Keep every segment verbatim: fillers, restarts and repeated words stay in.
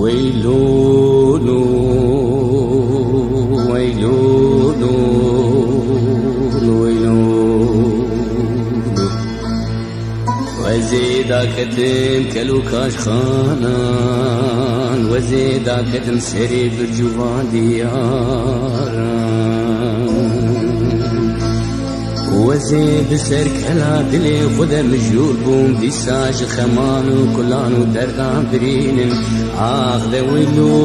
Weylûlû, weylûlû, weylûlû. Wezê daketim kel û kaşxanan, wezê daketim serê birc û van diyaran. Wezê bi ser kela dilê xwe de mijûl bûm, dîsa ji xeman û kulan û derdan birînim. Ax de wilo,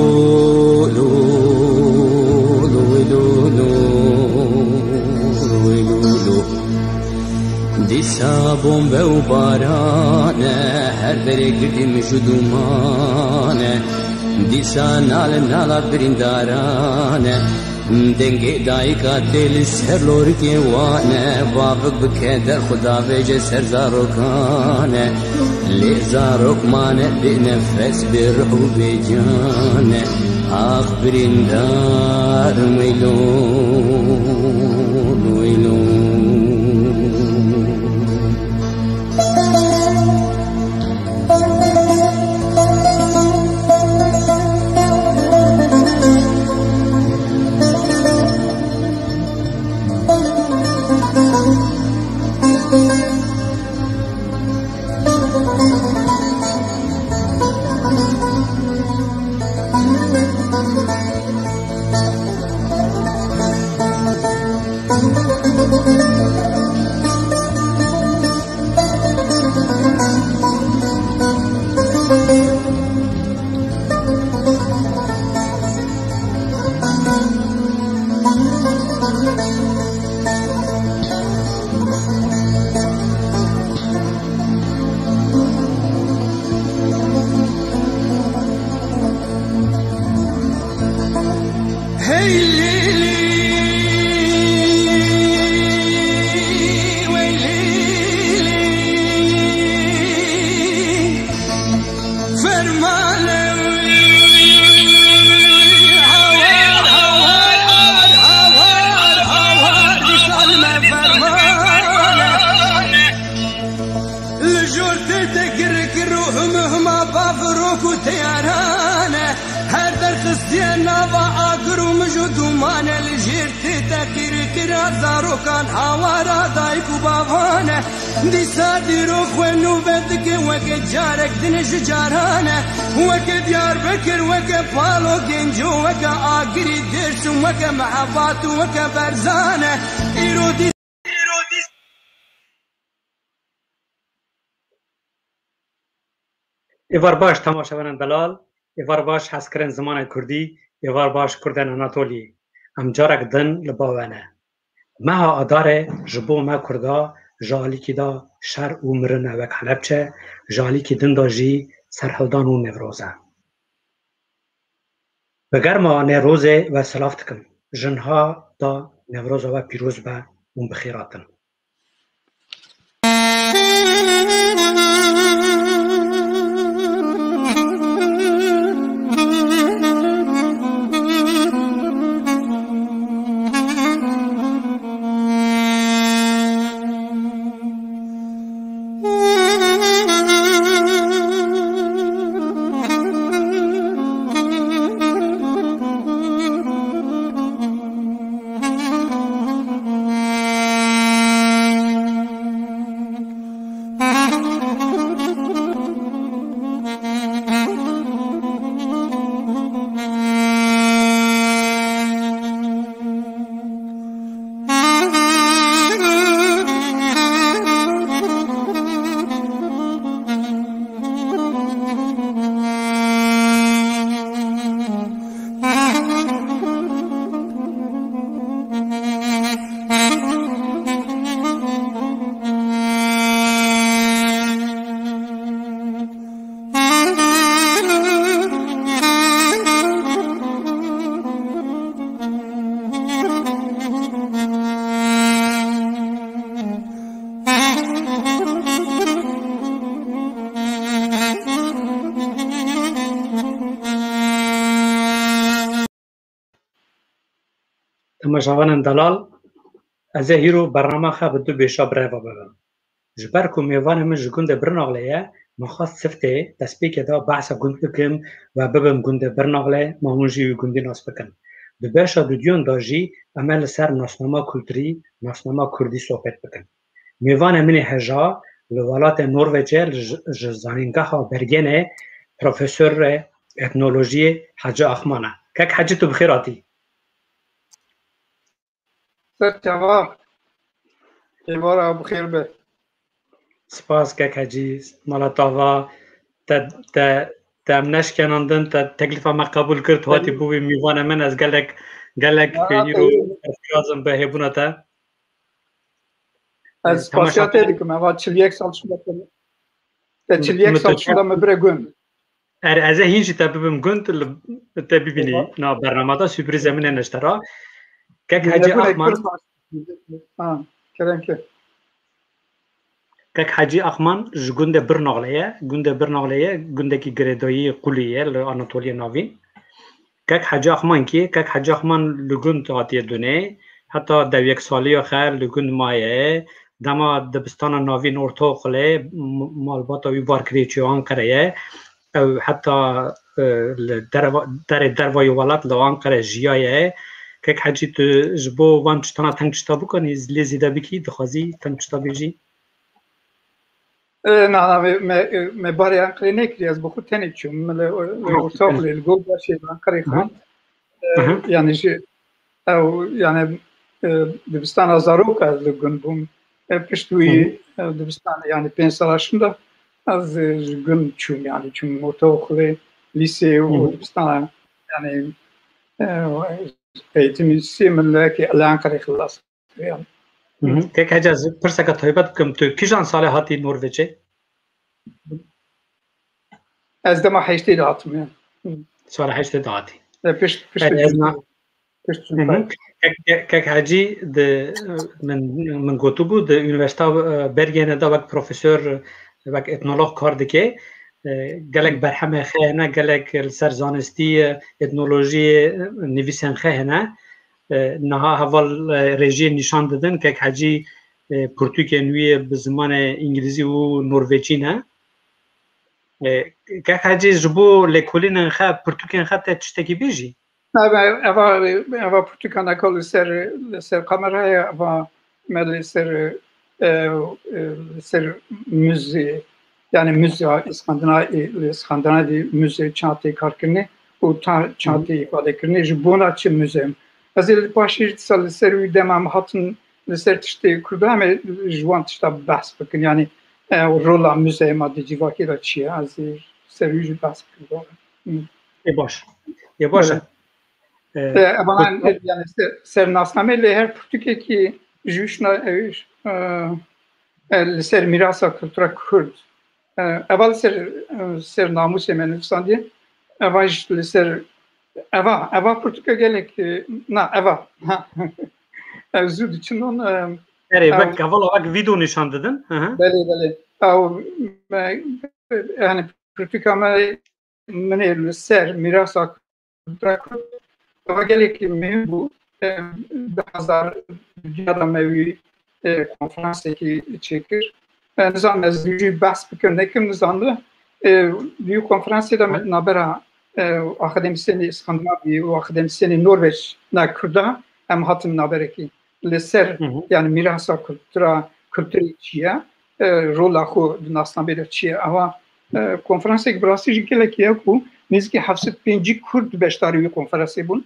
lo, lo, wilo, lo, wilo, lo. Dîsa bombe û baran e, her derê girdî mij û dûman e. Dîsa nal nala birîndaran e. Dengê dayika tê li ser lorikê wan e, bavik bi keder xwe davêje ser zarokan e. Lê zarok mane bê nefes, bê ruh û bê can e. Ax birîndar, weylûn, weylûn. Li jor tê te kir kir û him hima bav rok û teyaran e. Her derxistiye nava agir û mij û dûman e. Li jêr tê te qîr kira zarokan hawara dayik û bavan e. Dîsa dîrok xwe nûve dike weke carek din ji caran e. Weke Diyarbekir, weke Palo Genco, weke Agirî Dêrsim, weke Mehebat û weke Berzan e. Îro dî Êvar baş temaşevanên delal, êvar baş hezkirin zimanê kurdî, êvar baş kurdên Anatoliyê. Em carek din li ba we ne. Meha Adarê ji bo me kurda ji alîkî de şer û mirin e wek Helebçe, ji alîkî din de jî serhildan û Newroz e. Bi germa Newrozê we silav dikim. Ji niha de Newroza we pîroz be û bi xêr hatin. Temaşevanên delal, ez ê hîro bernama xwe bi du bêşa bi rê ve bibim. Ji ber ku mêvanê min ji gundê Birnaxlê ye, Min xwest siftê destpêkê de behsa gund bikim ve bibim gundê Birnaxle, ma hûn jî wî gundî nas bikin. Di beşa dudiyan de jî em ê li ser nasnama kulturî, nasnama kurdî sohbet bikin. Mêvanê min ê heja li welatê Norvecê li ji, ji zanîngeha Bergenê profesorê etnolojiyê Hecî Axman e. Kek Hecî, tu bi xêr hatî. Ser çava. Êvara bi xêr be. Spas kek Hecî, mala tava, te, te, te em neşkenandin, te teklîfa me qebûl kir, tu hatî bûbî mîvanê min, ez gelek, gelek îro serfiraz im bi hêbûna te. Ez spasiya te dikim, eva çil yek sal şûnda te, te çil yek sal şûnda me bire gund. Er ez ê hîn jî te bibim gund, li, te bibînî na bernama de, sürprîzê min e ji te re. Kek Hecî Axman. Ha, kerem ke. Kek Hecî Axman ji gundê Birnaxlê ye. Gundê Birnaxlê ye, gundekî girêdayî qulî ye li Anatoliya Navîn. Kek Hecî Axman kî, Kek Hecî Axman li gund hatiye dunê, heta devyek saliya xwe li gund maye. Dema dibistana navîn ortaoxulê, m-, malbata wî bar kiriye çûye Anqereyê. Ew heta, e, li derva-, derê dervayê welat li Anqere jiyaye. Kek Hecî, tu ji bo van tiştana teng tişta bikanî, lê zêde bikî, dixwazî teng tişta bêjî? E, na, na, me, me, me barê Anqerê nekiriye, ez bi xwe tenê çûm. Min li, li ortaoxulê, li Gulbaşê li Anqerê xwend. E, yani ji, ew, yani, e, dibistana zaroka ez li gund bûm. E, pişt wî, e, dibistan, yani pênc sala şûnda ez, e, ji gund çûm, yani çûm ortaoxulê, lîsê û dibistana, yani, e, eğitim lîsê min li, li Anqerê xilas. Kek Hecî, ez pirseke taybet bikim, tu kîjan salê hatî Norveçê? Ez dema heştê de hatim, ya. Sala heştê de hatî. E, pişt, pişt Erê, ez na- pişt Hı hı. Kek, kek, kek Hecî, di, min, min gotibû, di Unîversîta, e, Bergenê de wek profesor, wek etnolog kar dike. E, gelek berhemê xwe hene, gelek li ser zanistî, e, etnolojiyê, e, nivîsên xwe hene. E, niha heval, e, rêjiyê nîşan didin, kek Hecî, e, pirtûkên wî yê bi zimanê îngilîzî û norveçî ne. E, kek Hecî, ji bo lêkolînên xwe, pirtûkên xwe te tiştekî bêjî? Eva, eva, eva pirtûka neka li ser, li ser kameraya, eva me li ser, e, e, li ser muzê, yani muzeya Îskandina-, e, li Îskandinavî muzê çatê karkirinê û ta çatê îfadekirinê ji bona çi muze. Ez ê li paşê dîsa li ser wî dema em hatin li ser tiştê Kurda em ê ji wan tişta behs bikin. Yani, e, rola muzeyê ma di civakê de çi ye? Ez ê ser wî jî behs bikim. Hı. Ê baş. Ê baş e. Belê. E, E, bana, yani ser, ser nasnameyê lê her pirtûkekî ji wî şina, e, e, e, li ser mîrasa kultura Kurd. E, eva li ser, e, ser namûsê me nivîsandiye. Eva jî li ser, eva, eva pirtûka gelek, e, na, eva. Ha. Ew zû diçinon, e, Erê, ew wek hevala wek vîdeo nîşan didin. Hı hı. Belê, belê. Ew, me, yani pirtûka me, min ê li ser mîrasa Eva gelekî muhîm bû. Em, du hezar duduya de me wî, e, konferansekî çêkir. E, nizanim ez jî behs bikim nekim, nizanim. E, di wî konferansê de me nabera, e, akademîsyenê Îskandinavî û akademîsyenê Norveç ne Kurda em hatin naberekî. Li ser, Hı hı. yani mîrasa kultura, kulturê çi ye? E, rola xwe di nasnameyê de çi ye? Ewa, e, konferansek bi rastî jî gelek ye ku nêzîkî heft sed pêncî Kurd beşdarî wî konferansê bûn.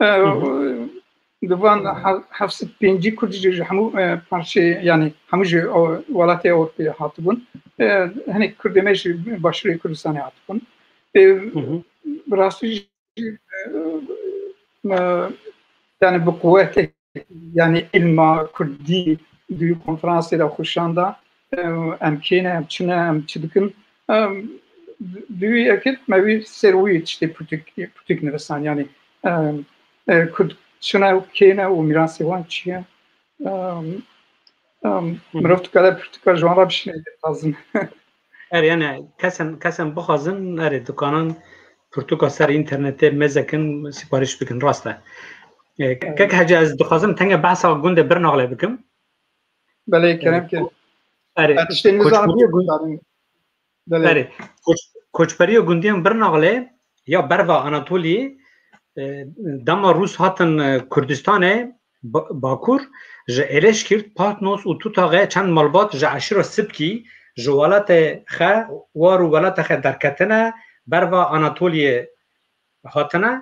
E, Hı hı. Di van he-, heft sed pêncî Kurd jî ji hemû, e, parçeyê, yani hemû ji o-, welatê Ewropê hatibûn. E, hinek Kurdê me ji Başûrê Kurdistanê hatibûn. E, Hı hı. Bi rastî jî, e, e, yani bi quwetê, yani ilma kurdî di wî konferansê de xwe şanda, e, em kê ne, em çi ne, em çi dikin. E, di wî yekê me wî ser wî tiştê pirtûk, pirtûk nivisan, yani, e, e, kurd çi ne û kê ne û mîrasê wan çi ye. E, e, Hı hı. Mirov dikare pirtûka ji wan re bişîne, dixwazin. Erê, yani kesên, kesên bixwazin, erê, dikanin pirtûka ser înternetê mezekin, sîparîş bikin, rast e. E, Evet. Kek Hecî, ez dixwazim tenge behsa gundê Birnaxlê bikim. Belê, kerem ke. Erê, tiştê nizanim koçberî gund-, Belê. Berê, koç-, koçberiya gundiyên Birnaxlê ya berva Anatoliyê, e, dema Rûs hatin, e, Kurdistanê, Ba-, Bakur, ji Êleşkîrt, Patnos û Tutaxê çend malbat ji eşîra Sipkî ji welatê xe war û welatê xe derketine, berva Anatoliyê hatine.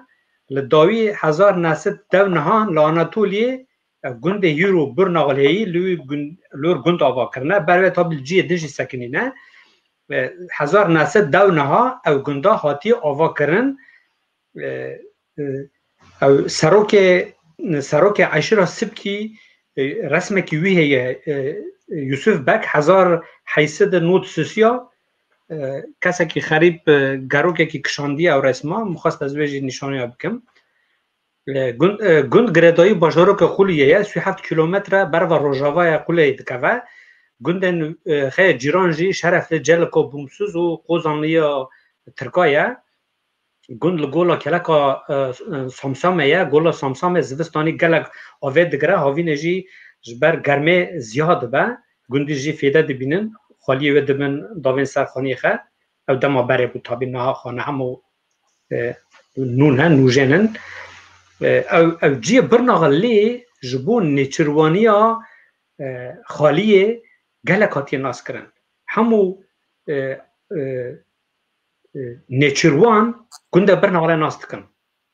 Li dawî hezar neh sed dew nihan li Anatoliyê, e, gundê Hîro Birnaxleyî li wî gun-, li wir gund ava kirine. Ber wê tabî li cihê din jî sekinîne. E, hezar neh sed dew niha ew gunda hatiye ava kirin. E, e, ew serokê, serokê eşîra Sipkî, e, resmekî wî heye, e, Yusuf Bek hezar heyt sed û nod sisiya, e, kesekî xerîb, e, gerokekî kişandiye ew resma, min xwest ez wê jî nîşaniya bikim. E, gund, e, gund girêdayî bajaroke Xuliyê ye, sî û heft kîlometre berva rojavaya Xuliyê dikeve. Gundên, e, xeyê cîran jî Şerefli, Celika, Bûmsiz û Qozanliya Tirka ye. Gund li gola keleka, e, Samsame ye. Gola Samsame zivistanî gelek avê digire. Havînê jî ji ber germê ziya dibe. Gundî jî fêde dibînin. Xaliyê wê dibin davên ser xaniyê xe. Ew dema berê bû tabî, niha xane hemû, e, nû ne, nûjên in. E, ew, ew cihê Birnaxlê ji bo nêçirwaniya, e, xaliyê gelek hatiye naskirin. Hemû, e, e, e, nêçîrwan gundê Birnaxlê nas dikin.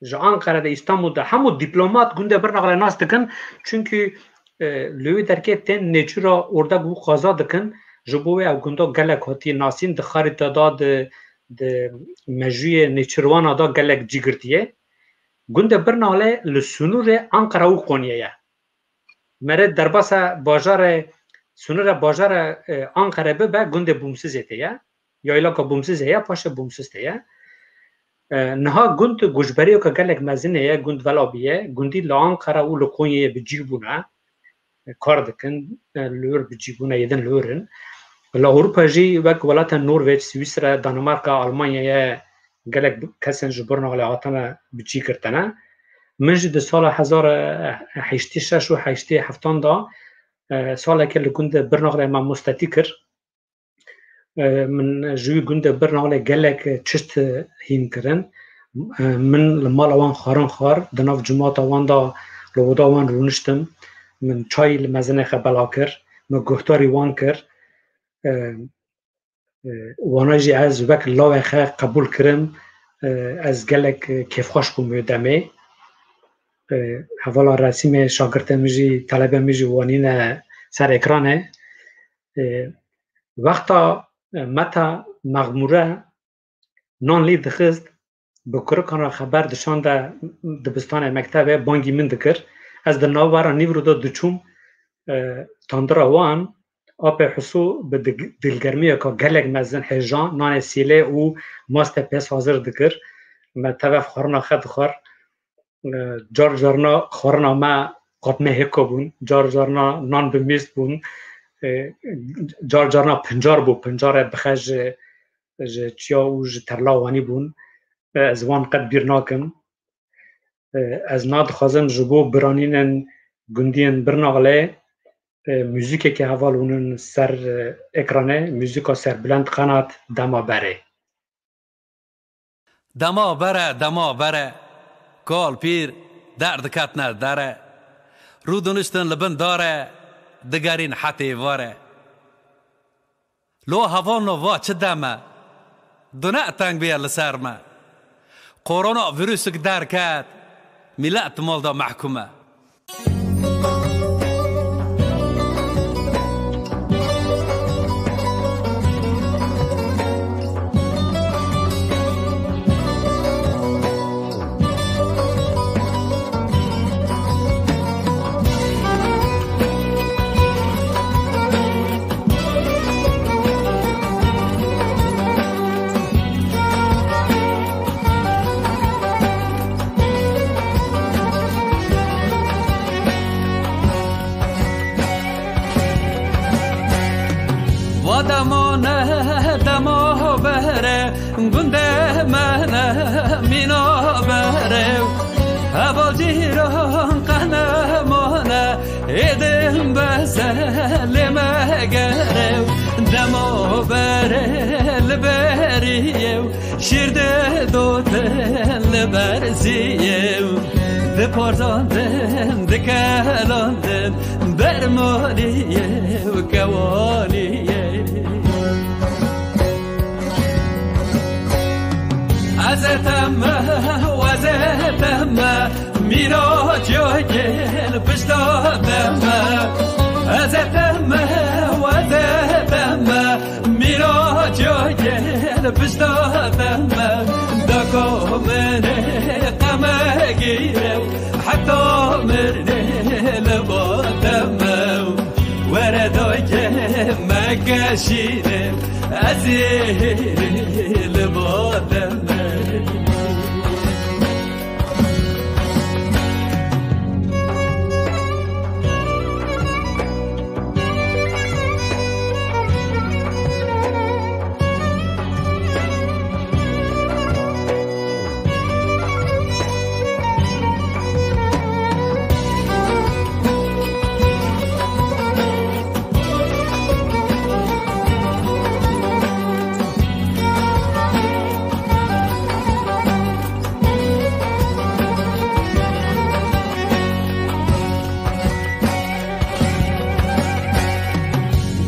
Ji Anqere de, Îstanbul de hemû dîplomat gundê Birnaxlê nas dikin. Çunkî, e, li wê derkê tên nêçîra Ordek û qaza dikin. Ji bo wê ew gunda gelek hatiye nasîn, di xarîta de, di, di mejûyê nêçîrwana de gelek cî girtiye. Gundê Birnaxlê li sinûrê Anqere û Qonyê ye. Mere derbasa bajarê, sinûra bajarê, e, Anqere bibe, gundê Bûmsizê tê ye. Yaylaka Bûmsizê ye, paşê Bûmsiz tê ye. E, niha gund koçberiyeke gelek mezin heye, gund vela bûye. Gundî li Anqere û li Konyeyê bi cî bûne. E, kar dikin, e, li wir bi cî bûne, yê din li wir in. Li Ewropa jî wek welatên Norveç, Swîsre, Danimarka, Almanyayê gelek bi-, kesên ji Birnaxlê hatine bi cî girtine. Min jî di sala hezar heştê şeş û heştê heftan de, e, salekê li gundê Birnaxlê mamostetî kir. E, min ji wî gundê Birnaxlê gelek çişt hîn kirin. E, min li mala wan xwarin xwar, di nav cimata wan de li oda wan rûniştim. Min çay li mezinê xe bela kir, min guhdarî wan kir. E, E, wana jî ez wek lawê xe qebûl kirim. E, ez gelek, e, kêfxweş bûm wê demê. E, hevala resîmê şagirtê min jî, telebê min jî wanîne ser ekranê. E, wexta, e, Meta Mexmûre nan lê dixist, bi kurikan re xeber dişande dibistanê, mektebê, bangî min dikir. Ez di navbera nîvro de diçûm, e, tandira wan, apê Huso bi dig-, dilgermiyeke gelek mezin hêja, nanê sêlê û mastê pêz hazir dikir. Me tev xwarina xe dixwar. E, car carna xwarina me qatmehêka bûn, car carna nan bi mîst bûn, e, car carna pincar bû, pincarê bixe ji, ji çiya û ji terla wanî bûn. E, ez wan qet bîr nakim. E, ez nadixwazim ji bo biranînên gundiyên Birnaxlê, e, muzîkekê heval hûnin ser, e, ekranê, muzîka serbilend Qenat, Dema Berê. Dema bere, dema bere, kal pîr derdiketine dere. Rûdiniştin li bin dare, digerîn hetê vare. Lo hevalno va çi dem e? Dune teng bûye li ser me. Korona vîrusik derket, milet mal de mehkum e. Va dema ne dema bere, gundê me ne mîna bere. Heval cîran qehnemane, êdin beze lê me gere. Demo bere li beriyê û şîr didotin li berziyê û diparzandin, dikelandin bermaliyê û kewaniyê. Ez ê teme, ez ê teme, mîraç ya gel pişta te me. Ez ê teme, ez ê teme, mîraç ya gel pişta te me. Dako min ê qeme gîre, heta mirnê li ba te me. Were dayke me keşîne, ez ê li ba te me.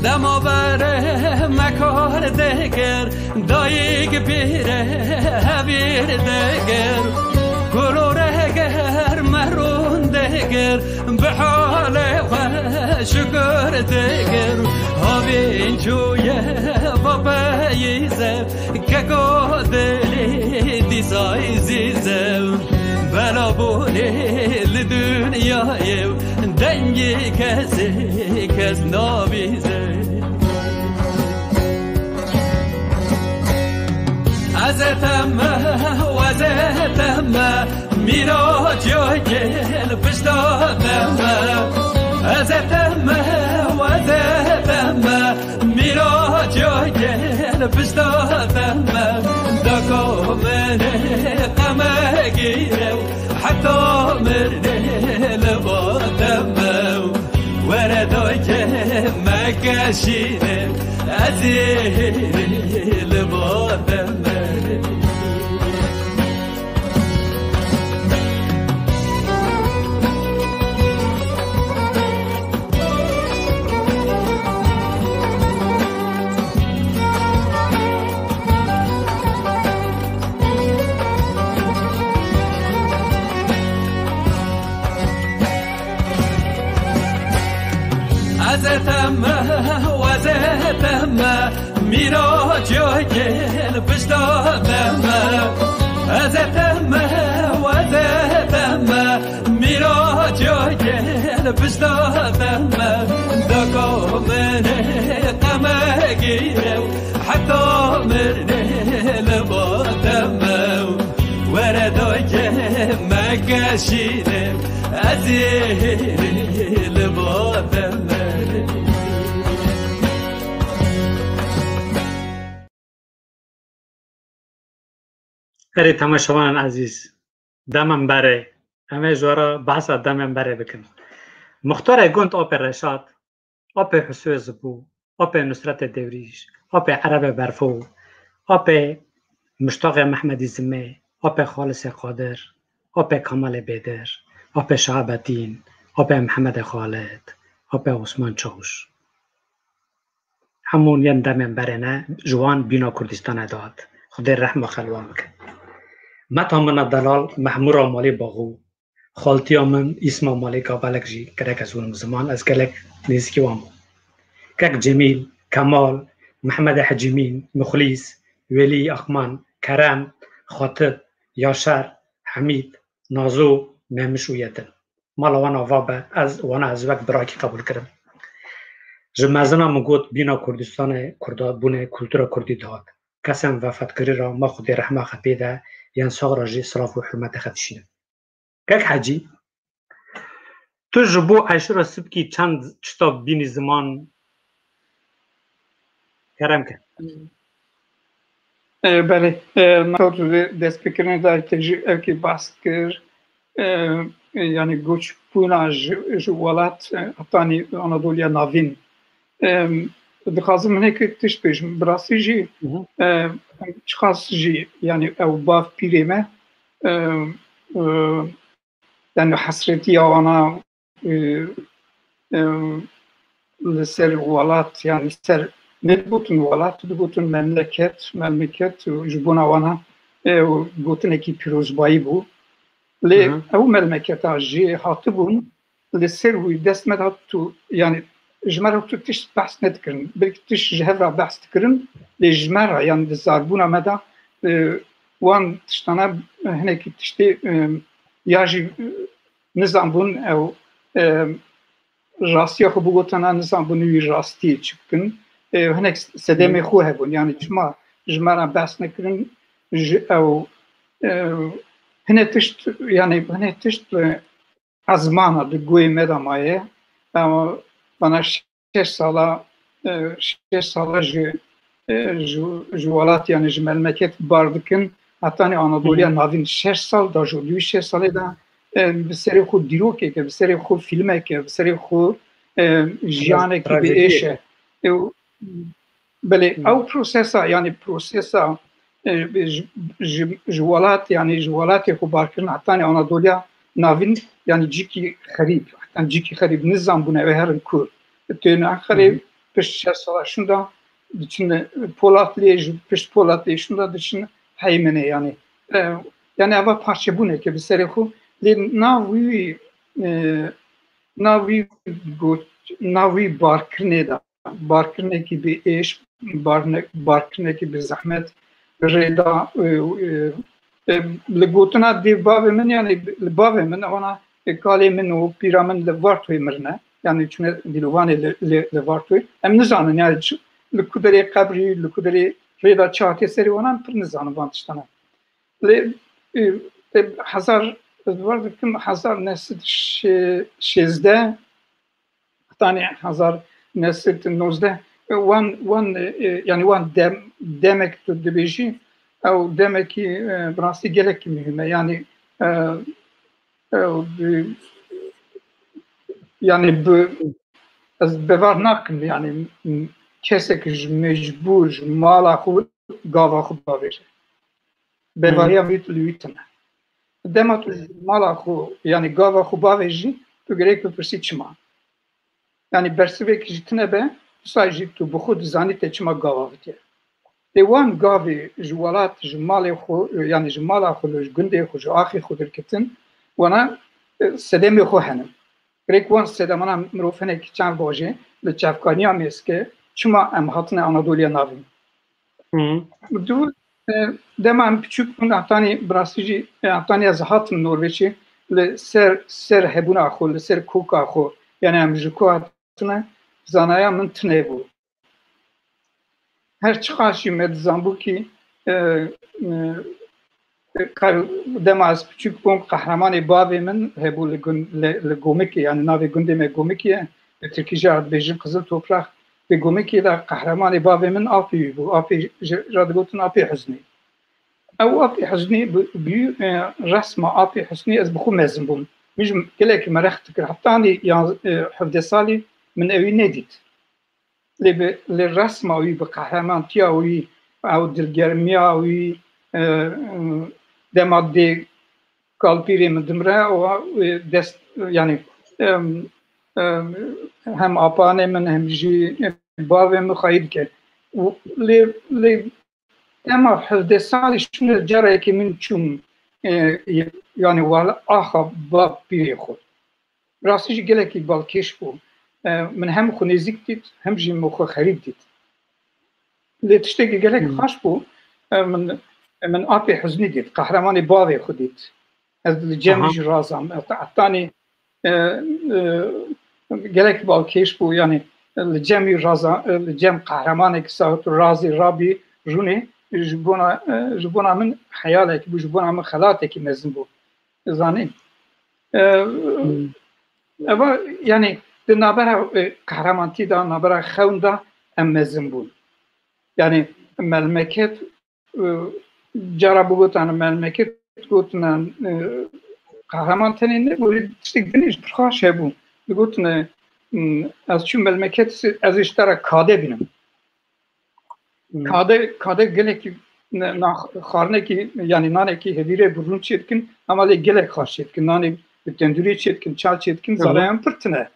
Dema bere me kar dikir, dayik bîre hevîr dikir. Kulore ger me rûn dikir, bi halê xwe şukir dikir. Havîn çûye va peyîze, keko dilî dîsa ezîze. Bela bûnê li dinyayê, dengê kesê kes nabîze. Ez ê teme, ez ê teme, mîraç ya gel pişta te me. Ez ê teme, ez ê teme, mîraç ya gel pişta te me. Dako min ê qeme gîre, heta mirnê li ba te me. Were dayke me keşîne, ez ê li ba te me. Ez ê teme, ez ê teme, mîraç ya gel pişta te me. Ez ê teme, ez ê teme, mîraç ya gel pişta te me. Dako min ê qeme gîre, heta mirnê li ba te me. Were dayke me keşîne, ez ê li ba te me. Erê temaşevanên ezîz, demên berê, em ê ji we re behsa demên berê bikin. Muxtarê gund Apê Reşad, Apê Husê Zibû, Apê Nusretê Dewrîş, Apê Erebê Berfo, Apê Muştaxê Mehmedî Zimê, Apê Xalisê Qadir, Apê Kamalê Bêdir, Apê Şehabetîn, Apê Mihemedê Xalid, Apê Osman Çawuş. Hemûn yên demên berê ne, ji wan bîna Kurdistanê dihat. Xwedê rehma xelwan bike. Meta min a delal Mehmûra malê Baxû, xaltiya min Îsma malê Gavelek jî gerek ez hûnim ziman, ez gelek nêzîkî wan bûm. Kek Cemîl, Kemal, Mehmedê Hecîmîn, Muxlîs, Welî, Aqman, Kerem, Xatib, Yaşar, Hemîd, Nazo, Memiş û Yetin. Mala wan ava be, ez wana ez wek birakî qebûl kirim. Ji mezina min got, bîna Kurdistanê, Kurda bûne, kultura Kurdî dihat. Kesên vefat kirî ra ma Xwedê rehma xwe pê de, yên sax ra jî silav û hurmetê xwe dişînim. Kek Hecî, tu ji bo Eşura Sibkî çend çita bînî ziman? Kerem ke. E, belê, e, Nator, tu dê destpêkirinê de te jî evkî behs kir, e, e, yanî göçbûna ji, ji welat, e, hetanî Anadoliya Navîn. E, dixwazim hinekî tişt bêjim. Bi rastî jî, e, çiqas jî, yanî ew bav pîrê me, e, e, yanî hesretiya wana, e, e, li ser welat, yanî li ser, nedigotin welat, digotin memleket, memleket ji bona wana, e, gotinekî pîrozbayî bû. Lê ew memleketa jê hatibûn, li ser wî dest me de tu, yanî ji me re tu tişt behs nedikirin. Belkî tişt ji hev re behs dikirin, lê ji me re, yanî di zarbûna me de, e, wan tiştana hinekî tiştê, e, ya jî, e, nizanbûn ew, e, rastiya xwe bigotana, nizanbûn wî rastiyê çi bikin. E, hinek sedemê xwe hebûn. Yanî çima ji me re behs nekirin, ji ew, e, hinek tişt, yanî hinek tişt, e, ezmana di guhê me de maye. Em, bana şeş sala, e, şeş sala ji, e, ji, ji welat, yanî ji memleket bar dikin. Hetanî Anadoliya Navîn şeş sal da, ji dû şeş salê de, e, bi serê xwe dîrokeke, bi serê xwe fîlmeke, bi serê xwe, e, jiyanekî bi êş e. E, Belê, ew prosesa, yanî prosesa, e, ji, ji, ji welat, yanî ji welatê xwe barkirin hetanî Anadoliya Navîn, yanî cîkî xerîb, hetan cîkî xerîb, nizanbûne ew ê herin ku. Tên Enqerê, pişt şeş sala şûnda diçin Polatliye, ji pişt Polatliye şûnda diçin Heymenê, yanî. E, yanî eva parçebûneke bi serê xwe, lê nav wî, e, nav wî got, nav wî barkirinê de, barkirinekî bi êş, barne-, barkirinekî bi zehmet, rêda, e, e, e, li gotina dê bavê min, yanî li bavê min, wana, e, kalê min û pîra min li Vartoyê mirine. Yanî çûne Dîlovanê li, li, li Vartoyê. Em nizanin, yanî çi, li ku derê qebrî, li ku derê rêda çi hatiye serê wana, em pir nizanin van tiştana. Lê, e, e, hezar, ez bawer dikim, hezar neh sed şêzdeh, hetanî hezar neh sed nozdeh, e, wan, wan, e, yanî wan dem, demek tu dibêjî, ew demekî, e, bi rastî gelekî muhîm e. Yanî, e, ew bi, yanî bi, ez bewer nakim, yanî, m-, kesek ji mecbûr ji mala xwe gava xwe bavêje. Bevariya wî li wî tune. Dema tu ji mala xwe, yanî gava xwe bavêjî, tu gerek bipirsî çima. Yanî bersivek jî tune be, wisa jî tu bi xwe dizanî te çima gav avitiye. Lê wan gavê ji welat, ji malê xwe, yanî ji mala xwe, ji gundê xwe, ji axê xwe derketin, wana, e, sedemê xwe hene. Gerek wan sedemana mirov hinekî çend rojê li çavkaniya mêske, çima em hatine Anadoliya Navîn? Hı. Du, e, dema em piçûk bûn, hetanî bi rastî jî, e, hetanî ez hatim Norveçê, li ser, ser hebûna xwe, li ser koka xwe, yanî em ji ku hatine, zanaya min tune bû. Her çiqas jî me dizanbû kî, e, e, Ka-, dema ez piçûk bûm, qehremanê bavê min hebû li gund-, li, li Gomikê, yanî navê gundê me Gomikê ye. Bi tirkî jî dibêjin Qizil Toprak. Li Gomikê de qehremanê bavê min apê wî bû. Apê jî, jê re digotin Apê Huznî. Ew Apê Huznî bi, bi, e, resma Apê Huznî ez bi xwe mezin bûm. Min jî gelekî mereq dikir. Hetanî yan, e, hevdeh salî min ewî nedît. Lê bi, li resma wî, bi qehremantiya wî, ew dilgermiya wî, e, dema dê kalpîrê min dimre, û, e, dest, yanî, em, em, hem apanê min, hem jî bavê min xweyî dike. Û lê, lê dema hevdeh salî şûnde carekê min çûm, e, yanî wala axa bav pîrê xwe. Rastî jî gelekî balkêş bû. E, min hem xwe nêzîk dît, hem jî min xwe xerîb dît. Lê tiştekî gelek xweş bû. E, min, min Apê Huznî dît, qehremanê bavê xwe dît. Ez li cem jî razam. Heta-, hetanî, e, e, gelek balkêş bû, yanî li cem wî raza, e, li cem qehremanekî sahut razî rabî rûnê, ji bona, e, ji bona min heyalekî bû, ji bona min xelatekî mezin bû. Zanîn. E, eva, yanî, di navbera, e, qehremantiya de, navbera xewn de em mezin bûn. Yanî, melmeket, e, cara bigotan, melmeket gotin, e, qehreman tenê nebû, tiştek din jî pir xweş hebû. Digotin, e, Hmm, ez çûm Melmeket, ez ê ji te re kade bînim. Hmm. Kade, kade gelekî ne-, na-, xwarinekî, yanî nanekî hevîrê bi rûn çê dikin, ama lê gelek xwaş çê dikin. Nanê bi tendûrê çê dikin, çay çê dikin, Hı hı. zalayan pir tune.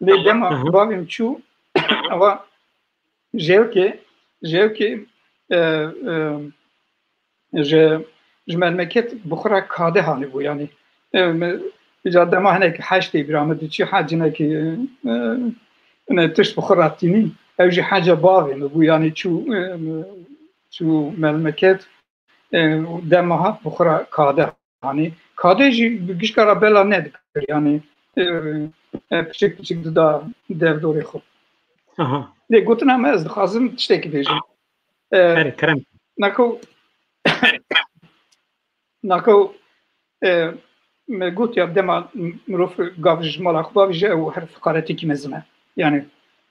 Lê dema Hı hı. bavê min çû, ewa jevkê, jevkê, e, e, ji, ji Melmeket bi xwe re kade hanî bû, yanî. E, me, îca dema hinek heş tê bîra min diçî, hecinekî, e, ne tişt bi xwe re tînî, ew jî heca bavê min bû, yanî çû, e, çû Melmeket, e, dema hat bi xwe re kade hanî. Kade jî bi gişka re bela nedikir, yanî, e, e, piçik piçik dida dev dorê xwe. Aha. Lê gotina me, ez dixwazim tiştekî bêjim. E, Erê, kerem. Nako, nako, e, me got ya dema mirov gav ji mala xwe bavêje, ew her fiqaretekî mezin e. Yani,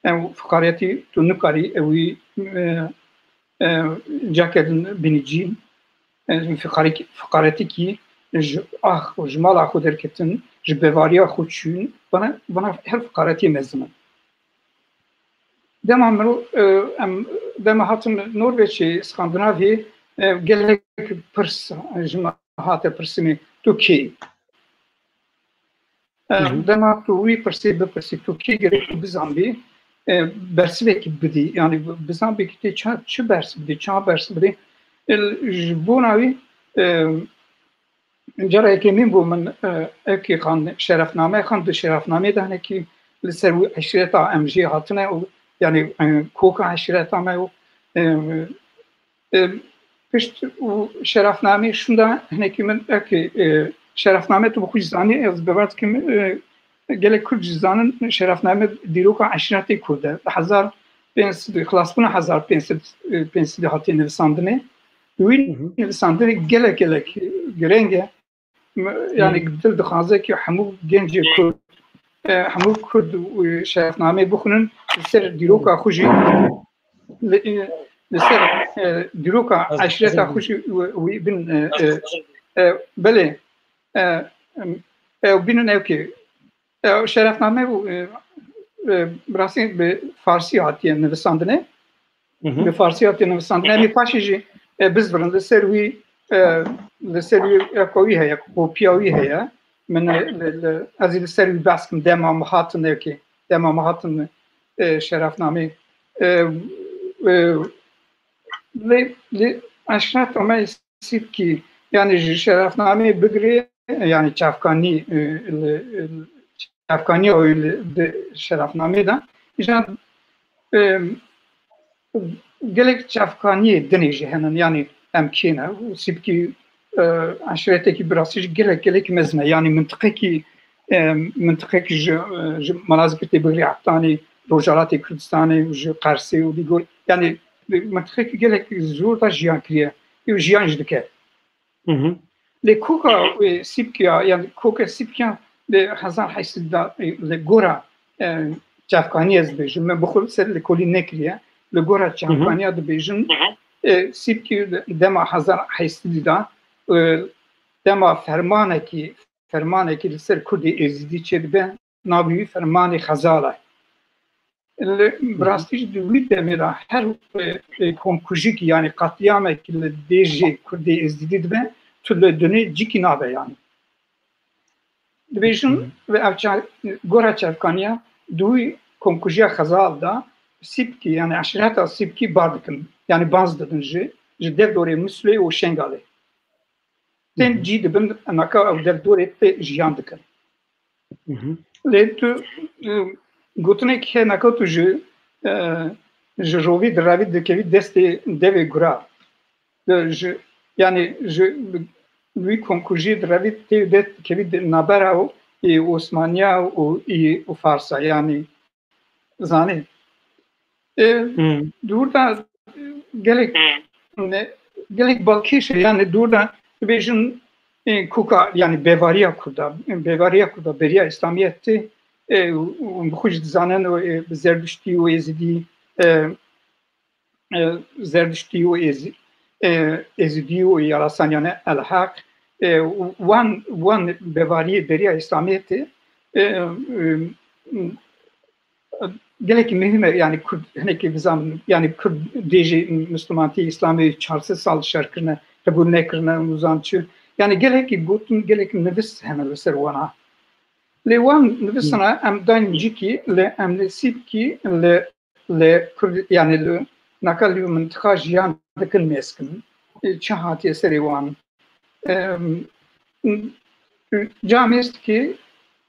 ew fiqaretî tu nikarî ewî, e, e, cake din binî cî, e, fiqarekî, fiqaretekî ji ax û ji mala xwe derketin, ji bevariya xwe çûn, vana, vana her fiqaretiyê mezin e. Dema mirov, e, em, dema hatim Norveçê, Skandinavî, e, gelek pirs ji me hate pirsinê, tu kê yî? E, Hı hı. dema tu wî pirsê bipirsî, tu kê gerek tu bizanbî, e, bersivekî bidî. Yani bizanbî ki tê ça-, çi bers bidî, ça bers bidî. E, ji bona wî, e, Cara yekemîn bû min, e, evkî xand, şerefname xand, di şerefnameyê de hinekî li ser wî eşreta em jê hatine û, yani, e, koka eşreta me û, e, e, pişt û şerefnameyê şûnda hinekî min evkî, e, şerefname tu bi xwe jî zanî, ez bawer dikim, e, gelek Kurd jî zanin, şerefname dîroka eşretê Kurd e. Hezar pênc sed, xilasbûna hezar pênc sed, e, pênc sed hatiye nivîsandinê. Wî Hı hı. nivîsandinê gelek, gelek girêng e. M-, yani Hı. dil dixwaze ki hemû gencê Kurd, e, hemû Kurd, e, şerefnameyê bixwînin, li ser dîroka xwe jî, li, e, li ser, e, dîroka Ez eşreta dixwazim xwe jî wî, wî bin, e, e, e, belê, e, em, ew bînin ew ki, e, şerefname û, e, e, bi rastî bi farsî hatiye nivîsandinê. Hı hı. Bi farsî hatiye nivîsandinê. Em ê paşê jî, e, bizvirin. Li ser wî, e, li ser wî, e, ko wî heye, kopiya wî heye. Min, e, li, li, ez ê li ser wî behs kim, dema min hatin ewkê, dema min hatin, e, şerefnameyê. E, e, lê, lê eşreta me Sîpkî, yani ji şerefnameyê bigirê, yani çavkanî, e, li, e, çavkaniya wî li, di şerefnameyê de, îja, e, gelek çavkaniyê dinê jî henin, yani em kê ne, û Sîpkî, e, eşretekî bi rastî jî gelek, gelek mezin e, yani mintiqekî, e, mintiqekî ji, e, ji Malazgirtê bigirê Eftanê, Rojhelatê Kurdistanê û ji Qersê û dîgor, yani mintiqekî gelek zor da jiyan kiriye, û jiyan jî dike. Hı hı. Lê koka, e, Sîpkiya, yani koka Sîpkiya li hezar heşt sed de, e, li gora, e, çavkaniyê ez dibêjim, me bi xwe li ser lêkolîn nekiriye, li gora Hı hı. çavkaniya dibêjin, Hı hı. e, Sîpkî dema hezar heşt sed de, e, dema fermanekî, fermanekî li ser Kurdê Êzidî çêdibe, navê wî fermanê Xezal e. Li, Hı hı. bi rastî jî di wî demê de her, e, e, komkujîkî, yani qetlîamekî li dêjê Kurdê Êzidî dibe, tu li dunê cîkî nabe yani. Dibêjin Hı hı. ve ev ça-, gora çavkaniya di wî komkujiya Xezal de Sîpkî, yani eşreta Sîpkî bar dikin. Yani baz didin ji, ji dev dorê Muslê û Şengalê. Tên Hı hı. cî dibin, naka ew dev dorê tê jiyan dikin. Hı hı. Lê tu, e, gotinek heye, naka tu ji, e, ji rovî direvî dikevî destê devê gura. E, ji, yani ji wî komkujî direvî tê dest dikevî di navbera û, ê Osmaniya û, ê, û Farsa, yani zanî. E, Hmm. Dûr da, e, gelek, Hmm. ne, gelek balkêş e, yani dûr da dibêjin, e, koka, yani bevariya Kurda, e, bevariya Kurda, beriya İslamiyetê, e, û, û bi xwe jî dizanin û, e, bi Zerduştî û Êzidî, e, e, Zerduştî û Êzi-, e, Êzidî û yarasanyane El-Haq, e, û wan, wan bevariyê beriya İslamiyetê, e, e, Gelekî muhîm e, yani Kurd hinekî bizan, yani Kurd dê jî Müslümantî, Îslamê çar sed sal şer kirine, qebûl nekirine, nizam çi. Yani gelekî gotin, gelekî nivîs hene li ser wana. Lê wan nivisana em dayn cîkî, li em li sîpkî, li, li Kurd, yani li naka li mintiqa jiyan dikin meskin. E, çi hatiye serê wan? Em, Camêst ki,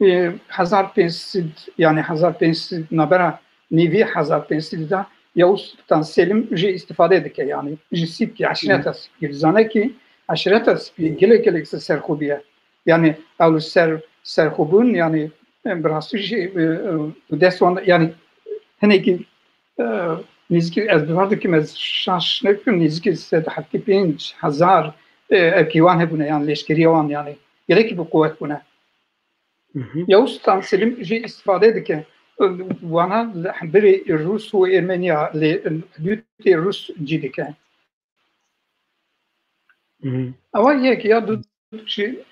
e, hezar pênc sed, yani hezar pênc sed, nabera nîvî hezar pênc sed de Yavuz Sultan Selim jî îstifade dike, yani ji sîpkî, eşreta sîpkî. Dizane ki eşreta sîpkî gelek gelek serxwe bûye. Yani ew li ser serxwebûn, yani, e, bi rastî jî, e, e, bi dest wan, yani hinekî, e, nêzîkî, ez bawer dikim, ez şaş nekim, nêzîkî sed heftê pênc hezar, e, erkî wan hebûne, yani leşkeriya wan, yani gelekî bi quwet bûne. Hı hı. Yavuz Sultan Selim jî îstifade dike. E, wana li hemberî Rûs û Ermeniya, lê hudûdê Rûs cî dike. Hı hı. Ewa yek ya du jî,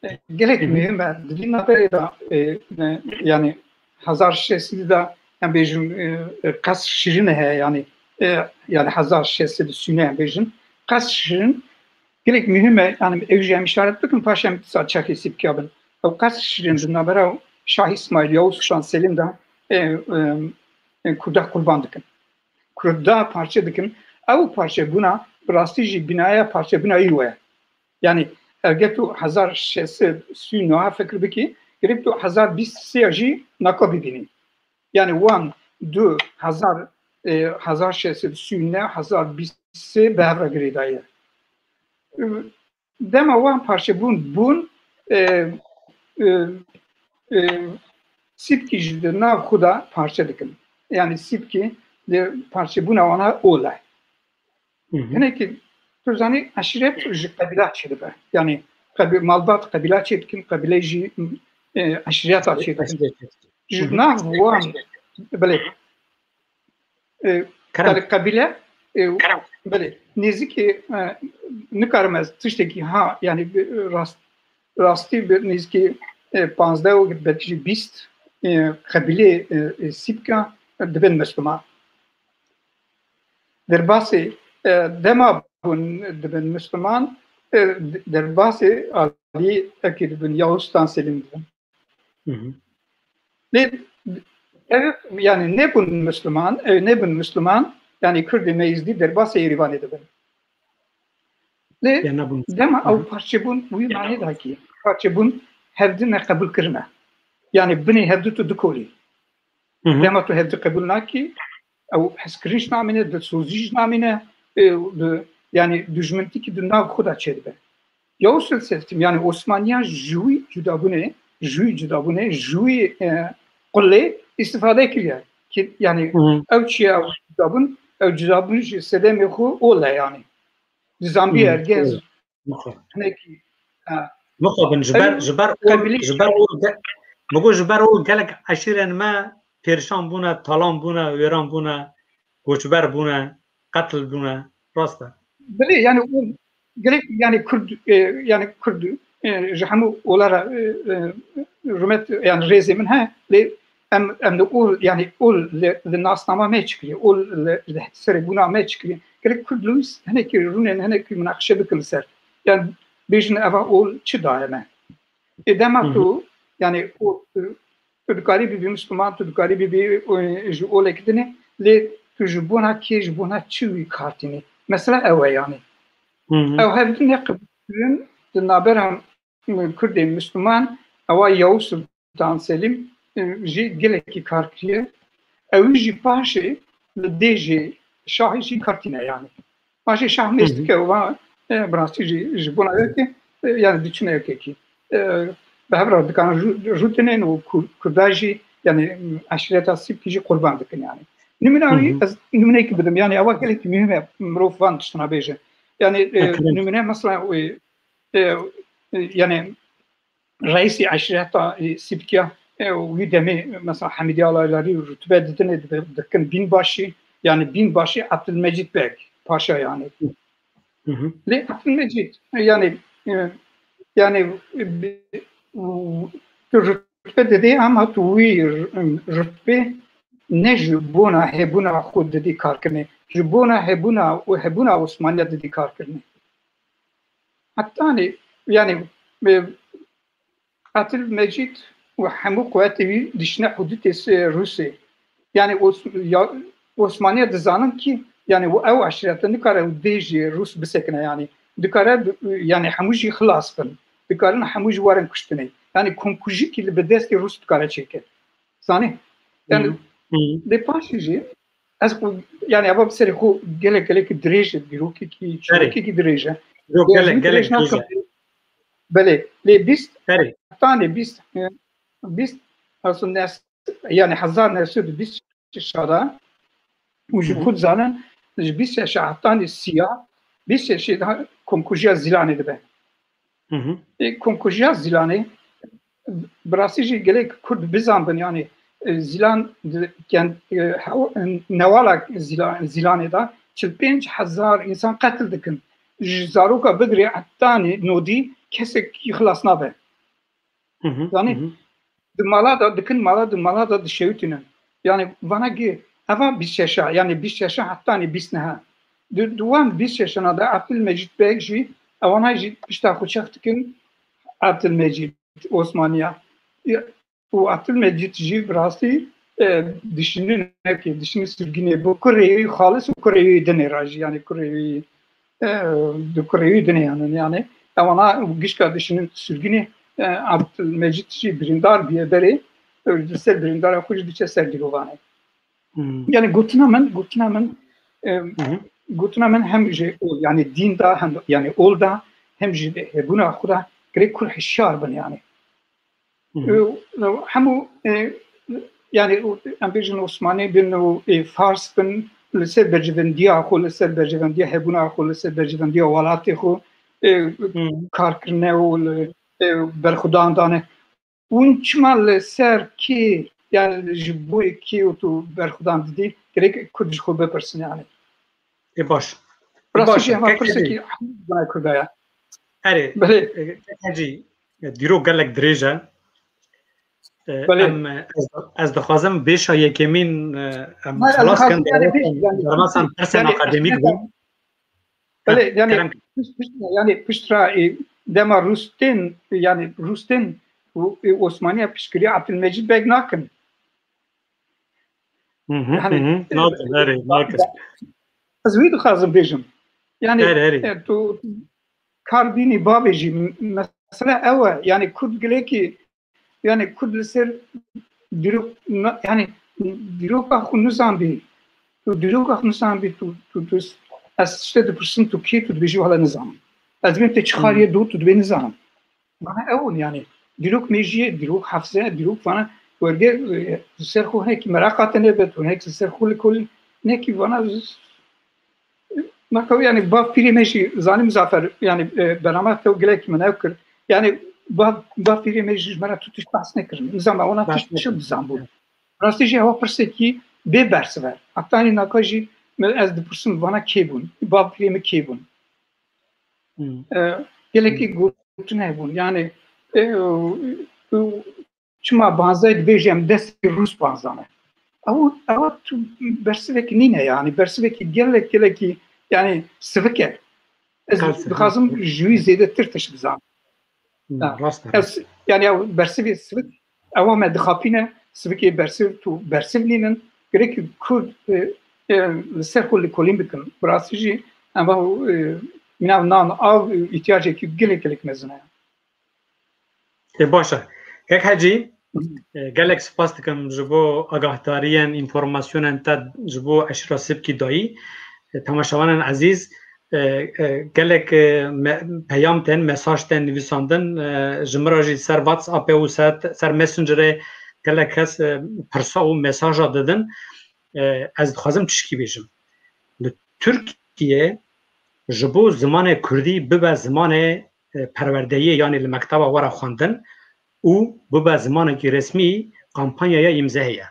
e, gelek Hı hı. muhîm e. Di vî navberê de, e, e, yani hezar şeş sed de em bêjin, e, e, qesr şirin heye, yani, e, yani hezar şeş sed sûne em bêjin. Qesr şirin gelek muhîm e, yani ew jî em îşaret bikin, paşê em dîsa çaxê sîpkiya bin. Ew qesr şirin di navbera Şah Îsmaîl, Yavuz Sultan Selim de, e, e, e, Kurda qurban dikin. Kurda parçe dikin. Ew parçebûna bi rastî jî bînaya parçebûna wî ye. Yani eger tu hezar şeş sed sû neh fikir bikî, gerek tu hezar bîst sê jî naka bibînî. Yani wan du hezar, e, hezar şeş sed sû neh, hezar bîst sê bi hev re girêdaye. E, Dema wan parçebûn bûn, e, e, e, sîpkî jî di nav xwe de parçe dikin. Yani sîpkî di parçebûna wana ol e. Hı hı. Hinekî tu zanî eşîret ji qebîla çêdibe. Yani qebî-, malbat qebîla çêdikin, qebîle jî, e, eşîreta çêdikin. Eşîret çêdikin. Hı hı. Ji nav wan, belê. E, Kerem. Yani qebîle, e, belê, nêzîkî, e, nikarim ez tiştekî ha, yani bi rast-, rastî bi nêzîkî, e, panzdeh û belkî jî bîst, e, qebîlê, e, e, sîpka, e, dibin Misliman. Derbasê, e, dema bûn dibin Misliman, e, derbasê alî ekî dibin, Yavuz Sultan Selim dibin. Hı hı. Lê ev, yani nebûn Misliman, ew nebûn Misliman, yani Kurdê me Êzdî derbasê Êrîvanê dibin. Lê Ya nebûn. Dema ew Hı hı. parçebûn wî manê da ki, parçebûn hevdin ne qebûl kirine. Yani binê hevdu tu dikolî. Hı hı. Dema tu hevdu qebûl nakî, ew hezkirin jî namîne, dilsozî jî namîne, e, di, yani dijmintikî di nav xwe de çêdibe. Ya o selseftim, yani Osmaniya ji wî cudabûnê, ji wî cudabûnê, ji wî, e, qulê îstifade kiriye. Ki, yani Hı hı. ew çiye ew cudabûn, ew cudabûn ji sedemê xwe ol e yani. Dizanbî Hı hı. ergez Hı. hinekî, ha. Mixabin, ji ber, Ew ji ber ol, qebîlî ji ber ol ge-, min got ji ber ol gelek eşîrên me pêrişan bûne, talan bûne, wêran bûne, koçber bûne, qetil bûne. Rast e. Belê, yani ol gelek, yani Kurd, e, yani Kurd, e, ji hemû olara, e, e, rûmet, yani rêzê min he, lê em, em li ol, yani ol li, li nasnama me çi kiriye, ol li, li serê bûna me çi kiriye. Gelek Kurd li wî hinekî rûnên, hinekî munaqişe bikin li ser. Yani bêjin eva ol çi daye me. Ê dema Hı hı. tu, yani ol, tu dikarî bibî Misliman, tu dikarî bibî, e, ji olek dinê, lê tu ji bona kê, ji bona çi wî kar tînî? Mesela ew e yani. Hı hı. Ew hevdin ne qebûlkirin di navbera Kurdên Misliman, ewa Yavuz Sultan Selim, e, jî gelekî kar kiriye. Ew jî paşê li dêjê şahî jî kar tîne yani. Paşê şah Hı hı. mêstike û va, e, bi rastî jî ji bona yekê, e, yani diçine yekekî. E, bi hev re dikarin rû-, rûtinên û Kur-, Kurda jî, yani eşîreta Sîpkî jî qurban dikin yani. Nimûna Hı wî, hı. ez nimûneyekî bidim. Yani ewa gelekî muhîm e mirov van tiştana bêje. Yani, e, Ekîd. nimûne mesela, e, e, e, yani reîsî eşîreta, e, Sîpkiya, e, wî demê mesela Hemîdî Alaylarî rutbe didinê dibe-, dikin bînbaşî, yani bînbaşî Abdülmecid Beg Paşa yani. Hı hı. Lê Abdülmecid, e, yani, e, yani, e, bi-, u-, tu rutbe didê ama tu wî r-, rutbê ne ji bona hebûna xwe didî karkirinê, ji bona hebûna û hebûna Osmaniya didî karkirinê. Hetanî, yanî, e, Abdülmecîd û hemû quwetê wî dişine hudûtê s-, Rûsê. Yanî Os-, ya, Osmaniya dizanin kî, yanî ew eşîrete nikare û dê jî Rûs bisekine yanî. Dikare, yanî hemû jî xilas bin. Dikarin hemû jî werin kuştinê. Yanî komkujî kî li bi destê Rûs dikare çêke. Zanî? Yanî Hı hı. Lê paşê jî ez xwe, yanî eva bi serê xwe gelek gelek dirêj e, dîrokekî, çîrokekî dirêj e. Dîrok Lê ez gelek, wî gelek dirêj dirêj e. nakim. Belê, lê bîst, Erê. hetanê bîst, e, bîst, aslında nes-, yanî hezar neh sed û bîst şeş de, û ji Hı hı. xwe dizanin, ji bîst şeş hetanê sîya, bîst şeş daha komkujiya Zîlanê dibe. Hı hı. E, komkujiya Zîlanê, bi rastî jî gelek Kurd bizanbin, yanî, e, Zîlan di, ken-, e, hew-, newala Zîla-, Zîlanê de çil pênc hezar însan qetil dikin. Ji zaroka bigirê hetanî nodî kesek xilas nabe. Hı hı, Zanî, hı hı. di mala da dikin, mala di mala da dişewitînin. Yanî vana gi, eva bîst şeş a, yanî bîst şeş a hetanî bîst neh a. Di, di wan bîst şeş ana da Abdülmecîd Beg jî, ewana jî pişta xwe çex dikin Abdülmecîd Osmaniya. Ya, û Abdülmecîd jî bi rastî, e, dişînin nekê, dişînin sirgînê bo kurê wî xalis û kurê wî dinê re jî, yanî kurê wî, e, di kurê wî dinê yanin, yanî ewana gişka dişînin sirgînê, e, Abdülmecîd jî birîndar bûye berê, e, li ser birîndara xwe jî diçe ser girovanê. Hmm. Yanî gotina min, gotina min, e, Hı hı. gotina min hem ji, yanî dîn da, hem, yanî ol da, hem jî hebûna xwe da, gerek Kurd hişyar bin yanî. Hı hı. E, hemû, e, yanî, em bêjin Osmanî bin û, e, Fars bin, li ser berjevendiya xwe, li ser berjevendiya hebûna xwe, li ser berjevendiya welatê xwe, e, Hı. karkirine û li, e, berxwedan dane. Hûn çima li ser kê, yanî ji bo kê û tu berxwedan didî, gerek Kurd ji xwe bipirsin yanî. Ê baş. Ê Rastî baş, jî hema kek pirsek Hecî. Bana Kurda ya. Erê, Belê. e, kek Hecî, e, dîrok gelek dirêj e. E, Belê. em, e, ez, ez dixwazim bêşa yekemîn, e, em Hayır, ez xilas dixwazim kin, yani bir, derbasan, yani, derbasan pirsên yani, akademîk aslında bûn. Belê, Ha, yani, kerem. Pişt, pişt, yani, pişt ra, e, dema Rûs tên, yani, Rûs tên û, e, Osmaniya piştgirî Abdülmecîd Beg nakin. Hı hı, Yani, hı hı. Nakin, erê, nakin. Ez wî dixwazim bêjim. Yani, Erê, erê. e, tu kar bînî bavêjî, mesela ew e. Yani, Kurd gilekî, yani, Kurd li ser dîrok, na-, yani, dîroka xwe nizandî. Tu dîroka xwe nizandî, tu, tu, tu, ez tiştê dipirsim, tu kî, tu dibêjî, wala nizanim. Ez dibêm te çi xaliyê dot, tu dibê nizanim. Vana ew in, yani, dîrok mêjiyê, dîrok hefze, dîrok vana werge, e, li ser xwe hinekî meraqa te nebe, tu hinek li ser xwe li kol nekî vana z-, naka, yani, bav pîrê me jî zanim Zafer, yani, e, bernama te gelek min ew kir. Yani, bav, bav pîrê me jî ji me re tu tişt behs nekirin. Nizam, ona Behs tişt çi nekirin. dizan bû. Rastî jî ewa pirsekî bê bersiv e. Hetanî naka jî me, ez dipirsim, vana kê bûn? Bav pîrê me kê bûn? Hmm. E, gelekî Hmm. gotin hebûn. Yani, e, e, çima banzayê dibêje em destê Rûs banzane? Ew, ew tu bersivekî nîne yani. Bersivekî gelek, gelekî yani sivik e. Ez Qelsî, dixwazim ha. ji wî zêdetir tişt bizanim. Hmm, Ha. rast e, Ez, rast. yani ew bersivê sivik, ewa me dixapîne, sivikê bersiv, tu bersiv nînin. Gerek Kurd, e, e, li ser xwe lêkolîn bikin. Bi rastî jî em va, e, mîna nan av, e, îhtiyacekî gelek, gelek mezin e. Ê, baş e. Kek Hecî, Hı. e, gelek spas dikim ji bo agahdariyên, înformasyonên te ji bo eşîra Sibkî dayî. E, temaşevanên ezîz, e, e, gelek, e, me-, peyam tên, mesaj tên nivîsandin, e, ji min re jî ser WhatsApp-ê û ser, ser Messenger-ê gelek kes, e, pirsa û mesaja didin. E, ez dixwazim tişkî bêjim. Li Tirkiye ji bo zimanê kurdî bibe zimanê, e, perwerdeyê, yanî li mekteba were xwendin û bibe zimanekî resmî, kampanyaya îmze heye.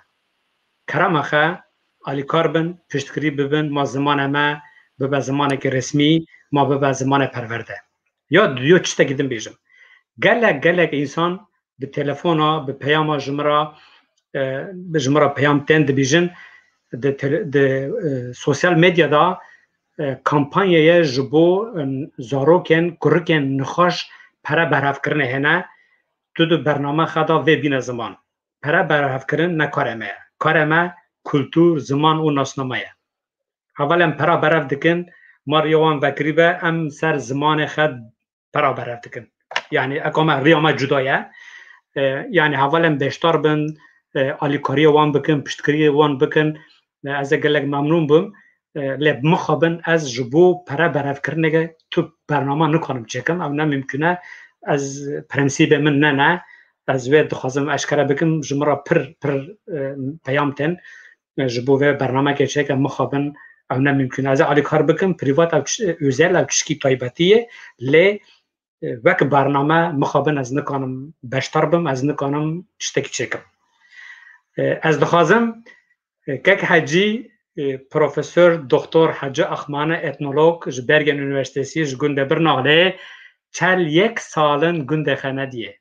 Kerema xe, alîkar bin, piştgirî bibin, ma zimanê me bibe zimanekî resmî, ma bibe zimanê perwerde. Ya, ya tiştekî din bêjim. Gelek, gelek însan bi telefona, bi peyama ji min re, e, ji min re peyam tên dibîjin, di tele-, di, e, sosyal medyada, e, kampanyaya ji bo, e, zarokên, kurikên nixweş pere berhevkirinê hene, tu di bername xwe de vê bîne ziman. Pere berhevkirin ne karê me ye. Karê me kultur, ziman û nasname ye. Hevalên pera berev dikin, ma riya wan vekirî be, em ser zimanê xwe pera berev dikin. Yani eka me riya me cuda ye. E, yani hevalên beşdar bin, e, alîkariya wan bikin, piştgiriyê wan bikin. E, ez ê gelek memnûn bim. E, lê mixabin ez ji bo pere berevkirinê tu bernama nikanim çêkim. Ew ne mimkun e. Ez prensîbê min ne ne. Ez vê dixwazim eşkere bikim. Ji min re pir, pir, e, peyam tên. E, ji bo vê bernamekê çêke mixabin ew ne mimkun e. Ez ê alîkar bikim, prîvat ew tiş-, e, özel ew tişkî taybetî ye. Lê, e, wek bername mixabin ez nikanim beşdar bim, ez nikanim tiştekî çêkim. E, ez dixwazim, e, kek Hecî, e, Profesor Doktor Hecî Axmane, etnolog ji Bergen Üniversitesi, ji gundê Birnaxlê, çel yek salin gundê xwe nediye.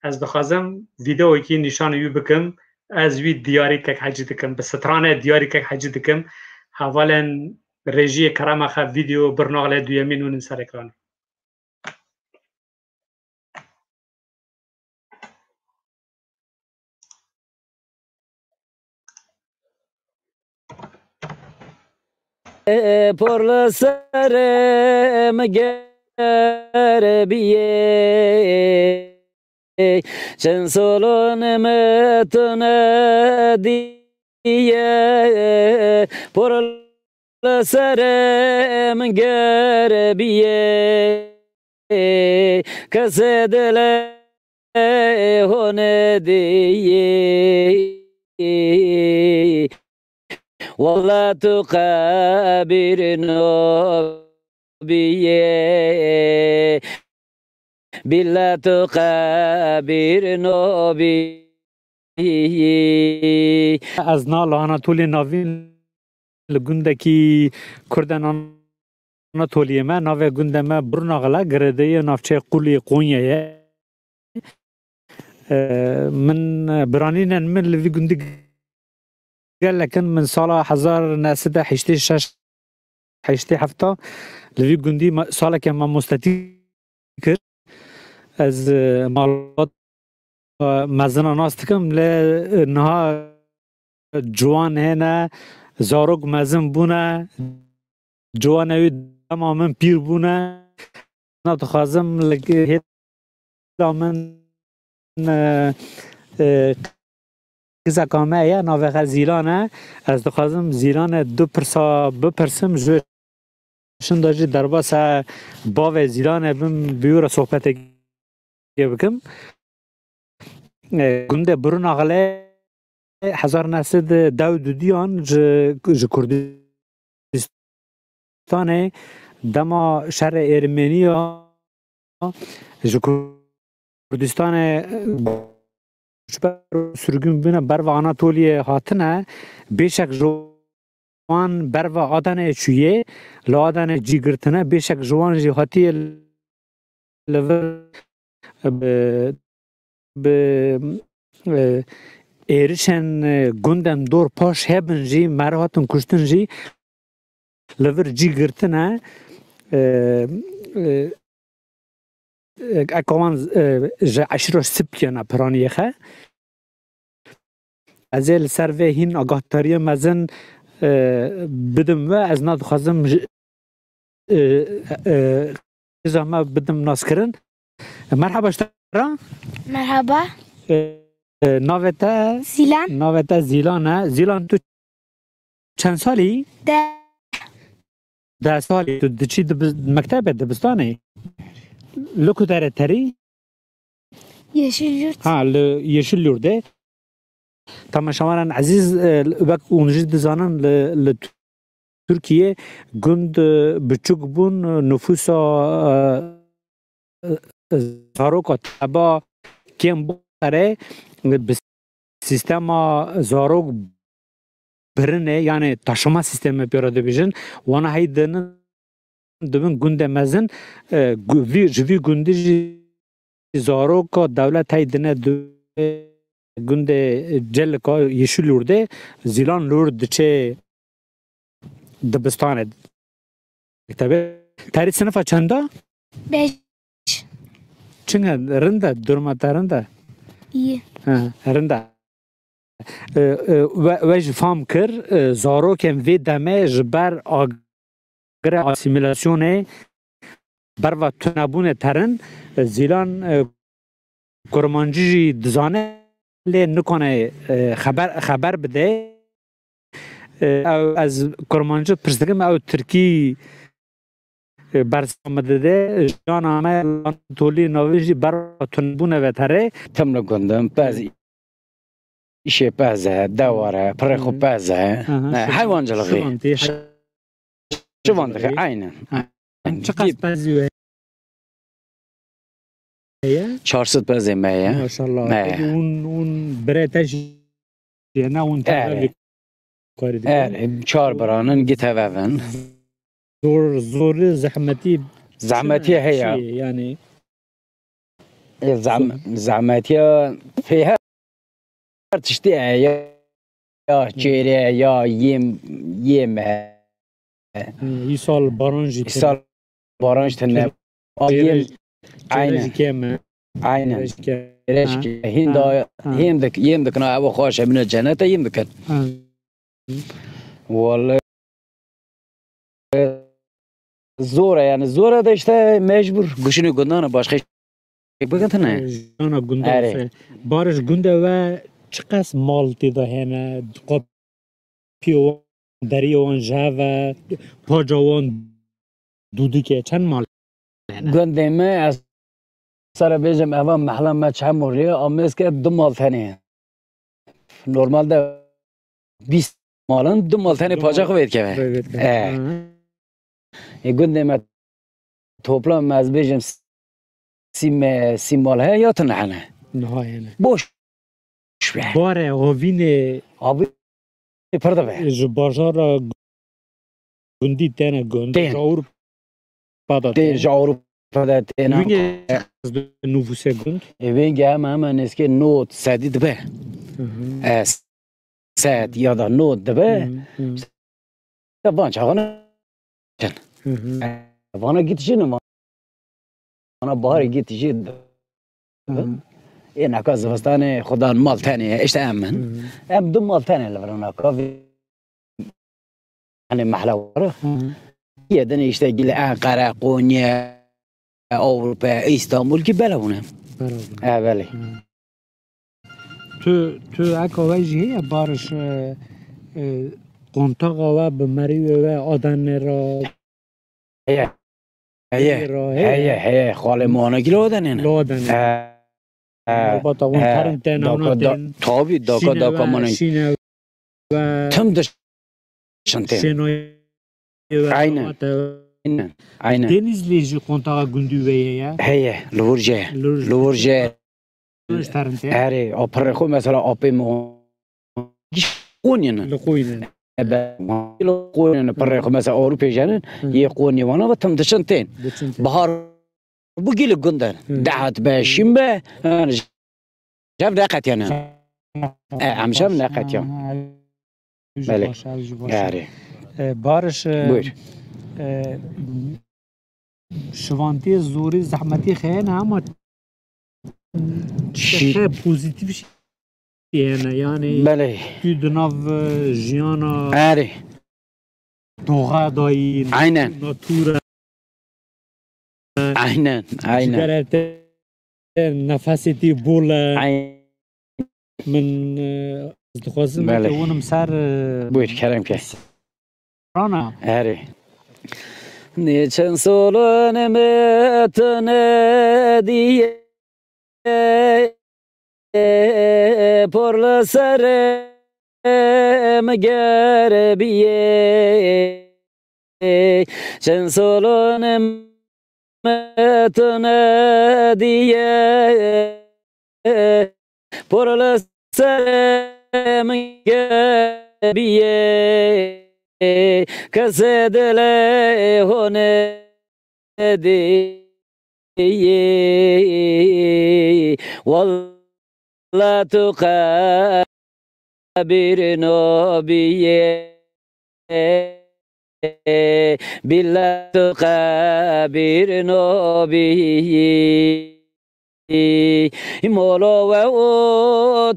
Ez dixwazim vîdeoyekî nîşanî wî bikim. Ez wî diyarî kek Hecî dikim. Bi stranê diyarî kek Hecî dikim. Hevalên rejiyê kerema xwe vîdeo Birnaxlê duyemîn hûn in ser ekranê. Por li serê min ger biyê, çend salon me tu nediye. Por li serê min ger biyê, kesê dilê hûn diyê. Walla tu qebîr nabiyê. Bîle tu qebîr nabiyî. Ez na li Anatoliyê navîn li gundekî Kurdên Anatoliyê me, navê gundê me Burnaxil e, girêdayî navçeyê Quliyê Qonyayê. E, min, e, biranînên min li vî gundî gelek in. Min sala hezar neh sed û heştê şeş, heştê hefta li vî gundî me, saleke mamostetî kir. Ez, e, malbat, e, mezina nas dikim, lê, e, niha ciwan hene, zarok mezin bûne, ciwanê wî dema min pîr bûne. Na dixwazim li hêla min, e, e, kizeka me ye, navê xwe Zîlan e. Ez dixwazim Zîlanê du pirsa bipirsim, ji wê şinda jî derbasa bavê Zîlanê bim, bi wî re sohbetekê bikim. E, gundê Burnaxilê hezar neh sed û deh û duyan ji, ji Kurdistanê dema şerê Ermeniya ji Kurdistanê koçber û sürgün bûne, berva Anatoliyê hatine, bêşek ji wan berva Adanê çûye, li Adanê cî girtine, bêşek ji wan jî hatiye li vir bi, bi, e, êrişên, e, gundên dor paş hebin jî, meriv hatin kuştin jî, li vir cî girtine, e, e, e, eka wan, e, ji eşîra Sipkê ne piraniyê xe. Ez ê li ser vê hîn agahdariya mezin, e, bidim we. Ez na dixwazim ji, e, e, qîza me bidim naskirin. Merhaba ji te re. Merhaba. E, e, navê te? Zîlan. Navê te Zîlan e. Zîlan, tu çend salî? Deh. Deh salî. Tu diçî dibi-, mektebê, dibistanê? Li ku derê terî? Yeşilyurt. Ha, li Yeşilyurtê. Temaşevanên ezîz, e, wek hûn jî dizanin, li, li Tirkiyê gund, e, biçûk bûn, e, nifûsa, e, e, zaroka teba kêm bû, erê, bi sîstema zarok birinê, yani taşıma sistemi pê re dibêjin, wana hey dinin dibin gundê mezin, e, gu-, vî, ji vî gundî jî zaroka dewlet hey dine dibê gundê Celika Yeşilurdê Zîlan Lur diçe dibistanê. Mektebê. Terî sinifa çenda? Beş. Çinge rind e, durma te rind e? İyi. Ha, rind e. E, e, we, we jî fam kir, e, zarokên vê demê ji ber agire asîmîlasyonê berva tunebûnê terin, e, Zîlan, e, kurmancî jî dizane, lê nikane, e, xeber, xeber bide. E, ew, ez kurmancî pirs dikim, ew tirkî, e, bersiva min dide. Jiyana me Anatolî navê jî berva tunebûnê ve tere. Tim li gund im, pez, îşê pez e, dewar e, pirê xwe pez e. Aha, e, şivan-, şivancilixê. Şivan dixê, aynen. Ha. Çiqas pezî we heye? Çar sed pezê me ye. Maşallah. Me. Peki hûn, hûn birê te jî ye, ne hûn tevevî karî dikin? Erê, çar biranin, gi tevevin. Zor, zorî, zehmetî. Zehmetî çi, heye. Çi, yani? E, zam-, zehmetiya fê her tiştî heye. Ya, ya çêrê, ya yêm, yêm e. Hı, îsal baran jî tune. Îsal baran jî tune. Çêrê, aynen. Çêrê jî kêm e. Aynen. Çêrê jî kêm e. Çêrê jî kêm e. Hîn da, yêm dik-, yêm dikine, ew xweş e, bine cennet e, yêm dikin. Ha. Wallahî zor e, yani zor e de işte mecbur. Guşinê gundan e, başka şey bikin tune. Jana gundan. Erê. Bariş gunda we çiqas mal tê de hene, qapî wan, deriyê wan ji hev e, paca wan dûdike, çend mal hene? Gundê me, ez sere bêjim, eva mehla me çend mal rê, amêske du mal tenê. Normalde bîst malin, du mal tenê paca xwe vê dikeve. Xwe vê dikeve. E. Hı. E, gundê me toplam ez bêjim sî me-, sî mal heye ya tune hene. Niha hene. Boş. Boş be. Bare, havînê. Havînê pir dibe. Ji bajara gundî têne gund. Tên. Ji Ewropa de tên. Tên, ji Ewropa de têne. Wîngê nûfûsê gund. E, wîngê heme, heme nêzkê nod sedî dibe. Hı hı. E, sed ya da nod dibe. Hı hı. Te van çaxan. Hı hı. E, vana gît jin, vana baharê gît jin. Hı hı. Ê naka zivistanê xudan mal tenê, işte em min. Hı hı. Em du mal tenê li vir naka. Hani mehla wara. Hı hı. Yê din işte gil Ankara, Konya, Avrupa, İstanbul ki bela bûne. Bela bûne. E, belê. Hı. Tu, tu eka we jî heye Bariş, e, e, kontaxa we bi merivê we Adenê re? Heye. Heye. Heye ra, heye. Heye, heye. Xalê me wana gî li Adenê ne. Li Adenê. He. He. Malbata wan terin tên, ewna tên. Tabî, daka, daka we, mane. Şîne we. Tim dişin tên. Şênoyê we, aynen. Malbata we. Aynen. Aynen. Denîzlî jî kontaxa gundî we ye ya? Heye, li wir jê. Li wir jê. Li wir jê. Ji terin tê. Erê, a pirê xwe mesela apê min Qonî ne. Li Qonî ne. Ebe, li Qonî ne, pirê xwe mesela Ewropê jenin, hı, yê Qonî wana ve tim diçin tên. Diçin tên. Bahar bû gî li gund e. Hı. Dehat be, şîn be, yani, jev neqetiyane. E, em jev neqetiyan. Ha, ha, ew jî baş, ew jî baş. Erê. E, Bariş, e, buyur. E, Şivantiyê zorî, zehmetî xeyene ama çi pozîtîf jî hene. Yani, belê, tu di nav, e, jiyana, erê, doğa dayî, aynen, natura, aynen, aynen, cigere te nefesê te bol e. Aynen. Min, e, ez dixwazim, belê, weke winim ser, e, buyur, kerem ke. Rana. Erê. Nê çend solan me tune diye, por li ser me gerbiye. Çend solan me tune diye, por li ser min gerbiye, kesê dilê hone diye. Wal Walla tu qebîr nobiyê. Bîlla tu qebîr nobiyî. Molo we û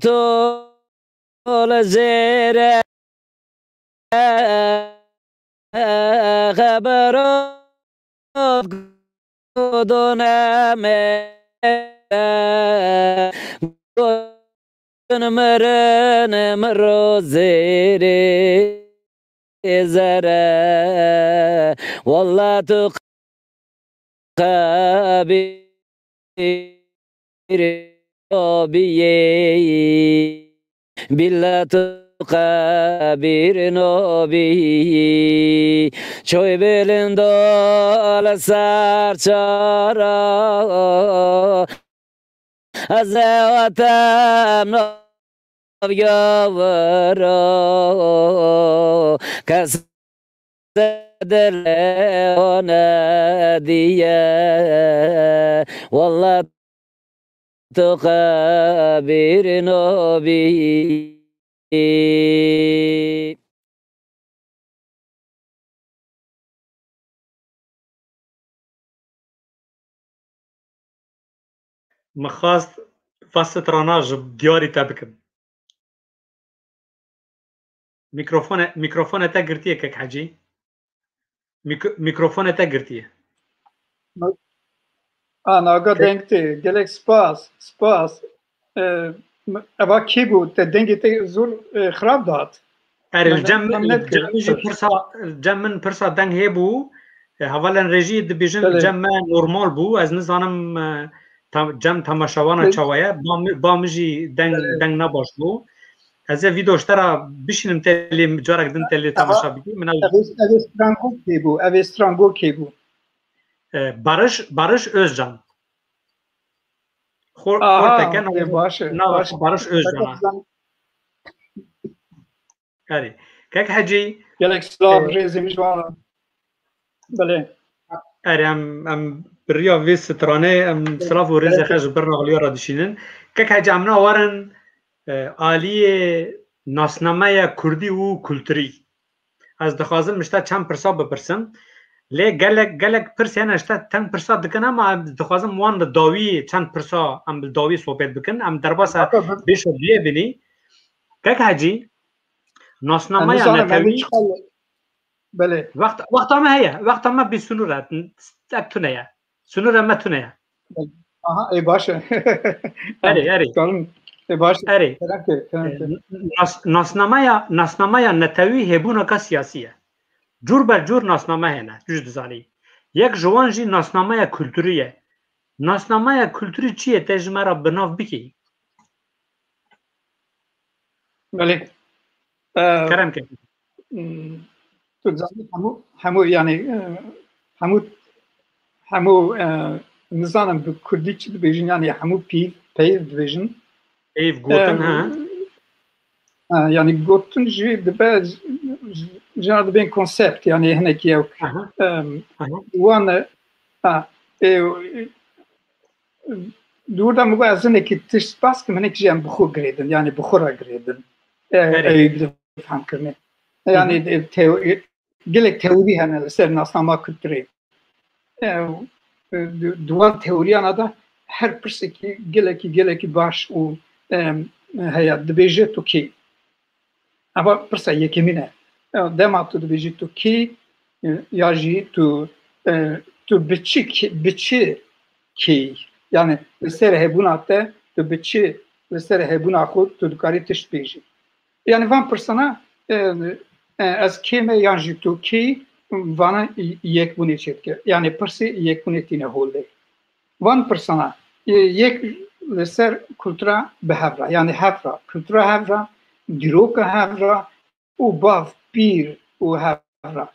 to li zêre xebero done me gon mirin miro zêrê zere. Walla tu qebîr nobiyê. Bîlla tu qebîr nobiyî. Çoy bilindo li ser çara. Ez ewatem nav gaviro. Kes dile one diye. Walla tu qebîr nobiyî. Min xwest va strana ji diyarî te bikim. Mikrofone, mikrofone te girtiye kek Hecî. Mik-, mikrofone te girtiye. A, naga deng tê. Gelek spas, spas. E, m-, eva kî bû? Te dengê te zor, e, xirab dihat. Erê, li cem min, li cem min jî pirsa, li cem min pirsa deng hê bû. E, hevalên rejiyê dibêjin, li cem me normal bû. Ez nizanim, e, tam, cem temaşewana çawa ye. Ba min, ba min jî deng, deng ne baş bû. Ez ê vîdeo ji te re bişînim, te lê carek din te lê temaşa bikî. Min ev ev ê, ev ê strango kê bû? Ev ê strango kê bû? E, Barış, Barış Özcan. Xor-, Aha, xorteke ê, nav-, baş e, nav-, baş e. Barış Özcan. Erê. Kek Hecî, gelek silav, e, rêzê min ji wan re. Belê. Erê, em, em bi riya vê stranê, em silav û rêzê xwe ji birna Xwedê re dişînin. Kek Hecî, em nawerin, e, aliyê nasnameya kurdî û kulturî. Ez dixwazim ji te çend pirsa bipirsim. Lê gelek, gelek pirs hene, ji te teng pirsa dikin, ama ez dixwazim wan li dawî çend pirsa em li dawî sohbet bikin. Em derbasa Waka bin- bêşo duyê binî. Kek Hecî, nasnameya Em nizanim, em netewî çiqas, belê. Wext, wexta me heye. Wexta me bî sinûr e. Ev tune ye. Sinûra me tune ye. Aha, ê, baş e. Erê, erê. Dikarim, ê, baş e. Erê. Kerem ke, kerem ke. E, nas-, nasnameya, nasnameya netewî hêbûneka siyasî ye. Cûr ber cûr nasname hene, tu jî dizanî. Yek ji wan jî nasnameya kulturî ye. Nasnameya kulturî çi ye? Te ji me re bi nav bikî. Belê. E, Kerem ke. Hmm, tu dizanî hemû, hemû, yanî, e, hemû, hemû, e, nizanim bi kurdî çi dibêjin, yanî hemû pîv, peyv dibêjin. Peyv gotin, e, ha. E, yanî gotin jî dibe, ji, ji, jina dibên konsept, yanî hinekî ew, Aha. e, Aha. wan, e, ha, e, Di wir de min got, ez hinekî tişt behs kim, hinek jî em bi xwe girêdin, yanî bi xwe re girêdin. E, Erê. Ew bi fehmkirinê. Yanî, Hı hı. e, teo-, e, gelek teorî hene li ser nasnama kulturê. E, e, di, di wan teoriyana de her pirsekî gelekî, gelekî baş û, e, heye, dibêje tu kî. Eva pirsa yekemîn e. E, dema tu dibêjî tu kî, e, ya jî tu, e, tu bi çi kî, bi çi kî? Yanî li ser hebûna te, tu bi çi li ser hebûna xwe tu dikarî tişt bêjî? Yanî van pirsana, e, e, ez kê me yan jî tu kî, vana yekbûnê çêdike. Yanî pirsê yekbûnê tîne holê. Van pirsana, e, yek li ser kultura bi hev re, yanî hev re, kultura hev re, dîroka hev re û bav, pîr û hev re.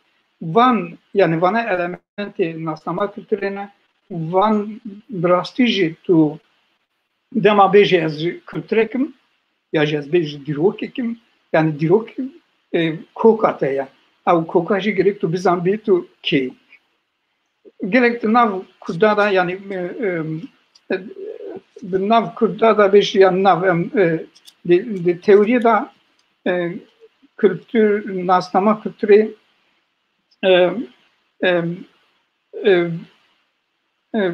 Van, yanî vana elementê nasnama kulturê ne, van bi rastî jî tu dema bêjî ez ji kulturek im, ya jî ez bêjî dîrokek im, yanî dîrok, e, koka te ye. Ew koka jî gerek tu bizanbî tu kê yî. Gelek di nav Kurdan de, yanî, e, e, e, bi nav Kurda da bêjî ya nav em, e, di, di teoriyê de, e, kultur, nasnama kulturê, e, e, e, e,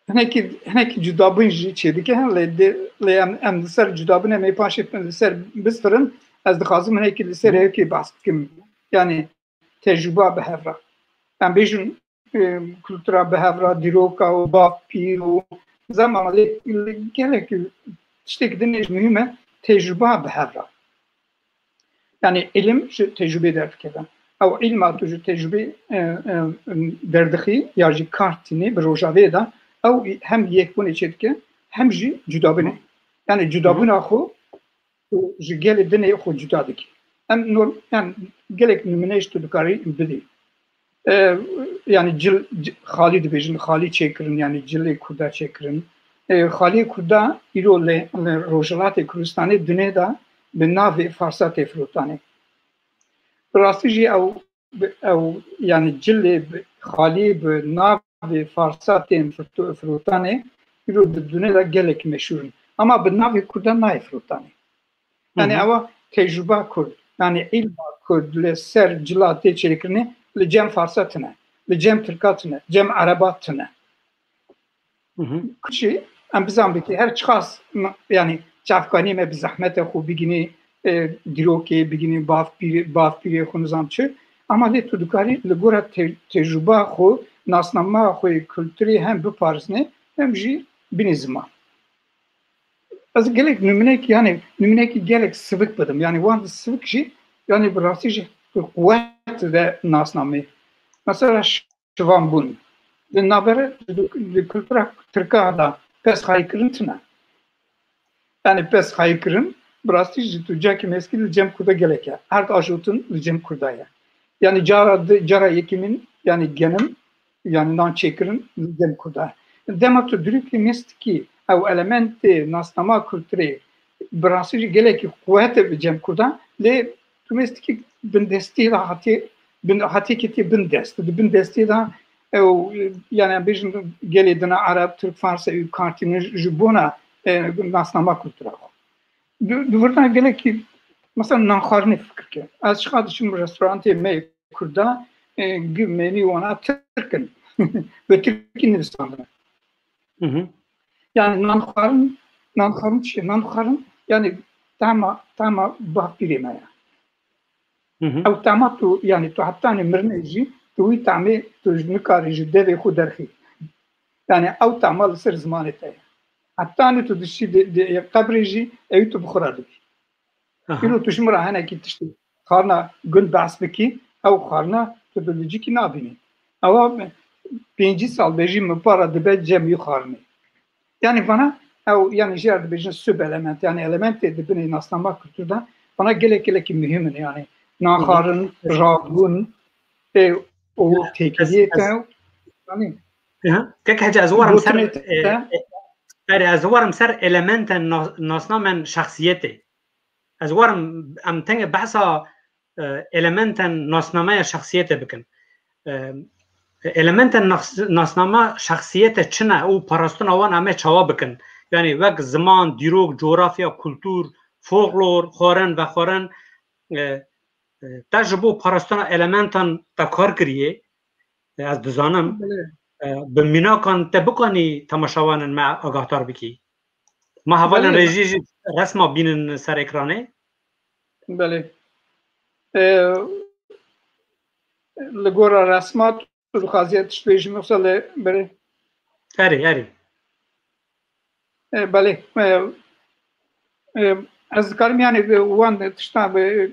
hinekî, hinekî cudabûn jî çêdike, lê di, lê em, em li ser cudabûnê me paşê li ser bistirin, ez dixwazim hinekî li ser yekê behs bikim. Yani tecrûba bi hev re. Em bêjin, e, kultura bi hev re, dîroka û bav pîr û zema lê, lê gelek tiştek din jî muhîm e, tecrûba bi hev re. Yani ilim ji tecrûbê derdikeve. Ew ilma tu ji tecrûbê, e, e, derdixî ya jî kar tînî bi rojavê de, ew hem yekbûnê çêdike, hem jî cudabûnê. Yani cudabûna xwe û ji gelê dinê xwe cuda dikî. Em norm, yani gelek nimûne jî tu dikarî bidî. E, yani cil, c-, xalî dibêjin, xalî çêkirin, yani cilê Kurda çêkirin. E, xaliyê Kurda îro li, li Rojhilatê Kurdistanê dunê de bi navê Farsa tê firotanê. Bi rastî jî ew, ew, yani cilê bi, xalî bi navê Farsa tên fito-, firotanê, îro di dunê de gelek meşhûr in. Ama bi navê Kurda nayê firotanê. Yani ewa tecrûba Kurd, yani îlma Kurd li ser cila tê çêkirinê li cem Farsa tine, li cem Tirka tine, cem Ereba tine. Kuşî em bizan bikî her çiqas m-, yani çavkanî me bi zehmet e xwe bigînî, e, dîrokê, bigînî bav pîrê, bav pîrê xwe nizam çi. Ama lê tu dikarî li gora te-, tecrûba xwe, nasnama xwe, kulturê hem biparêzinê, hem jî binî ziman. Ez gelek nimûnek, yani nimûnekî gelek sivik bidim. Yani wan di sivik jî, yani bi rastî jî quwet de nasnamê. Mesela şivanbûn. Di navbere, di, di kultura Tirka de pez xayîkirin tune. Yani pez xayîkirin, bi rastî jî tu cakî mezkî li cem Kurda gelek e. Erd ajotin li cem Kurda ye. Yani cara di, cara yekîmin, yani genim, yani nan çêkirin li cem Kurda. Dema tu dirûkî mezkî ew elementê nasnama kulturê bi rastî jî gelekî quwet e bi cem Kurda, lê tu mezkî bindestî de hatî, bin, hatî ketî bindest. Di bindestî de ew, yani em bêjin gelê dina Ereb, Tirk, Fars ew kartînin ji bona, e, nasnama kultura xwe. Di, di virda gelekî, mesela nanxwarinê fikir ke. Ez çiqa diçim restorantê me Kurda, e, gi menî wana Tirk in. Bi Tirkî nivîsandine. Hı hı. Yani nanxwarin, nanxwarin çi? Nanxwarin, yani tama, tama bavpîrê me ya. Hı hı. Ew tama tu, yani tu hetanê mirinê jî, tu wî tamê tu ji nikarî ji devê xwe derxî. Yani ew tama li ser zimanê te ye. Hetanê tu dişî di, di qebrê jî, ew tu bi xwe re dibî. Aha. Îro tu ji min re henekî tiştê xwarina gund behs bikî, ew xwarina tu di licikî nabînî. Ewa pêncî sal bêjî min para dibe cem wî xwarinê. Yani vana ew, yani jê re dibêjin sub element, yani elementê di binê nasnama kultur de, vana gelek gelekî muhim in, yani nanxwarin, rabûn, e, û têkiliyê te, yani Aha. Kek Hece, ez warim ser, gotinê te, e, e, erê, ez warim ser elementên nas-, nasnamên şexsiyetê. Ez warim em tenge behsa, e, elementên nasnameya şexsiyetê bikin. E, elementên nas-, nasnama şexsiyetê çi ne û parastina wan em ê çawa bikin? Yani wek ziman, dîrok, coğrafya, kultur, folklor, xwarin, vexwarin, e, e, te ji bo parastina elementan te kar kiriye, e, ez dizanim. Belê. E, bi mînakan te bikanî temaşevanên me agahdar bikî. Ma hevalên Belê. rejî jî resma bînin ser ekranê. Belê. E, li gora resma tu dixwaziye tişt bêjî, yoksa lê berê? Erê, erê. E, belê. E, e, ez dikarim, yani, e, wan tiştan, e,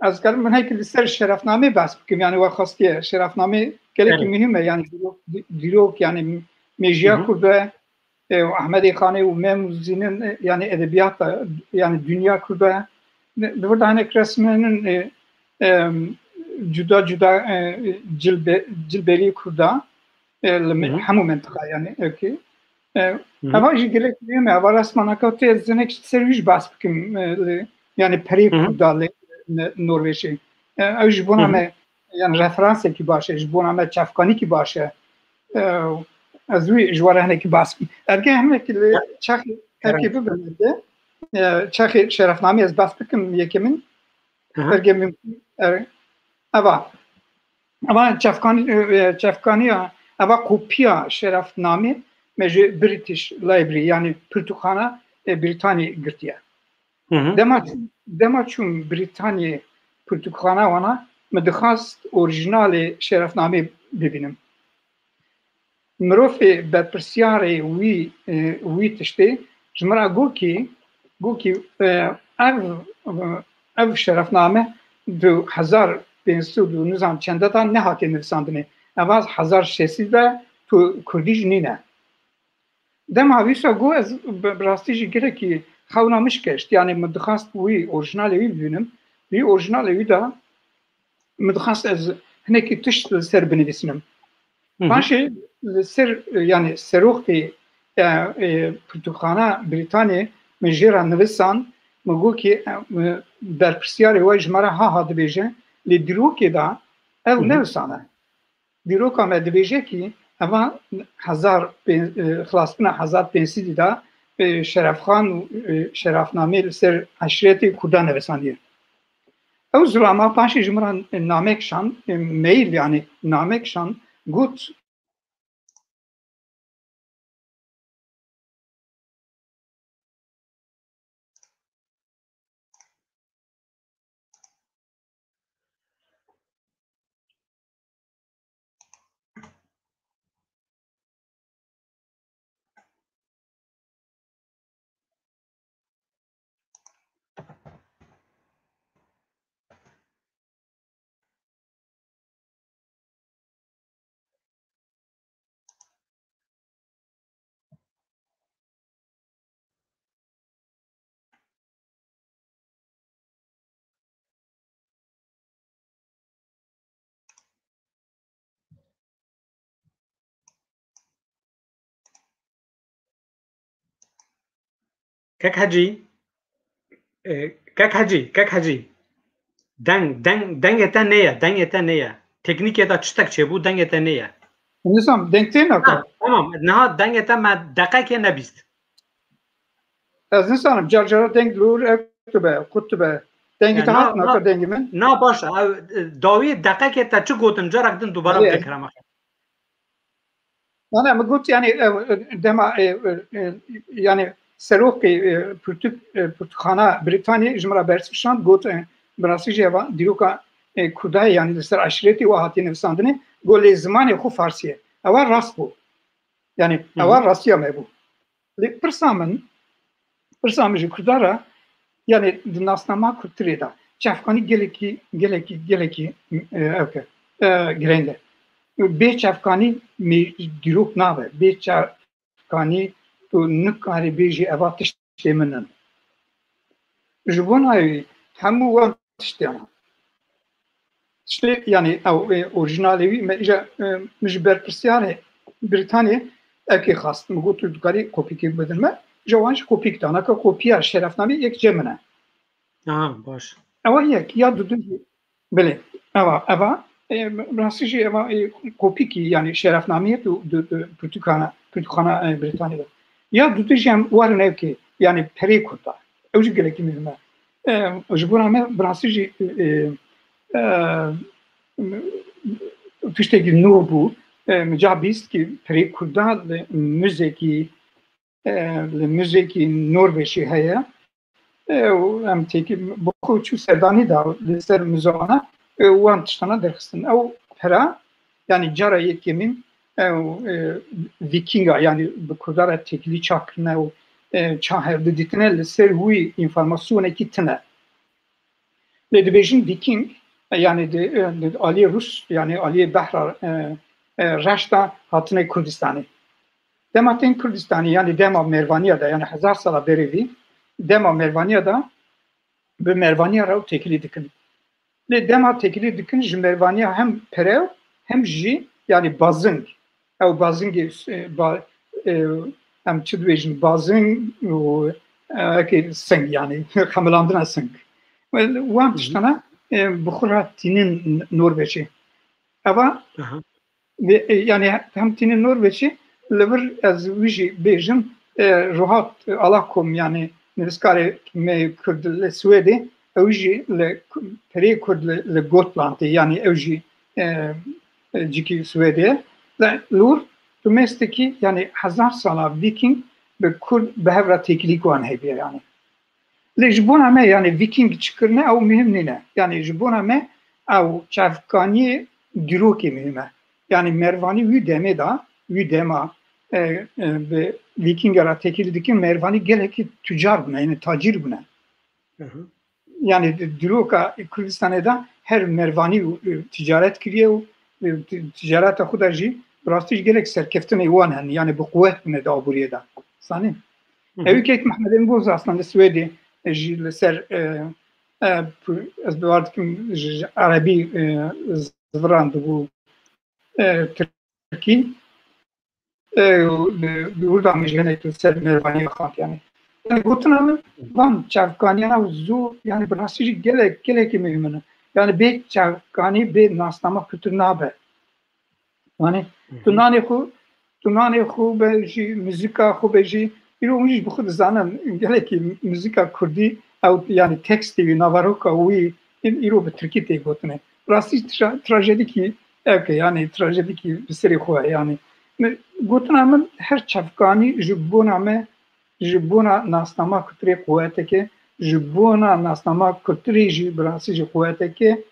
ez dikarim, min hekî li ser şerefnamê behs bikim, yani, we xwestiye. Şerefnamê gelekî Erê. muhîm e, yani, dîrok, dî-, dîrok, yani, mêjiya Hı hı. Kurd e, e, û Ehmedê Xanê û Mem û Zînin, e, yani, edebiyata, yani, dünya Kurd e. Di vir de hinek resmên, e, e, cuda cuda, e, cilbe-, cilberî Kurda, e, li me-, Hı hı. hemû mentiqa, yani, okey. E, Hı hı. Eva jî gelek muhîm e, eva resmanaka te ez hinek ser wî jî behs bikim, e, li, yani, perê Hı hı. Kurda li, li Norveçê. E, ew ji bona Hı hı. me, yani, referansekî baş e, ji bona me çavkanîkî baş e. E, Ez wî ji we re hinekî bas kim. Erge hinekî li çaxê, kerem, erkê bibin erge. E, çaxê şerefnamê ez bas bikim yekemin. Aha. Erge mimkun. Er, eva. Eva çefkanî, e, çefkaniya, eva kopiya şerefnamê me ji British Library, yani pirtûkxana, e, Brîtanî girtiye. Hı hı. Dema, dema çûm Brîtaniyê pirtûkxana wana, min dixwast orîjinalê şerefnamê bibînim. Mirovê berpirsiyarê wî, e, wî tiştê ji min re got kî, got kî, e, ev, ev şerefname di hezar pênc sed û nizam çende de nehatiye nivisandinê. Eva hezar şeş sed de tu kurdî jî nîne. Dema wîsa got, ez bi, bi rastî jî gelekî xewna min şikest. Yani min dixwast wî orîjinalê wî bibînim. Wî orîjinalê wî de min dixwast ez hinekî tişt li ser binivîsînim. Hı hı. Paşê li ser, yani serokê, e, e, pirtûkxana Brîtanê min jê re nivisan, min got kî, e, berpirsiyarê we ji me re ha ha dibêje, lê dîrokê de ev, hı hı, nevisane. Dîroka me dibêje kî eva hezar pê-, e, xilaskirina hezar pênc sedî de, e, Şerefxan û, e, şerefnameyê li ser eşîretê Kurdan nivisandiye. Ew zilama paşê ji min re namek şand, e, mail, yani namek şand, got, Kek Hecî, e, Kek Hecî, Kek Hecî. Deng, deng, dengê te neye, dengê te neye. Teknîkê de tiştek çêbû, dengê te neye. Nizam, deng tê naka. Ha, tamam, niha dengê te me deqekê nebîst. Ez nizanim, car cara deng li wir ew dibe, qut dibe. Dengê te hat naka, dengê min? Na, baş e, ew, e, dawiyê deqekê te çi gotin, carak din dubare bike, kerema xwe. Na, ne, min got, yani, e, e, dema, e, e, e, yani, serokê, e, pirtûk, e, pirtûkxana Brîtanî ji min re bersiv şand, got, e, bi rastî jî eva dîroka, e, Kurda ye, yani, li ser eşîretê we hatiye nivisandinê, got, lê zimanê xwe Farsî ye. Ewa rast bû. Yani, hı hı, ewa rastiya me bû. Lê pirsa min, pirsa min ji Kurda re, yani di nasnama kulturê de, çavkanî gelekî, gelekî, gelekî, e, ew ke, e, girêng e. Bê çavkanî me dîrok nabe, bê çavkanî tu nikarî bêjî eva tiştê min in. Ji bona wî hemû wan tiştê, tiştê, yani ew, e, orîjinalê wî me îja, e, min ji berpirsiyarê Brîtaniyê ekê xwest. Min got, tu dikarî kopîkê bidin me. Ji wan jî kopîk da. Naka kopîya şerefnamê yek cem min e. Aha, baş. Ewa yek, ya dudu jî, belê, eva, eva, e, rastî jî eva, e, kopîkî, yani şerefnameyê tu, tu, tu, pirtûkana, pirtûkxana, e, Brîtanî de. Ya dudu jî em warin ev ki, yani perê Kurda. Ew jî gelekî muhim e. E, ji bo me bi rastî jî, e, e, tiştekî nû bû. E, min ca bîst ki perê Kurda li muzekî, e, li muzekî Norveçî heye. E, û em têkî bi xwe çû serdanî da li ser muzana, e, wan tiştana derxistin. Ew pera, yani cara yekemîn, ew, e, Vîkînga, yani bi Kurda re têkilî ça kirine û, e, ça hevdi dîtine, li ser wî înformasyonekî tine. Lê dibêjin Vîkîng, e, yani di, e, di aliyê Rûs, yani aliyê behra, e, e, reş de hatine Kurdistanê. Dema tên Kurdistanê, yani dema mêrvaniya de, yani hezar sala berê vî, dema mêrvaniya de bi mêrvaniya re têkilî dikin. Lê dema têkilî dikin ji mêrvaniya hem perew hem jî, yani bazing. Ew bazingê, e, ba-, e, em çi dibêjin, bazing û, e, ekê sing, yani xemilandina sing. Wan tiştana, e, bi xwe re tînin Norveçê. Eva, aha, ve, e, yani hem tînin Norveçê, Li vir ez wî jî bêjim, e, Ruhat Alakom, yanî nivîskarê me Kurd li Swêdê, ew jî li Ku-, perê Kurd li, li Gotlandê, yanî ew jî, e, e, cîkî Swêdê ye. Li wir tu mêstekî, yanî hezar sala Vîking bi Kurd bi hev re têkilî ku wan hêbî ye, yanî. Lê ji bona me, yanî Vîking çi kirine, ew muhim nîne. Yanî ji bona me ew çavkaniyê dîrokê muhim e. Yanî Mervanî wî demê de, wî dema, e, e, bi Vîkinga re têkilî dikin, Mervanî gelekî tucar bûne, yanî tacîr bûne. Hı hı. Yanî di-, dîroka Kurdistanê de her Mervanî, e, ticaret kiriye û, e, ti-, ticareta xwe de jî bi rastî jî gelek serkeftinê wan hene, yanî bi quwet bûne di aboriyê de. Zanî? Hı hı. Ew kek Mehmedên Boz aslında Swêdê, e, jî li ser, e, e, pu-, ez bawer dikim ji, ji erebî, e, ziviran dibû, e, tirkî. E, û li, li wir de min jî hinek li ser Mervanî xwend, yanî. Yanî gotina min, van çavkaniyana zû, yanî bi rastî jî gelek, gelekî muhim in. Yanî bê çavkanî, bê nasnama kultur nabe. Yanî Hı hı. tu nanê xwe, tu nanê xwe be jî, muzîka xwe be jî, îro hûn jî bi xwe dizanin, gelekî muzîka kurdî, ew, yanî tekstê wî, navaroka wî, î-, îro bi tirkî tê gotinê. Rastî tra-, trajedikî, ewke, yanî trajedikî bi serê xwe ye, yanî. Me, gotina min her çavkanî ji bona me, ji bona nasnama kulturê quweteke, ji bona nasnama kulturê jî bi rastî jî quweteke.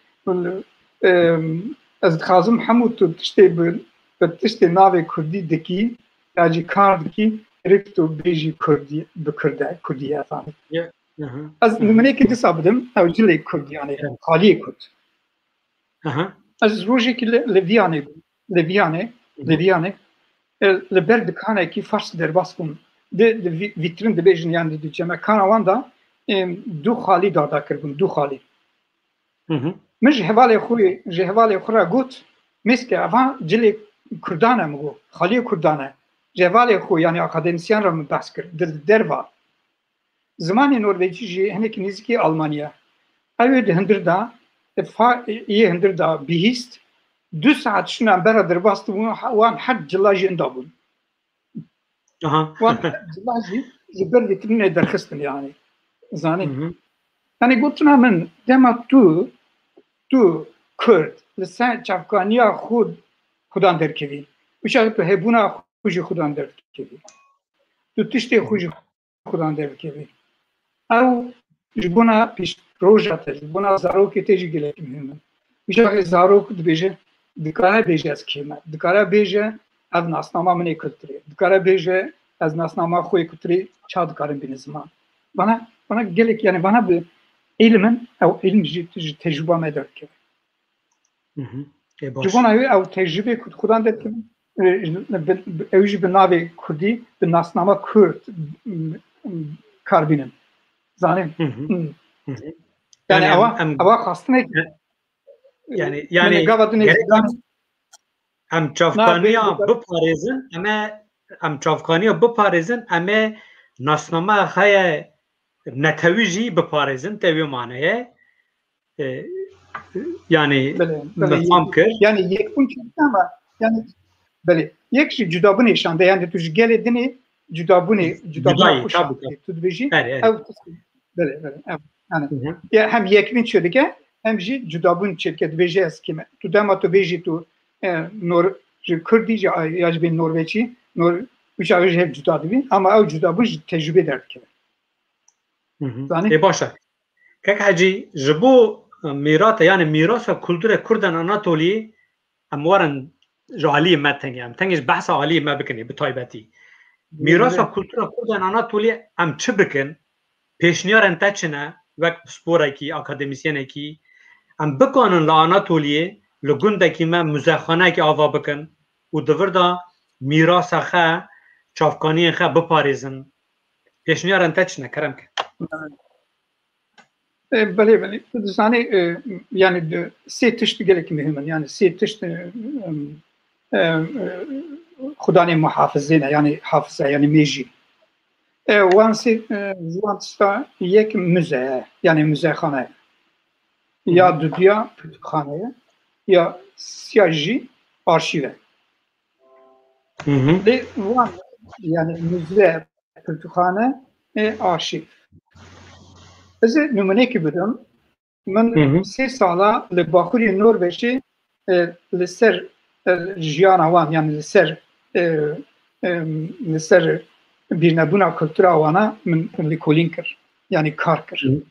Em, ez dixwazim hemû tu tiştê bi, bi tiştê navê kurdî dikî, ya jî kar dikî, gerek tu bêjî kurdî, bi kurde, kurdî ye, zanî. Ye. Hı hı. Ez Hı hı. nimûnekî dîsa bidim, ew cilê kurd, yanî Evet. xaliyê kurd. Hı hı. Ez rojekî li, li Viyanê bûm. Li Viyanê, Hı hı. li Viyanê, e, li ber dikanekî fars derbas bûm. Di, di vî-, vîtrin dibêjin, yanî di cemekana wan de, em, du xalî dada kiribûn, du xalî. Hı hı. Min ji hevalê xwe, ji hevalê xwe re got, "Mêske, eva cilê kurdan e," min got, "xaliyê kurdan e." Ji hevalê xwe, yanî akademisyen re min behs kir, di, di derva. Zimanê norvecî jî hinek nêzîkî Almanya. Ew ê di hundir de, fa-, yê hundir de bihîst, du saet şûna bera derbas dibûn, wan her cila jî inda bûn. Aha. Wan her cila jî ji ber vîtrînê derxistin, yanî. Zanî? Hı hı. Yanî gotina min, dema tu, tu Kurd, li ser çavkaniya xwe xudan derkevî. Wisa tu hebûna xwe jî xudan derkevî. Tu tiştê xwe jî xudan derkevî. Ew ji bona pêşroja te, ji bona zarokê te jî gelek muhim e. Wisa zarok dibêje, dikare bêje ez kê me. Dikare bêje ev nasnama min ê kulturê. Dikare bêje ez nasnama xwe yê kulturê ça dikarim bîne ziman. Bana, bana gelek, yanî bana bi îlim in, ew îlim jî, ji tecrûba me derdikeve. Hı hı. Ê, baş. Ji bona wê ew tecrûbê ku xudan derkevin, e, bi, bi, ew jî bi navê kurdî, bi nasnama kurd, m, m, kar bînin. Zanî? Hı hı. Hı. Hı hı. Yanî Yanî ewa, em, em, ewa xastinek, yanî, e, yanî yanî gava dinê gerek zidan em, em çavkaniya Na, bê- biparêzin, em ê, em çavkaniya biparêzin, em ê nasnama xwe ye netewî jî biparêzin, te wê maneye. E, yanî Belê, belê, min fam kir. Yanî yekbûn çêdike ama, yanî, belê, yek jî cudabûnê şande, yanî tu ji gelê dinê cudabûnê, cudabûna Cudayî, xwe tabii, şande. Tabii. Tu dibêjî, Erê, erê. Ew tiştê, belê, belê, ew, yanî, Hı hı. ya hem yekbûn çêdike, hem jî cudabûn çêdike, dibêje ez kî me. Tu dema tu bêjî tu, e, nor-, ji kurdî, ji, ya ji bên norveçî, nor-, wisa ji hev cuda dibî, ama ew cudabûn ji tecrûbê derdikeve. Hı hı. Zanî? Ê, baş e. Kek Hecî, ji bo, e, mîrata, yanî mîrasa kulturê Kurdên Anatoliyê, em werin ji aliyê me tengê, em tengê ji behsa aliyê me bikin ê, bi taybetî. Mîrasa Belê. kultura Kurdên Anatoliyê em çi bikin? Pêşniyarên te çi ne? Wek pisporekî, akademîsyenekî, em bikanin li Anatoliyê, li gundekî me muzexaneyekî ava bikin û di vir de mîrasa xe, çavkaniyên xe biparêzin. Pêşniyarên te çi ne, kerem ke? E, belê, belê. Tu dizanî, e, yanî di, sê tişt gelek muhim in. Yanî sê tişt, e, em, e, e, xudanê muhafizê ne, yanî hafize, yanî mêjî. E, wan sê, e, ji wan tişta yek muze ye, yanî muzexane ye. Ya Hı hı. duduya kütüphane ye, ya siya jî arşîv e. Hı hı. Lê wan, yani müze, pirtûkxane, e, arşîv. Ez ê nimûnekî bidim. Min Hı hı. sê sala li Baxûrê Norveçê, e, li ser, e, jiyana wan, yani li ser, e, e, li ser bîrnebûna kultura wana min lêkolîn kir. Yani kar kir. Hı.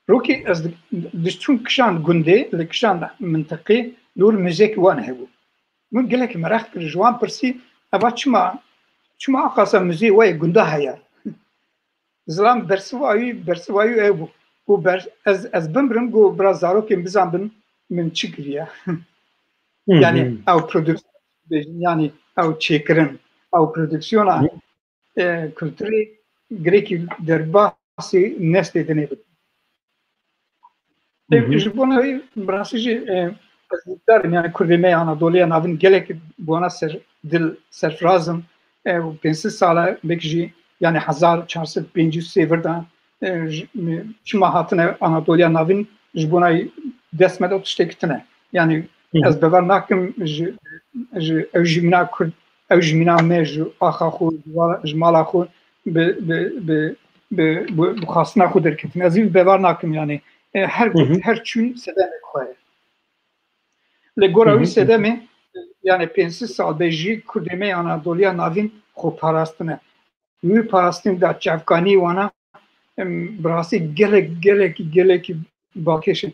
Rokê ez di-, diçûm kişan gundê, li kişan mintiqê, li wir müzeyek wan hebû. Min gelek meraq kir, ji wan pirsî, eva çima, çima aqasa müzeyê we yê gunda heye? Zilam bersiva wî, bersiva wî ew bû. Got, ber-, ez, ez bimrim, got, bira zarokên bizanbin min çi kiriye. Hı hı. Yani ew prodüksiyon, yani ew çêkirin, ew prodüksiyona, Hı. e, kulturê girêkî derbasî neslê dinê bidin. Hı hı. Ji bona wî, bi rastî jî, e, ez dîdar im, yani Kurdê me ya Anadoliya Navîn gelek bi wana ser dil serfiraz im. E, û pênc sed sal e, belkî jî, yani hezar çar sed pêncî û sê vir de, e, ji, çima hatine Anadoliya Navîn, ji bona wî dest me de tiştekî tune. Yani Hı hı. ez bawer nakim ji, ji ew jî mîna Kurd, ew jî mîna me ji axa xwe, ji wa-, ji mala xwe bi, bi, bi, bi, bi, bi xwestina xwe derketin. Ez vî bawer nakim, yani, e, her Hı hı. her çûn sedemê xwe ye. Li gora Hı wî hı. sedemê, yani pênc sed sal be jî Kurdê me Anadoliya Navîn xwe parastine. Wî parastin da çavkanî wana, em, bi rastî gelek, gelek, gelek balkêş in.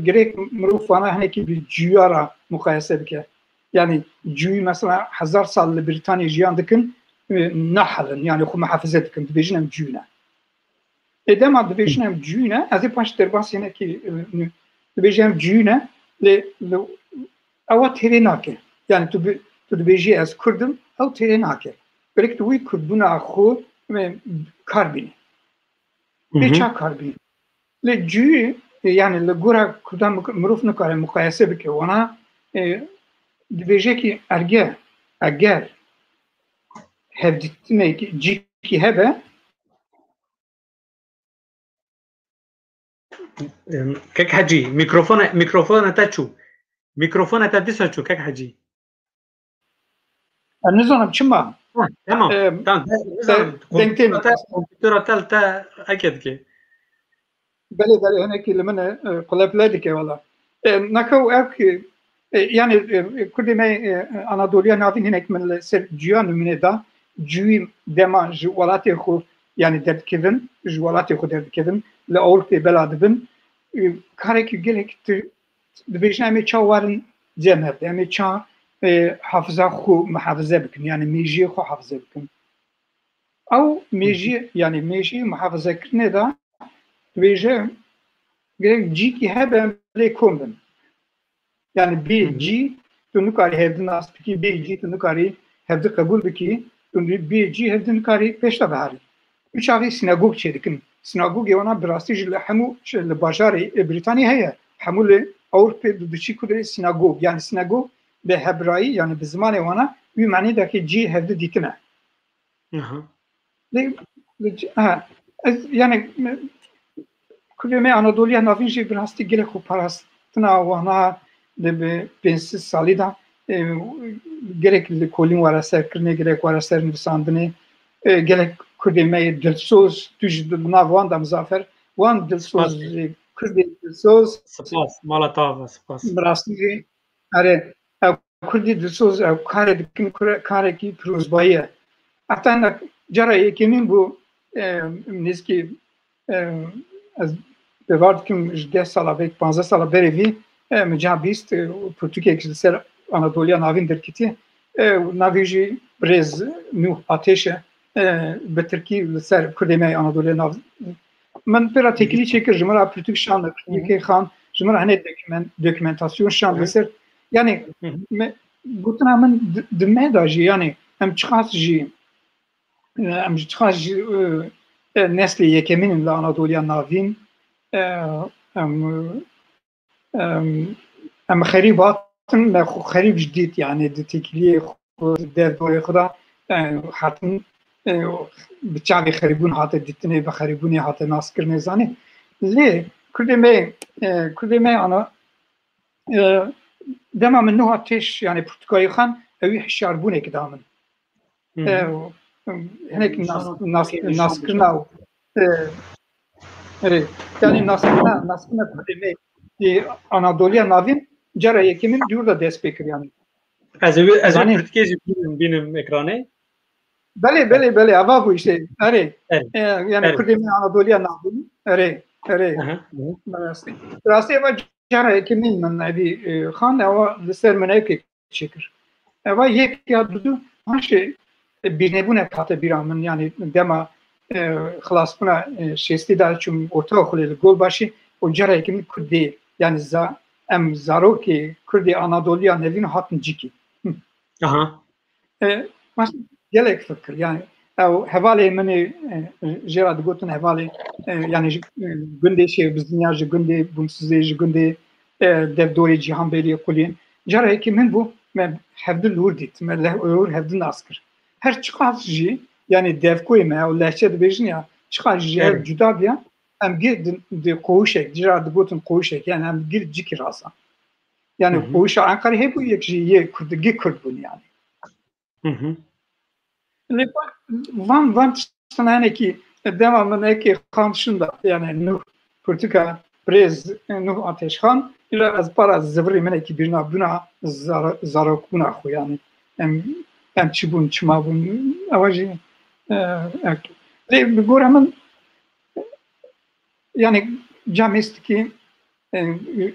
Gerek mirov wana hinekî bi cûya re muqayese bike. Yani cûyî mesela hezar sal li Brîtanî jiyan dikin, e, nahelin, yani xwe muhafize dikin, dibêjin em cûyî ne. Ê dema dibêjin em cûyî ne, ez ê paş derbasî hinekî, e, nû, dibêjin em cûyî ne, lê, lê ewa têrê nake. Yani tu bi-, tu dibêjî ez Kurd im, ew têrê nake. Gerek tu wî Kurdbûna xwe, e, kar bînî. Hı Bê hı. ça kar bînî. Lê cûyî, e, yani li gora Kurdan mik-, mirov nikare muqayese bike. Wana, e, dibêje ki erge, eger hevdîtinekî cîkî hebe, Em, Kek Hecî, mikrofona, mikrofona te çû. Mikrofona te dîsa çû, Kek Hecî. Em nizanim çima. Ha, tamam. Em, Tamam, te, nizanim. e, dengtê Kompûtera te, kompûtera te, te eke dike. Belê, belê, hinekî li min e, e, qulep lê dike wela. E, naka û ev ki, e, yani, e, Kurdê me, e, Anadoliya Navîn hinek min li ser cuya nimûne da. Cuyî dema ji welatê xwe, yani derdikevin, ji welatê xwe derdikevin, li Ewropê bela dibin. E, karekî gelek tu dibêjin em ê ça werin cem hev de, em ê ça, e, hafiza xwe muhafize bikin, yani mêjiyê xwe hafize bikin. Ew mêjî, yani mêjî muhafizekirinê de dibêje, gerek cîkî hebe em lê kom bin. Yani bê Hı hı. cî tu nikarî hevdi nas bikî, bê cî tu nikarî hevdi qebûl bikî, tu bê cî hevdi nikarî pêş de biherî. Wî çaxî sinagog çêdikin. Sinagogê wana bi rastî jî li hemû ç-, li bajarê, e, Brîtanî heye. Hemû li Ewropê di, diçî ku dirê sinagog. Yani sinagog bi hebrayî, yani bi zimanê wana wî manî dake cî hevdi dîtine. Aha. Lê, lê, ha, ez, yani, me, Kurdê me Anadoliya Navîn jî bi rastî gelek xwe parastina wana li bi pênc sed salî de, e, gelek li kolîn were ser kirinê, gelek were ser nivîsandinê, e, gelek Kurdê me yê dilsoz, tu jî di nav wan de Muzaffer, wan dilsoz, Spas. e, Kurdê dilsoz, Spas, mala te ava, spas. Bi rastî jî, erê, ew Kurdî dilsoz, ew karê dikin, kure-, karekî pirozbayî ye. Heta hinek cara yekemîn bû, e, nêzîkî, e, ez bawer dikim ji deh sala, belkî panzdeh sala berê vî, e, min ca bîst, e, pirtûkek ji li ser Anadoliya Navîn derketî. E, navê jî birêz Nûh Ateş e, e, bi tirkî li ser Kurdê me Anadoliya Navîn. Min pê re têkilî çêkir, ji min re pirtûk şand, pirtûkê xand, ji min re hinek dokumen-, dokumentasyon şand li ser. Yani, Hı hı. me, gotina min di, di me de jî, yani, em çiqas jî, e, em ji çiqas jî, e, e, neslê yekemîn in li Anadoliya Navîn, e, em, Em, em xerîb hatin, me xwe xerîb jî dît, yani di têkiliyê xwe, di derdorê xwe de, e, hatin, e, bi çavê xerîbûn hate dîtinê, bi xerîbûnê hate naskirinê, zanî. Lê Kurdê me, e, Kurdê me ana, e, dema min Nûh Ateş, yani pirtûkayî xan, Ew ê hişyarbûnekî da min. Hı hı. E, hinek nas-, nas-, naskirina û, e, erê, yani naskirina, naskirina Kurdê me, e, Anadoliya Navîn cara yekemîn dûr de dest pê kir yani. Ez ê, ez ê Zanî- Kurdkê jî bînim, bînim ekranê. Belê, belê, belê, ava bû işte. Erê. Erê. E, yani Erê. Kurdê me Anadoliya Navîn. Erê, erê. Hı hı, hı hı. Rastî. Rastî eva cara yekemîn min evî, e, xan, eva li ser min ewkê çêkir. Eva yek ya dudu, haşê, e, bîrnebûnek hate bîra min, yani dema, e, xilasbûna, e, şêstî de çûm orta oxulê li Golbaşî û cara yekemîn Kurdê, yani za-, em zarokê Kurdê Anadoliya Nevîn hatin cîkî. Hı. Aha. E, mas gelek fikir, yani ew hevalê min ê, e, jê re digotin hevalê, e, yani ji, e, gundê Şêxbizniya, ji gundê Bûnsizê, ji gundê, e, Devdorê Cîhanbêriyê Qulîn. Cara yekê min bû, me hevdin li wir dît, me li wir hevdin nas kir. Her çiqas jî, yani devkoyê me, ew lehçe dibêjin ya, çiqas ji hev Evet. cuda biya, em gê di, di qohuşek, cara digotin qohuşek, yani em gê cîkî rasa. Yani Hı hı. qohuşa Enqerê hebû, yek jî yê Kurd, gê Kurd bûn yani. Hı hı. Lê van, van tiştana hinekî dema min eke xan şinda, yani Nuh Kurtika, birêz Nuh Ateşxan, îla ez para zivirî min eke bîrna bûna zar-, zarokbûna xwe, yani em, em çi bûn, çima bûn, ewa jî, e, ek. Lê bi gora min, yani camêstikî, e,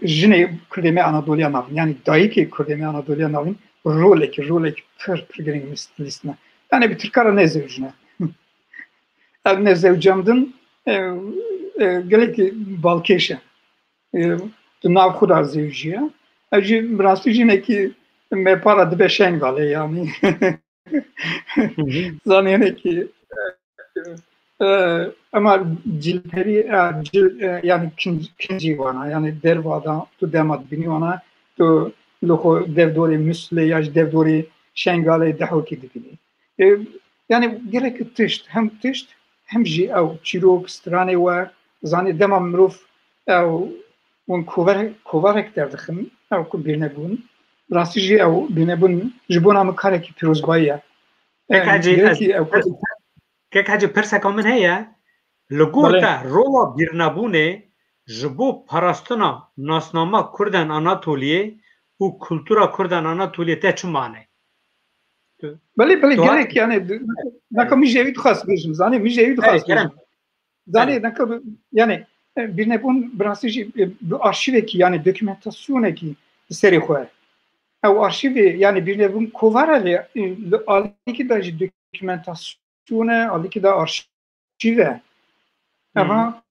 jinê Kurdê me Anadoliya Navîn, yani dayikê Kurdê me Anadoliya Navîn rolekî, rolekî pir, pir girîng lîst-, lîstine. Yani bi Tirka re nezewicine. Ev nezewcandin, e, e, gelekî balkêş e. E, di nav xwe de zewiciye. Ev jî bi rastî jinekî me para dibe Şengalê yani. Hı hı. Zanî hinekî, e, e, ema cilperî, e, cil, e, yani kin-, kincî wana, yani derva da tu dema dibînî wana, tu li xwe devdorê Muslê ya ji devdorê Şengalê dehokî dibînî. E, yani gelek tişt, hem tişt, hem jî ew çîrok, stranê we, zanî dema mirov ew hûn kover-, kovarek derdixin, ew ku bîrnebûn, rastî jî ew bîrnebûn ji bona min karekî pîrozbayî ye. Kek Em, Hecî, gelekî ez ew pir-, Kek Hecî, pirseka min heye. Li gor Belê. te rola bîrnebûnê ji bo parastina nasnama Kurdan Anatoliyê û kultura Kurdan Anatoliyê te çi mane? Tu, Belê, belê, tu gelek hat- yani, d-, naka min jî evî dixwest bêjim, zanî, min jî evî Erê, dixwest kerem. bêjim. Zanî, Erê. naka bi-, yani, e, bîrnebûn bi rastî jî, e, bi arşîvekî, yani dokumentasyonekî li serê xwe. Ew arşîvê, yani bîrnebûn kovar e lê, e, li alîkî de jî dokumentasyon e, alîkî de arşîv e. Hı hı. Eva,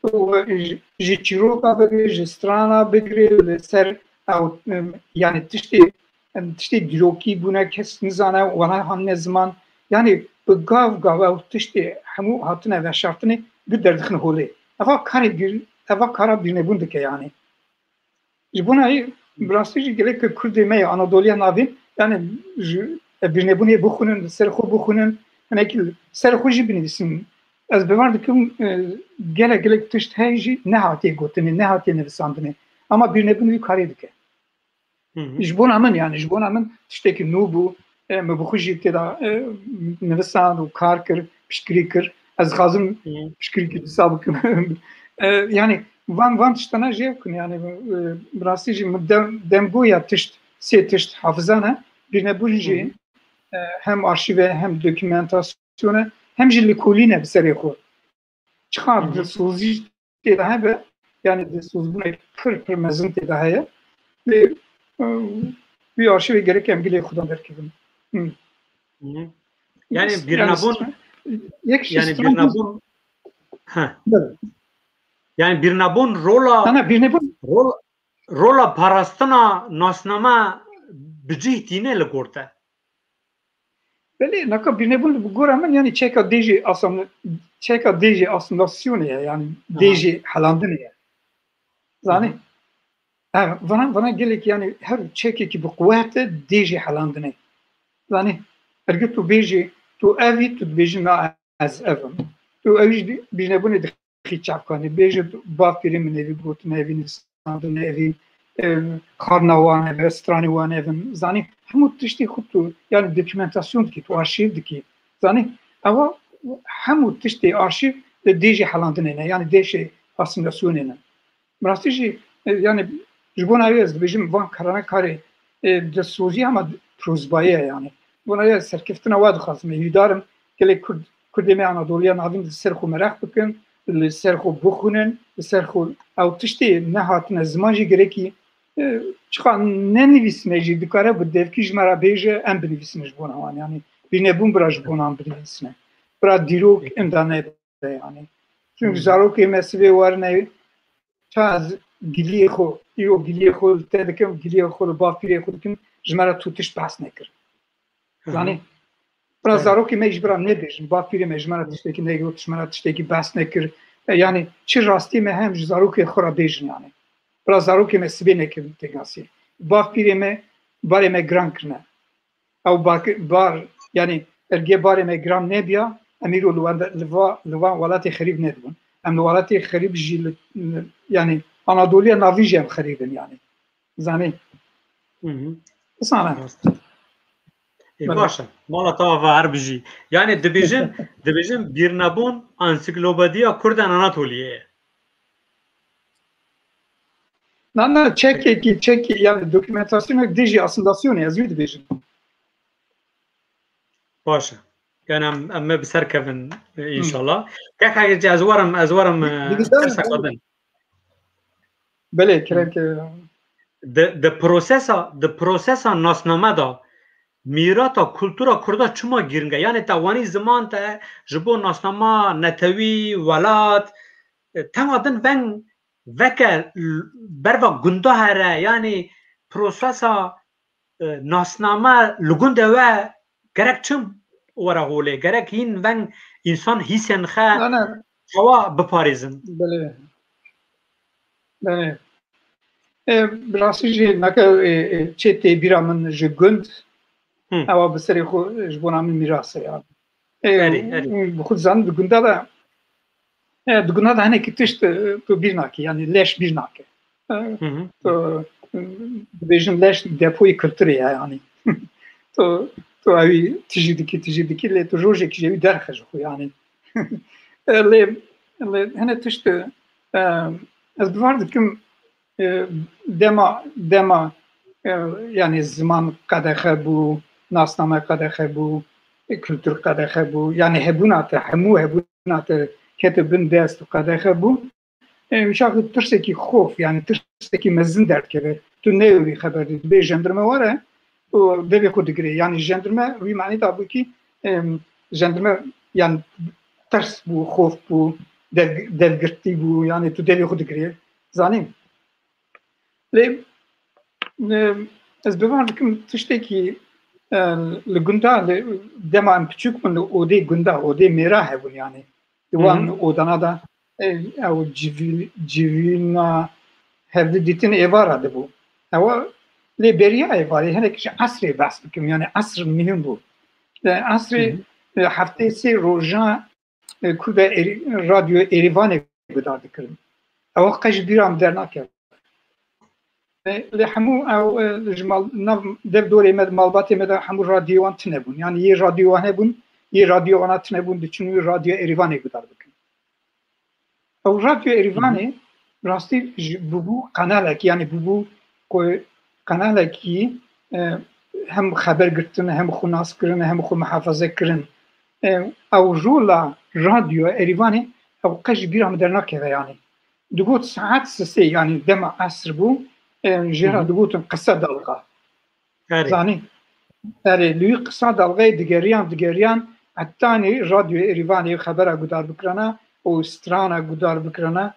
û ji, ji çîroka bigire, ji strana bigire, li ser ew, em, yani tiştê, em, tiştê dîrokî bûne, kes nizane, wana hanine ziman. Yani bi gav gav ew tiştê hemû hatine veşartinê, bi derdixin holê. Eva karê bîr-, eva kara bîrnebûn dike yani. Ji bona wî, bi rastî jî gelek Kurdê me yê Anadoliya Navîn, yani ji, e, bîrnebûnê bixwînin, li ser xwe bixwînin, hinekî li ser xwe jî binivîsin. Ez bawer dikim, e, gelek, gelek tişt heye jî nehatiye gotinê, nehatiye nivîsandinê. Ama bîrnebûn wî karê dike. Hı hı. Ji bona min, yani ji bona min tiştekî nû bû. E, min bi xwe jî tê de, e, nivisan û kar kir, piştgirî kir. Ez dixwazim Hı. piştgirîkî dîsa bikim. E, yani van, van tiştana jê bikin, yani, e, bi rastî jî min dem, demgoya tişt, sê tişt hafiza ne, bîrnebûn jî, Hı hı. e, hem arşîv e, hem dokumentasyon e, hem jî lêkolîn e bi serê xwe. Çiqas Hı hı. dilsozî tê de hebe, yani dilsozbûnek pir, pir mezin tê de heye. Lê, e, wî arşîvê gerek em gilê xwe de derkevin. Hı. Hı. Yani Bes, bîrnebûn, yani, yek jî yani stran bîrnebûn, he. Evet. Yani bîrnebûn rola, Na, na, bîrnebûn. rol-, rola parastina nasnama bi cih tîne li gor te. Belê, naka bîrnebûn bi gora min, yani çeka dêjê asam-, çeka dêjê asimilasyonê ye, yani Aha. dêjê helandinê ye. Zanî? Aha. Ha, vana, vana gelek, yani her çekekî bi quwet e dêjê helandinê. Zanî? Ergê tu bêjî, tu ev î, tu dibêjî, na, ez ev im. Tu ew jî bîrnebûnê dixî çavkanê. Bêjî, tu, bavpîrê min evî gotin, evî nivîsandin, evî, e, xarina wan hebe, stranê wan hebin. Zanî, hemû tiştê xwe tu, yani dokumentasyon dikî, tu arşîv dikî. Zanî, ewa hemû tiştê arşîv li dêjê helandinê ne, yani dêşê asîmîlasyonê ne. Bi rastî jî, e, yani ji bona wê ez dibêjim van karana karê, e, destsoziya hema prozbayê ye yani. Bona wê ez serkeftina we dixwazim. Hîvdar im gelê Kurd, Kurdê me Anadoliya Navîn li ser xwe mereq bikin, li ser xwe bixwînin, li ser xwe ew tiştê nehatine ziman jî gerekî, e, çiqa nenivîsine jî dikare bi devkî ji me re bêje, em binivîsine ji bona wan. Yani bînebûn bira ji bona wan binivîsine. Bira dîrok em da nebe yani. Çünkü zarokê me sibê werine, ça ez giliyê xwe, îro giliyê xwe li te dikim, giliyê xwe li bavpîrê xwe dikim, ji me re tu tişt behs nekir. Hı hı. Zanî, bira Evet. zarokê me ji bira nebêjin, bavpîrê me ji me re tiştekî negot, ji me re tiştekî behs nekir. E, yani çi rastî me hem ji zarokê xwe re bêjin yani. Bira zarokê me sibê nekirin têkasî. Bavpîrê me barê me giran kirine. Ew bar, bar, yani ergê barê me giran nebiya, em îro li wan de, li va, li van welatê xerîb nedibûn. Em li welatê xerîb jî li, li, yani Anadoliya Navîn jî em xerîb in yani. Zanî? Hı hı. Isana. Rast. Ê, Belê. Baş e. Mala te ava her bijî. Yani dibêjin, dibêjin bîrnebûn ansiklopediya Kurdan Anatoliyê ye. Na, na, çekekî, çekî, yani dokumentasyonek dijî asîmîlasyonê, ez wî dibêjim. Baş e. Yani em, em me bi ser kevin, e, Hı. înşallah. Kek heke ez werim, ez werim, e, Dibêjim, dersek din. Belê, kerem ke. Di, di prosesa, di prosesa nasname de mîrata kultura Kurda çima girîng e? Yani te wanî ziman te ji bo nasnama netewî, welat, e, tema din veng veke l-, berva gunda here, yani prosesa, e, nasname li gundê we gerek çim were holê, gerek hîn veng însan hîsên xe Ne, ne. xewa biparêzin. Belê. Belê. E, bi rastî jî nake, e, e, çê tê bîra min ji gund, Hı. ewa bi serê xwe ji bona min mîras e yani. E, Erê, erê. Bi xwe dizanin di gunda de, e, di gunda de hinekî tişt, e, tu bîr nakî, yani leş bîr nake. E, Hı hı. Tu, e, dibêjin leş depoyê kulturê ye yani. Tu, tu ewî tijî dikî, tijî dikî, lê tu rojekî jî ewî derxe ji xwe yani. E, lê, lê hene tişt, e, ez bivar dikim, e, dema, dema, e, yani ziman qedexe bû, nasname qedexe bû, e, kultur qedexe bû, yani hebûna te, hemû hebûna te kete bin dest û qedexe bû. E, wî çaxî tirsekî xof, yani tirsekî mezin derdikeve. Tu neyê wî xeber dî, dibê jendirme were û devê xwe digirê. Yani jendirme wî manî da bû ki, em, jendirme yani tirs bû, xof bû, dev, devgirtî bû, yani tu devê xwe digirê. Zanî? Lê, e, ez bivar dikim tiştekî, e, li gunda, li, dema em piçûk bûn, li odê gunda, odê mêra hebûn yani. Di wan Hı hı. odana de, e, ew civî-, civîna hevdî dîtin êvara dibû. Ewa lê beriya êvarê hinek ji esrê behs bikim, yani esr muhim bû. E, esrê, Hı hı. e, heftê sê roja, e, Kurda Êrî-, Radyo Êrîvanê guhdar dikirin. Ewa qe ji bîra min dernakeve. E, lê hemû ew, e, ji mal, nav dev dorê me, malbatê me de hemû radyoyê wan tune bûn. Yani yê radyoyê wan hebûn, yê radyoyê wana tune bûn, diçin wî Radyoya Êrîvanê guhdar bikin. Ew Radyoya Êrîvanê Hı hı. rastî ji, bûbû kanalek, yani bûbû ku kanalekî, e, hem xeber girtin, hem xwe nas kirin, hem xwe muhafaze kirin. E, ew rola Radyoya Êrîvanê ew qe ji bîra min dernakeve yani. Digot saet sisê, yani dema esr bû, e, jê re Hı hı. digotin qisa dalga. Erê. Zanî? Erê, li wî qisa dalgayê digeriyan, digeriyan, hetanî Radyoya Êrîvanê xebera guhdar bikirana û strana guhdar bikirana.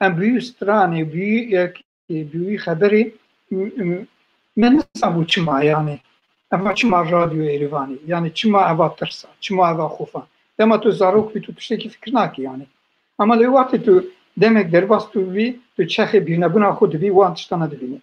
Em bi wî stranê, bi wî yek, bi wî xeberê, m-, m-, me nizanbû çima yani. Eva çima Radyoya Êrîvanê? Yani çima eva tirsa? Çima eva xofa? Dema tu zarok bî, tu tiştekî fikir nakî yani. Ama lê wextê tu demek derbas tu bî, tu çexê bîrnebûna xwe dibî, wan tiştana dibînî.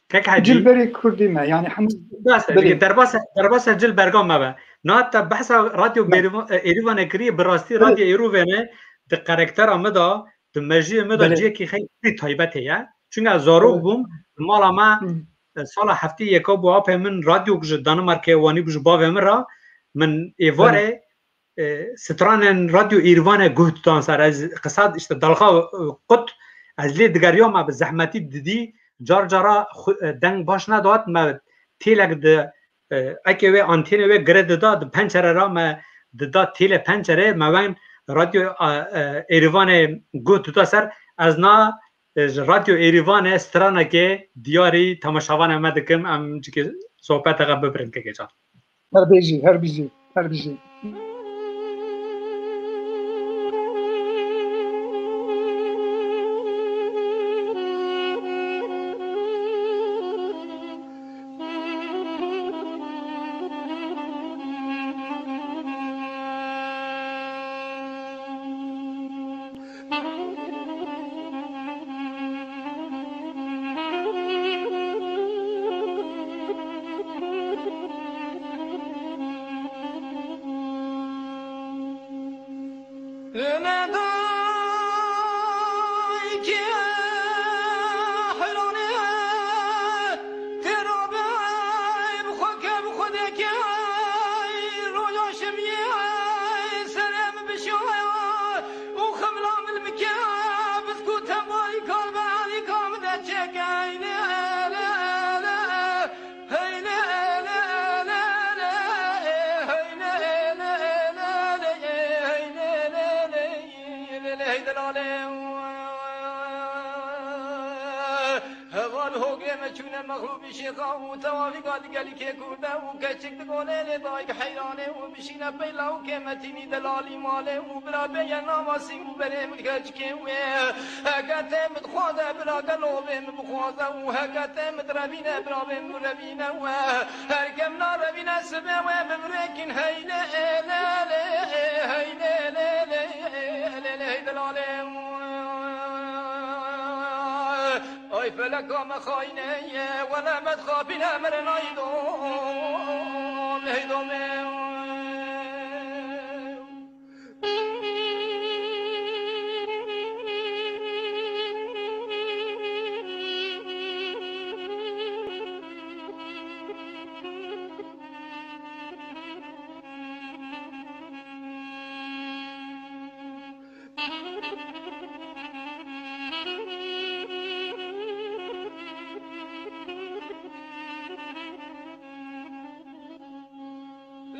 Kek Hecî. Cilberê Kurdî me, yani hemû Bes e, Belê. Dike derbasa, derbasa cil berga me be. Na te behsa Radyo Belê. Bêrîva-, e, Êrîvanê kiriye, bi rastî Belê. Radyo Êrîvanê di karaktera me de, di mejiyê me de Belê. cihekî xeylî taybet heye. Çunke ez zarok bûm, li mala me, e, sala heftê yeka bû, apê min radyok ji Danimarkê wanîbû ji bavê min re, min êvarê, e, stranên radyo Êrîvanê guh didan ser. Ez qisa, işte, dalga, e, qut, ez lê digeriyam, me bi zehmetî didî, car cara xwe, e, deng baş nedat, me têlek di, e, eke wê antênê wê gire dida, di pencere re me dida têlê pencere, me wen radyo, e, e, Êrîvanê guh dida ser. Ez na, e, ji radyo Êrîvanê stranekê diyarî temaşevanê me dikim, em cikê sohbeteke bibirin kekê can. Her bijî, her bijî, her bijî. Heval hogê me çûne mexrûbî şêxa û tewavî gal gelî kê kurde û keçik digole lê dayik heyranê û bişîne peyla û kêmetînî delalî malê û bira bêye nava sîng û berê min keçikê wê. Heke tê min dixwaze bira gelo bê min bixwaze û heke tê min direvîne bira bê min revîne we. Her kem narevîne sibê wê bi birêkîn heylê lê lê, heylê lê lê, lê lê hey delalê. Ay feleka me xayne ye, wele me dixapîne mere naydom, hey domê.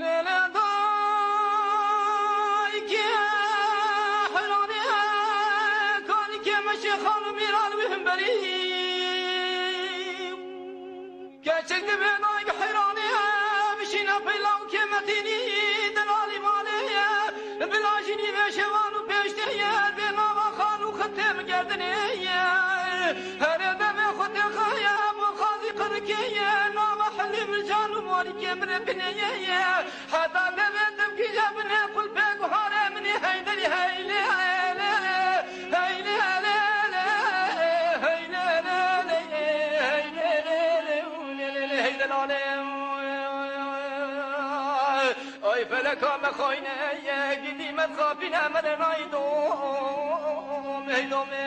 Lele dayke heyranê, kalikê meşê xanû mîran wî himberî. Keçik dibe dayke heyranê, bişîne peyla û kêmetînî delalî malê. Bila jînî vê şevan û pêştê ye, dê nava xan û xitê min gerdinê ye. Herê demê xwe têxaye, bo xazî qirikê ye, nava helî min can û morîkê min rê binê ye. Heta demê tim kîje binê qulpê guharê min ê heyderî heylê lê, heylê lê lê, heylê lê lê, heylê lê lê, lê lê lê, heylê lê lê. Ay feleka me xayne ye, gidî me dixapîne me de naydom, hey domê.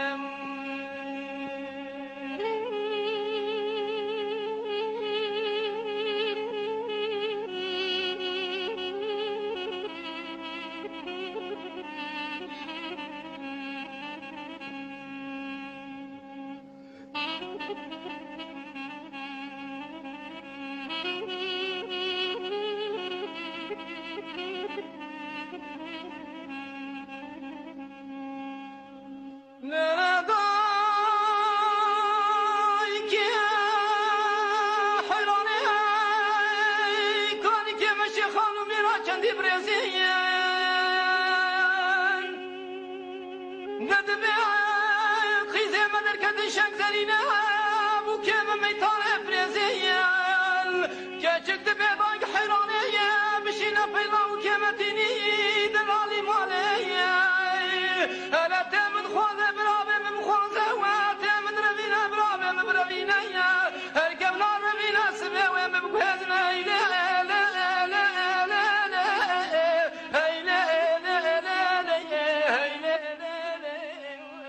Dibê qîzê me derketin şeng zerîne, bûkê min meytanê firêzê ye. Keçik dibê dayik heyranê ye, bişîne peyla û kêmetînî delalî malê ye. Hele tê min dixwaze birabê min bixwaze we, tê min direvîne birabê min birevîne ye. Her kevna revîne sibê wê min biguhêzine eylê, eylê, eylê, eylê, eylê. Hey lê, lê, lê, lê, lê, lê,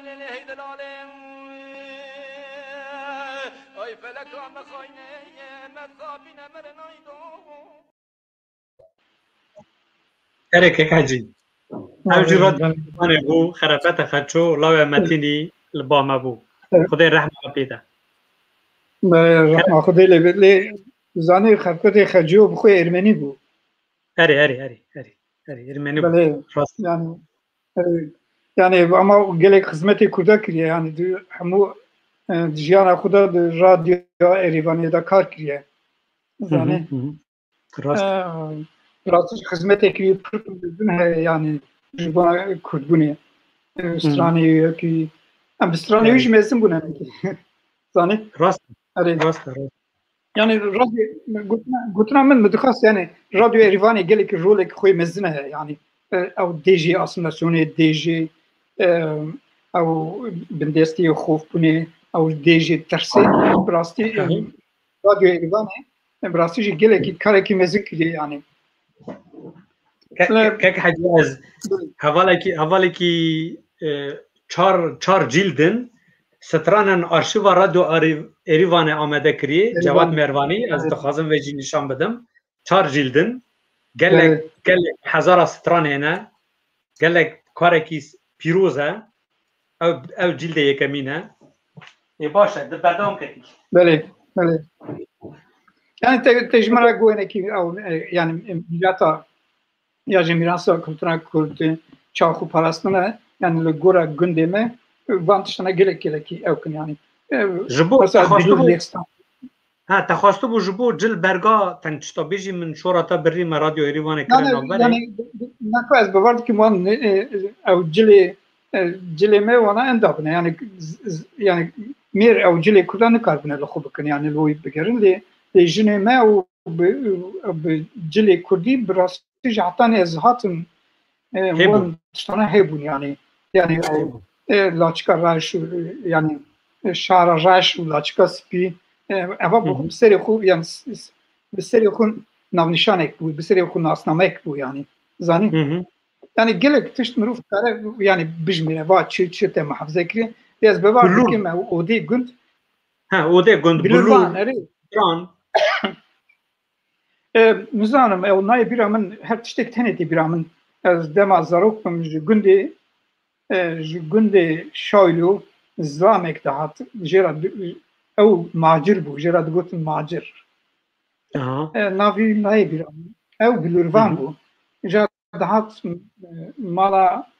lê, lê, hey delalê. Erê kek Hecî. Ew jî radyoyê Erîvanê bû, xerefete xeço, lawê Metînî li ba me bû. Xwedê rehma pê de. Rehma Xwedê lê be. Lê zanî xerefetê xecî û bi xwe Ermenî bû. Erê, erê, erê, erê. Erê, Ermenî bû. Belê. Rast. Yani, e, yani ama gelek xizmetê Kurda kiriye. Yani di, hemû, e, di jiyana xwe de di radyoya Erîvanê de kar kiriye. Zanî. Rast. E, rastî xizmetekî pir mezin heye, yani ji bo kurdbûnê. E, stranê wî yekî, em bi stranê wî jî mezin bûne. Zanî? Rast. Erê. Rast, rast. Yani radyo, gotina, gotina min, min dixwest, yani radyo Erîvanê gelekî rolekî xwe mezin heye, yani, e, ew dêjê asimilasyonê, dêjê, e, ew bindestiyê xofbûnê, ew dêjê tersê, bi rastî, e, radyo Erîvanê, e, bi rastî jî gelekî karekî mezin kiriye, yani. Ke-, ke-, kek Hecî, ez hevalekî, hevalekî, e, çar, çar cîld in, stranên arşîva Radyo Arî-, Erîvanê amade kiriye, Cevat Mervanî, ez dixwazim vê jî nîşan bidim. Çar cîld in, gelek, gelek hezara stranê ne, gelek karekî s-, pîroz e. Ew, ew cîldê yekemîn e. Ê, baş e, di berdewam kekî. Belê, belê. Yani te, te ji min re guhenekî ew, e, yani, e, mîrata ya jî mîrasa kultura Kurd, çawa xwe parastine, yani li gora gundê me, van tiştana gelek gelekî ew kin yani. E, Ji bo mesela te xwestibû, Dilûr Lêxistan. Ha, te xwestibû ji bo cil berga, ten tişta bêjî, min şora te birî, me Radyo Erîvanê kire navberê. Yani, naka ez bawer dikim wan, e, e, ew cilê, e, cilê me wana enda bine. Yani, z-, z-, yani mêr ew cilê Kurdan nikaribine li xwe bikin, yani li wî bigerin, lê, lê jinê me û bi, bi cilê Kurdî bi rastî ji hetanî ez hatim, e, wan tiştana hebûn, yani. Yani, e, laçika reş, yani, e, şara reş û laçika spî, e, eva bi, bi serê xwe, yani, s-, s-, bi serê xwe navnîşanek bû, bi serê xwe nasnamek bû, yani. Zanî? Yani, gelek tişt mirov dikare, yani, bijmîre, va çi, çi te muhafaze kiriye. Lê ez bawer dikim, ew odê gund. Ha, odê gund, bilûr, bilûr van, erê. E, nizanim, ew nayê bîra min, her tiştek tenê tê bîra min. Ez dema zarok bim ji gundê, e, ji gundê Şaylo zilamek dihat, jê re di-, ew macir bû, jê re digotin macir. E, navî nayê bîra min. Ew bilûrvan bû. Jê re dihat, e, mala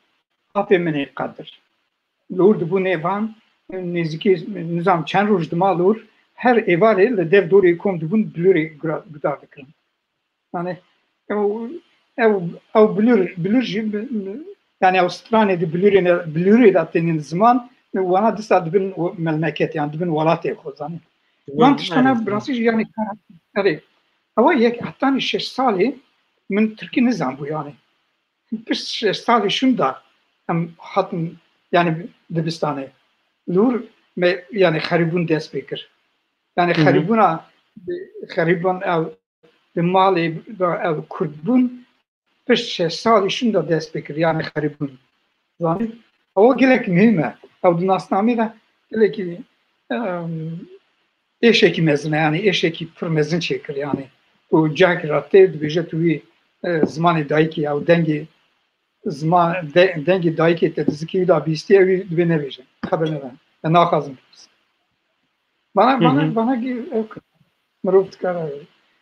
apê min ê Qadir. Li wir dibû nêvan, nêzîkî nizam çend roj dima li wir, her êvarê li dev dorê kom dibûn bilûrê gura-, guhdar dikirin. Yani ew, ew, ew bilûr, bilûr jî bi, bi, yani ew stranê di bilûrê ne, bilûrê de tênin ziman, wana disa dibin melmeket, yani dibin welatê xwe, zanî. Wan tiştana bi rastî jî yani kar, erê. Ewa yek hetanî şeş salê min tirkî nizanbû yani. Pişt şeş salî şûnda em hatin, yani dibistanê. Li wir me, yani xerîbûn dest pê kir. Yani xerîbûna, xerîbûn ew di malê de ew Kurd bûn, pişt şeş salî şûnda dest pê kir, yani xerîbûn. Zanî? Ew gelek muhîm e. Ew di nasnamê de gelekî, em, êşekî mezin e, yani êşekî pir mezin çêkir, yani. Û cihekî re tê dibêje tu wî, e, zimanê dayikê, ew dengê ziman, de-, dengê dayikê te di zikê wî de bihîstiye, wî divê nebêje. Xeber nede. E, naxwazim bipirsim. Bana, bana, bana gi-, ew kir. Mirov dikare,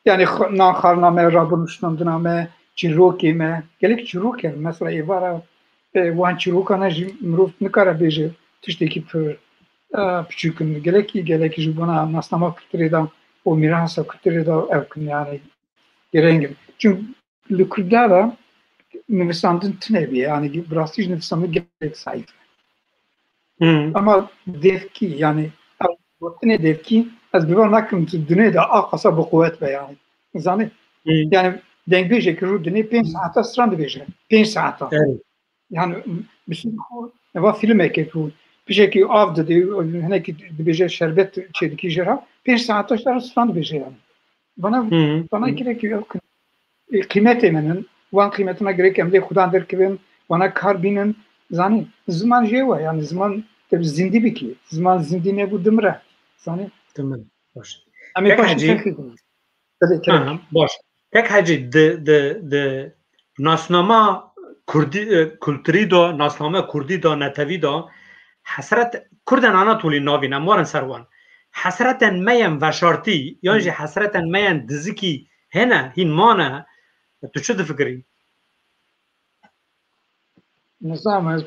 yani xwe-, nan xwarina me, rabûn û şinandina me, çîrokê me, gelek çîrok hene. Mesela êvara, e, wan çîrokana jî mirov nikare bêje tiştekî pir, e, piçûk in. Gelekî, gelekî ji bona nasnama kulturê de û mîrasa kulturê de ew kin, yani girêng in. Çünkü li Kurda de nivîsandin tune bûye, yani bi rastî jî nivîsandin gelek zayîf e. Ama devkî, yani ew gotinê devkî, ez bawer nakim tu dinê de a qasa bi quwet be, yani. Zanî? Yani dengbêjekî rû dinê pênc saeta stran dibêje. Pênc saeta. Yani, bi ser xwe, eva filmekê ku pişekî av didê, hinekî dibêje şerbet çêdikî jê re, pênc saeta jê re stran dibêje yani. Bana, bana gerek yok. E, qîmetê min in, wan qîmetina gerek em lê xudan derkevin, wana kar bînin, zanî, ziman jê we, yani ziman te zindî bikî, ziman zindî nebû dimire, zanî. Dimire, baş. Em ê Kek paşê Hecî. Belê, Ha, baş. Kek Hecî, di, di, di nasnama kurdî, e, kulturî de, nasname kurdî de, netewî de, hesret, Kurdên Anatolî navîn, em werin ser wan. Hesretên me yên veşartî, yan jî hesretên me yên dizikî hene, hîn mane, tu çi difikirî? Nizanim, ez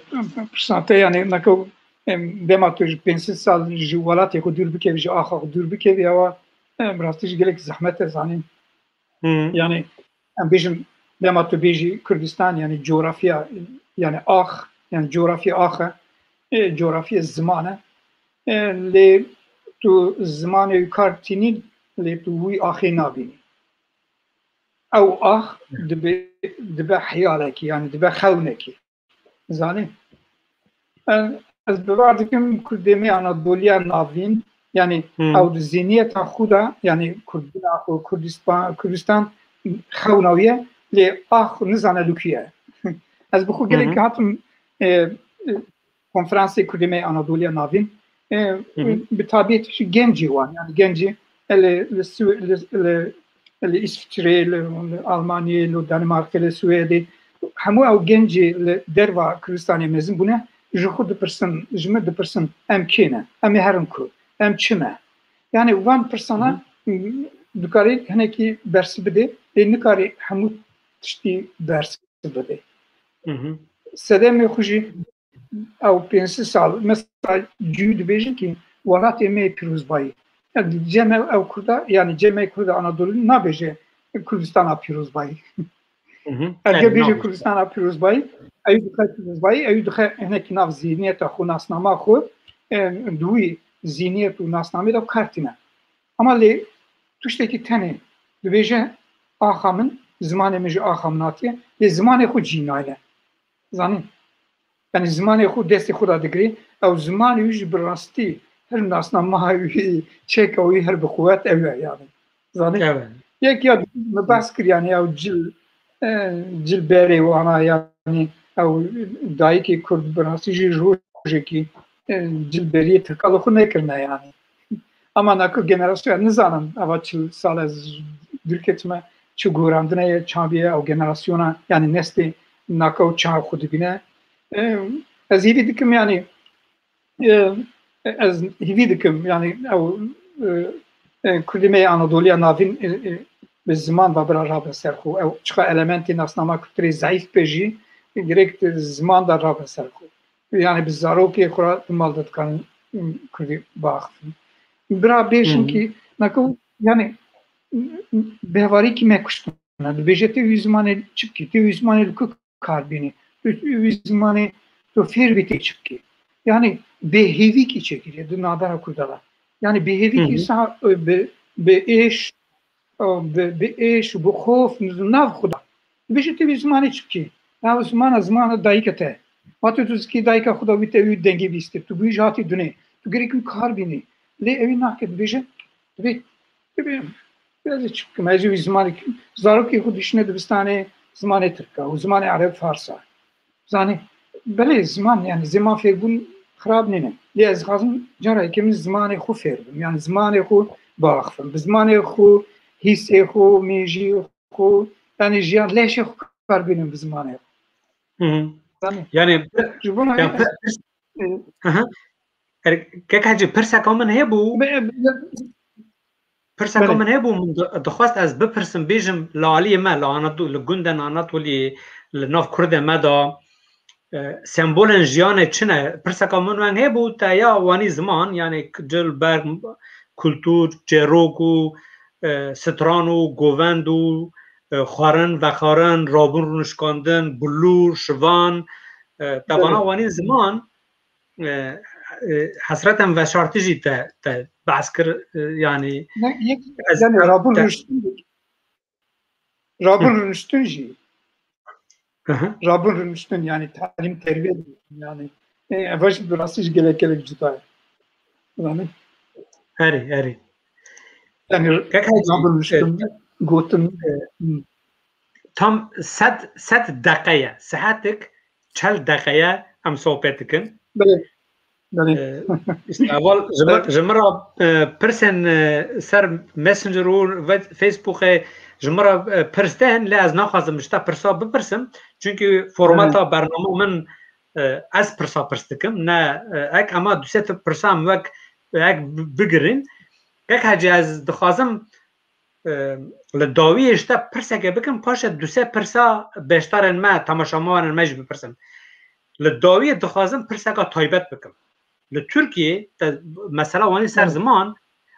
pirsa te, yanî, neke, em, dema tu ji pênc sed sal ji welatê xwe dûr bikevî, ji axa xwe dûr bikevî, ewa, em, rastî jî gelek zehmet e, zanî. Hı. Yanî, em bêjin, dema tu bêjî Kurdistan, yanî coğrafya, yanî ax, yanî coğrafya ax e, e, coğrafya ziman e. E, lê tu zimanê wî kar tînî, lê tu wî axê nabînî. Ew ax dibe, dibe heyalekî, yanî dibe xewnekî. Zanî? Ez, ez bawer dikim Kurdê me Anadoliya Navîn, yanî Hmm. ew di zîniyeta xwe de, yanî Kurdina xwe, Kurdistan, Kurdistan xewna wî ye, lê ax nizane li ku ye. Ez bi xwe gelek Hı hı. hatim, e, e, konferansê Kurdê me Anadoliya Navîn, e, Hı hı. bi tabiet jî gencê wan, yanî gencê, e, li, li Swi-, li, li, li Îsviçreyê, li, li Almanyayê, li Danimarkê, li Swêdê, hemû ew gencê li derva Kurdistanê mezin bûne, ji xwe dipirsin, ji min dipirsin, em kê ne? Em ê herin ku? Em çi ne? Yanî van pirsana Hı. dikarî hinekî bersiv bidê, lê nikarî hemû tiştî bersiv bidê. Hı hı. Sedemê xwe jî ew pênc sed sal, mesela, cû dibêjin ki welatê me yê pîrozbayî. Yani cem ew, ew Kurda, yani cem ew Kurda Anadolî nabêje Kurdistana pîrozbayî. Hı hı. Eger Yani bêje nabêje. Kurdistana pîrozbayî, ew dixe pîrozbayî, ew dixe hinekî nav zîhniyeta xwe, nasnama xwe, e, di wî zîhniyet û nasnamê de kar tîne. Ama lê tiştekî tenê dibêje, axa min, zimanê min ji axa min hatiye, lê zimanê xwe cî nayne. Zanî? Yani zimanê xwe destê xwe de digirê, ew zimanê wî jî bi rastî her nasnama wî, çeka wî her bi quwet ew e yani. Zanî? Evet. Yek ya min behs kir yani ew cil, e, cil berê wana yani ew dayikê Kurd bi rastî jî rojekî, e, cil beriyê Tirka li xwe nekirine yani. Ama naku generasyon nizanim, ava çil sal ez dûr ketime, çi gorandine ye, çaviye ew generasyona, yani nestê naku çav xwe dibîne. E, ez hîvî dikim yani, e, ez hîvî dikim yani ew, e, e, Kurdê me yê Anadoliya Navîn, e, e, bi ziman ve bira rabe ser xwe. Ew çiqa elementê nasnama kulturê zayîf be jî, gerek di ziman de rabe ser xwe. Yani bi zarokê xwe re di mal de dikarin, ım, Kurdî biaxifin. Bira bêjin Hı hı. ki naku yani, ım, ım, bêvarî kî me kuştine. Dibêje tê wî zimanê çi bikî, tê wî zimanê li ku kar bînî. Tu wî zimanê tu fêr bî tê çi bikî. Yani bêhêvî kî çêkiriye di navbera Kurda de. Yani bêhêvî Hı kî hı. sa, e, bi, bi êş, e, bi, bi êş û bi xof nav xwe de. Dibêje tu wî zimanê çi bikî? Ya wî zimana, zimana dayika te. Ma tu, tu zikî dayika xwe de wî te wî dengê bîstî. Tu bi wî jî hatî dunê. Tu gerek wî kar bînî. Lê ewî nake dibêje. Dibê, dibê, ez ê çi bikim? Ez ê wî zimanê, zarokê xwe dişine dibistanê zimanê Tirka û zimanê Ereb Farsa. Zanî, belê ziman, yani ziman fêrbûn xirab nîne. Lê ez dixwazim cara yekemîn zimanê xwe fêr bim. Yani zimanê xwe biaxifim. Bi zimanê xwe, hîsê xwe, mêjiyê xwe, yani jiyan leşê xwe kar bînim bi zimanê xwe. Hı hı. Zanî. Yani, Ji bo yani, navê, pir-, e, Hı hı. Er, Kek Hecî, pirseka min hebû. Be-, be-, Pirseka Belê. min hebû, min di-, dixwest ez bipirsim, bêjim, li aliyê me, li Anado-, li gundên Anatoliyê, li nav Kurdê me de, e, sembolên jiyanê çi ne? Pirseka min weng hebû, te ya wanî ziman, yani k-, cil, berg, kultur, çêrok û, e, stran û govend û, e, xwarin, vexwarin, rabûn rûnişkandin, bilûr, şivan, e, te Belê. vana wanî ziman, e, e, hesretên veşartî jî te, te behs kir, e, yanî Ne, yek, ez yani te, rabûn te rûniştin, rabûn Hı. rûniştin jî. Hı hı. Rabûn rûniştin, yani talim terbiye, yani, e, eva jî bi rastî jî gelek, gelek cuda ye. Yani Herî, herî. Yani Kek Hecî, rabûn rûniştin, e, gotin, e, hı. Tam sed, sed deqe ye. Sihetik çel deqe ye em sohbet dikin. Belê. Belê. E, işte, heval ji min, ji min re, e, pirsên, e, ser Messenger û ve-, Facebookê ji min re, e, pirs tên, lê ez naxwazim ji te pirsa bipirsim. Çünkü formata Evet. bernama min, e, ez pirsa pirs dikim. Ne, e, ek ama du sed pirsa em wek, ek bi-, bigirîn. Ek hecî ez dixwazim, e, li dawiyê ji te pirseke bikim, paşê du sed pirsa beşdarên me, temaşevanên me jî bipirsim. Li dawiyê dixwazim pirseka taybet bikim. Li Tirkiyê, te, mesela wanî ser Hı. ziman,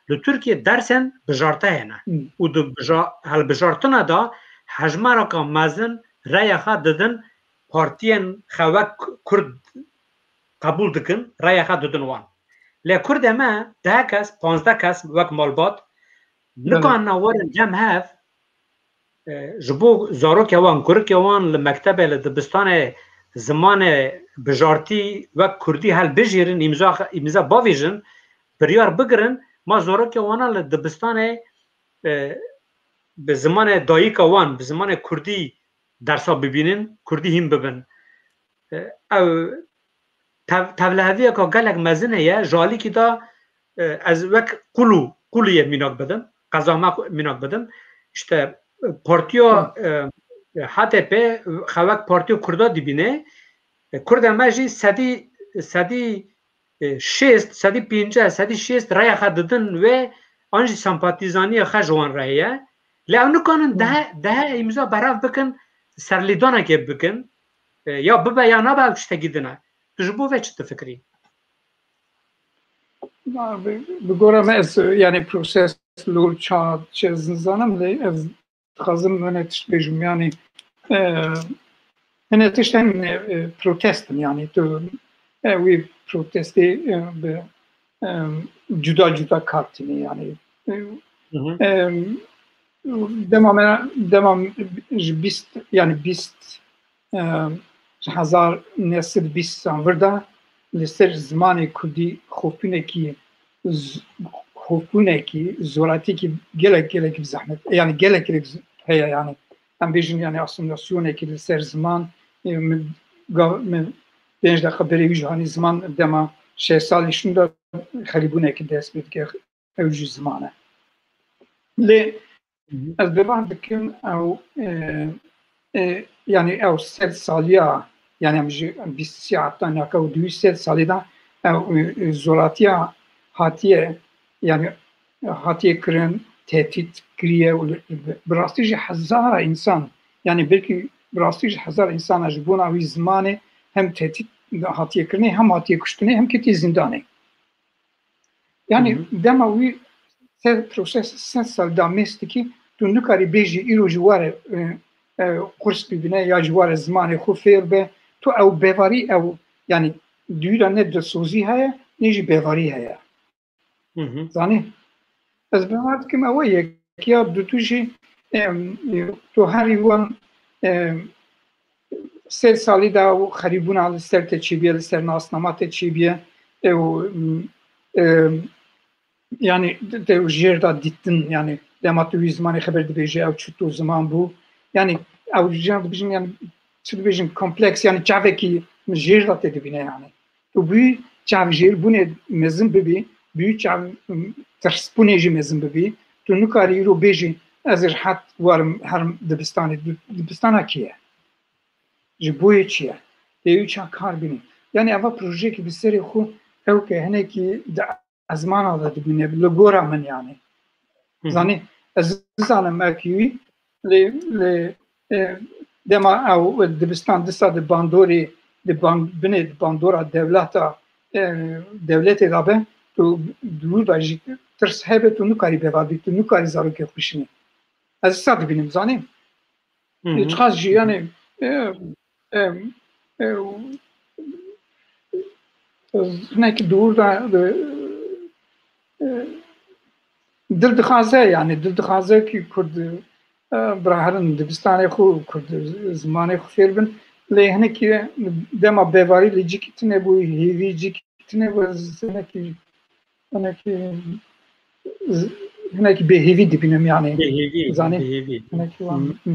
li Tirkiyê dersên bijarte hene. Hı. Û di bija-, hilbijartina de hejmareka mezin reya xwe didin partiyên xwe wek Kurd qebûl dikin, reya xwe didin wan. Lê Kurdê me deh kes, panzdeh kes wek malbat, Belê. nikanine werin cem hev, e, ji bo zarokê wan, kurikê wan li mektebê, li dibistanê zimanê bijartî wek kurdî hilbijêrin, îmza, îmza bavêjin, biryar bigirin, ma zarokê wana li dibistanê, e, bi zimanê dayika wan, bi zimanê kurdî dersa bibînin, kurdî hîn bibin. E, ew tev-, tevliheviyeka gelek mezin heye, ji alîkî de, e, ez wek Qulû, Quliyê mînak bidim, qeza me mînak bidim. İşte, e, partiya, Hı. e, H D P xwe wek partiya Kurda dibîne. E, Kurdê me jî sedî, sedî, e, şêst, sedî pêncî, sedî şêst reya xwe didin wê, an jî sempatîzaniya xwe ji wan re heye. Lê ew nikanin Hı. dehe, dehe îmza berav bikin, serlêdanekê bikin. E, ya bibe ya nabe, ew tiştekî din e. Tu ji bo vê çi difikirî? Na, bi, bi gora me ez, yani proses lor ça çi ez nizanim, lê ez dixwazim hene tişt bêjim, yani, e, hene tişt hem, e, protest in, yani tu, e, wî protestê, e, bi, e, cuda cuda kar tîne, yani, e, Hı hı. e, dema me, dema ji bîst, yani bîst, e, ji hezar neh sed bîst an vir de li ser zimanê kurdî xofûnekî, z-, xofûnekî, zoratîkî gelek, gelek bi zehmet, yani gelek, gelek z-, heye, yani em bêjin, yani asîmîlasyonekî li ser ziman, e, min, ga-, min pênc deqa berê wî jî hanî ziman dema şeş salî şûnde xerîbûnekî dest pê dike, ew jî ziman e. Lê Hı hı. ez bawer dikim ew, e, e, yani ew sed saliya, yani em ji bîst sê heta naka û du sed salî de ew, e, e, zoratiya hatiye, yani hatiye kirin, tehdît kiriye û bi rastî jî hezara însan, yani belkî bi rastî jî hezara însan ji bona wî zimanê hem tehdît hatiye kirinê, hem hatiye kuştinê, hem ketiye zîndanê. Yani Hı hı. dema wî sed, proses sed sal da mêz dikî, tu nikarî bêjî îro ji ware, e, e, qurs bibîne ya ji ware zimanê xwe fêr be. Tu ew bevarî, ew, yani dûra ne dilsozî heye, ne jî bevarî heye. Hı hı. Zanî? Ez bawer dikim ew e, yekiya dudu jî, em, tu herî wan, em, sed salî de û xerîbûna li ser te çêbûye, li ser nasnama te çêbûye, ew, em, yani te jêr de dîtin, yani dema tu wî zimanê xeber dibêje, ew çi tu ziman bû, yani ew jêr dibêjin, yani çi dibêjin, kompleks, yani çavekî jêr de te dibîne, yani. Tu bûyî çavjêrbûnê mezin bibî, bûyî çav, tirsbûnê jî mezin bibî, tu nikarî îro bêjî, ez rehet warim herim dibistanê. Di-, dibistana kî ye? Ji bo yê çi ye? Tê wî ça kar bînî? Yani eva projeyekî bi serê xwe ew ke hinekî di ezmana de dibîne, li gora min yani. Hı hı. Zanî, ez nizanim ew kî wî, lê, lê, e, dema ew dibistan disa di bandorê, di ban-, binê di bandora dewleta, e, dewletê de be, tu dûr de jî tirs hebe, tu nikarî bevar bî, tu nikarî zarokê xwe bişînî. Ez wisa dibînim, zanî? Hı hı. Çiqas jî, yani, e, e, e, hinekî dûr de, e, dil dixwaze, yani, dil dixwaze ki Kurd, e, bira herin dibistanê xwe, Kurd zimanê xwe fêr bin. Lê hinekî dema bevarî li cîkî tune bû, hêvî cîkî tune bû, ez hinekî, hinekî, hinekî bêhêvî dibînim, yani. Bêhêvî, zanî? Bêhêvî. Hinekî wan, Hı.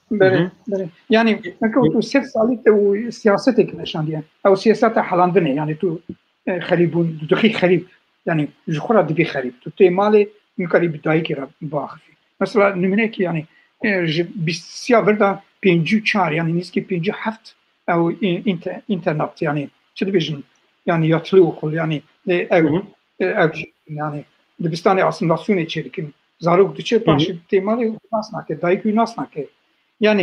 Hı. Belê, belê. Yani, weke tu sed salî te û siyasetek meşandiye. Ew siyaseta helandinê, yani tu, e, xerîbûn, tu dixî xerîb. Yani, ji xwe re dibî xerîb. Tu tê malê, nikarî bi dayikê re biaxivî. Mesela, nimûnekî, yani, e, ji bîst siya vir de pêncî û çar, yani, nîzkî pêncî û heft ew in-, inte-, internet, yani, çi dibêjin? Yani, yatılı okul, yani, e, ew, e, ew, yani, dibistanê asimilasyonê çêdikin. Zarok diçe, paşê tê malê nas nake, dayik wî nas nake. Yani,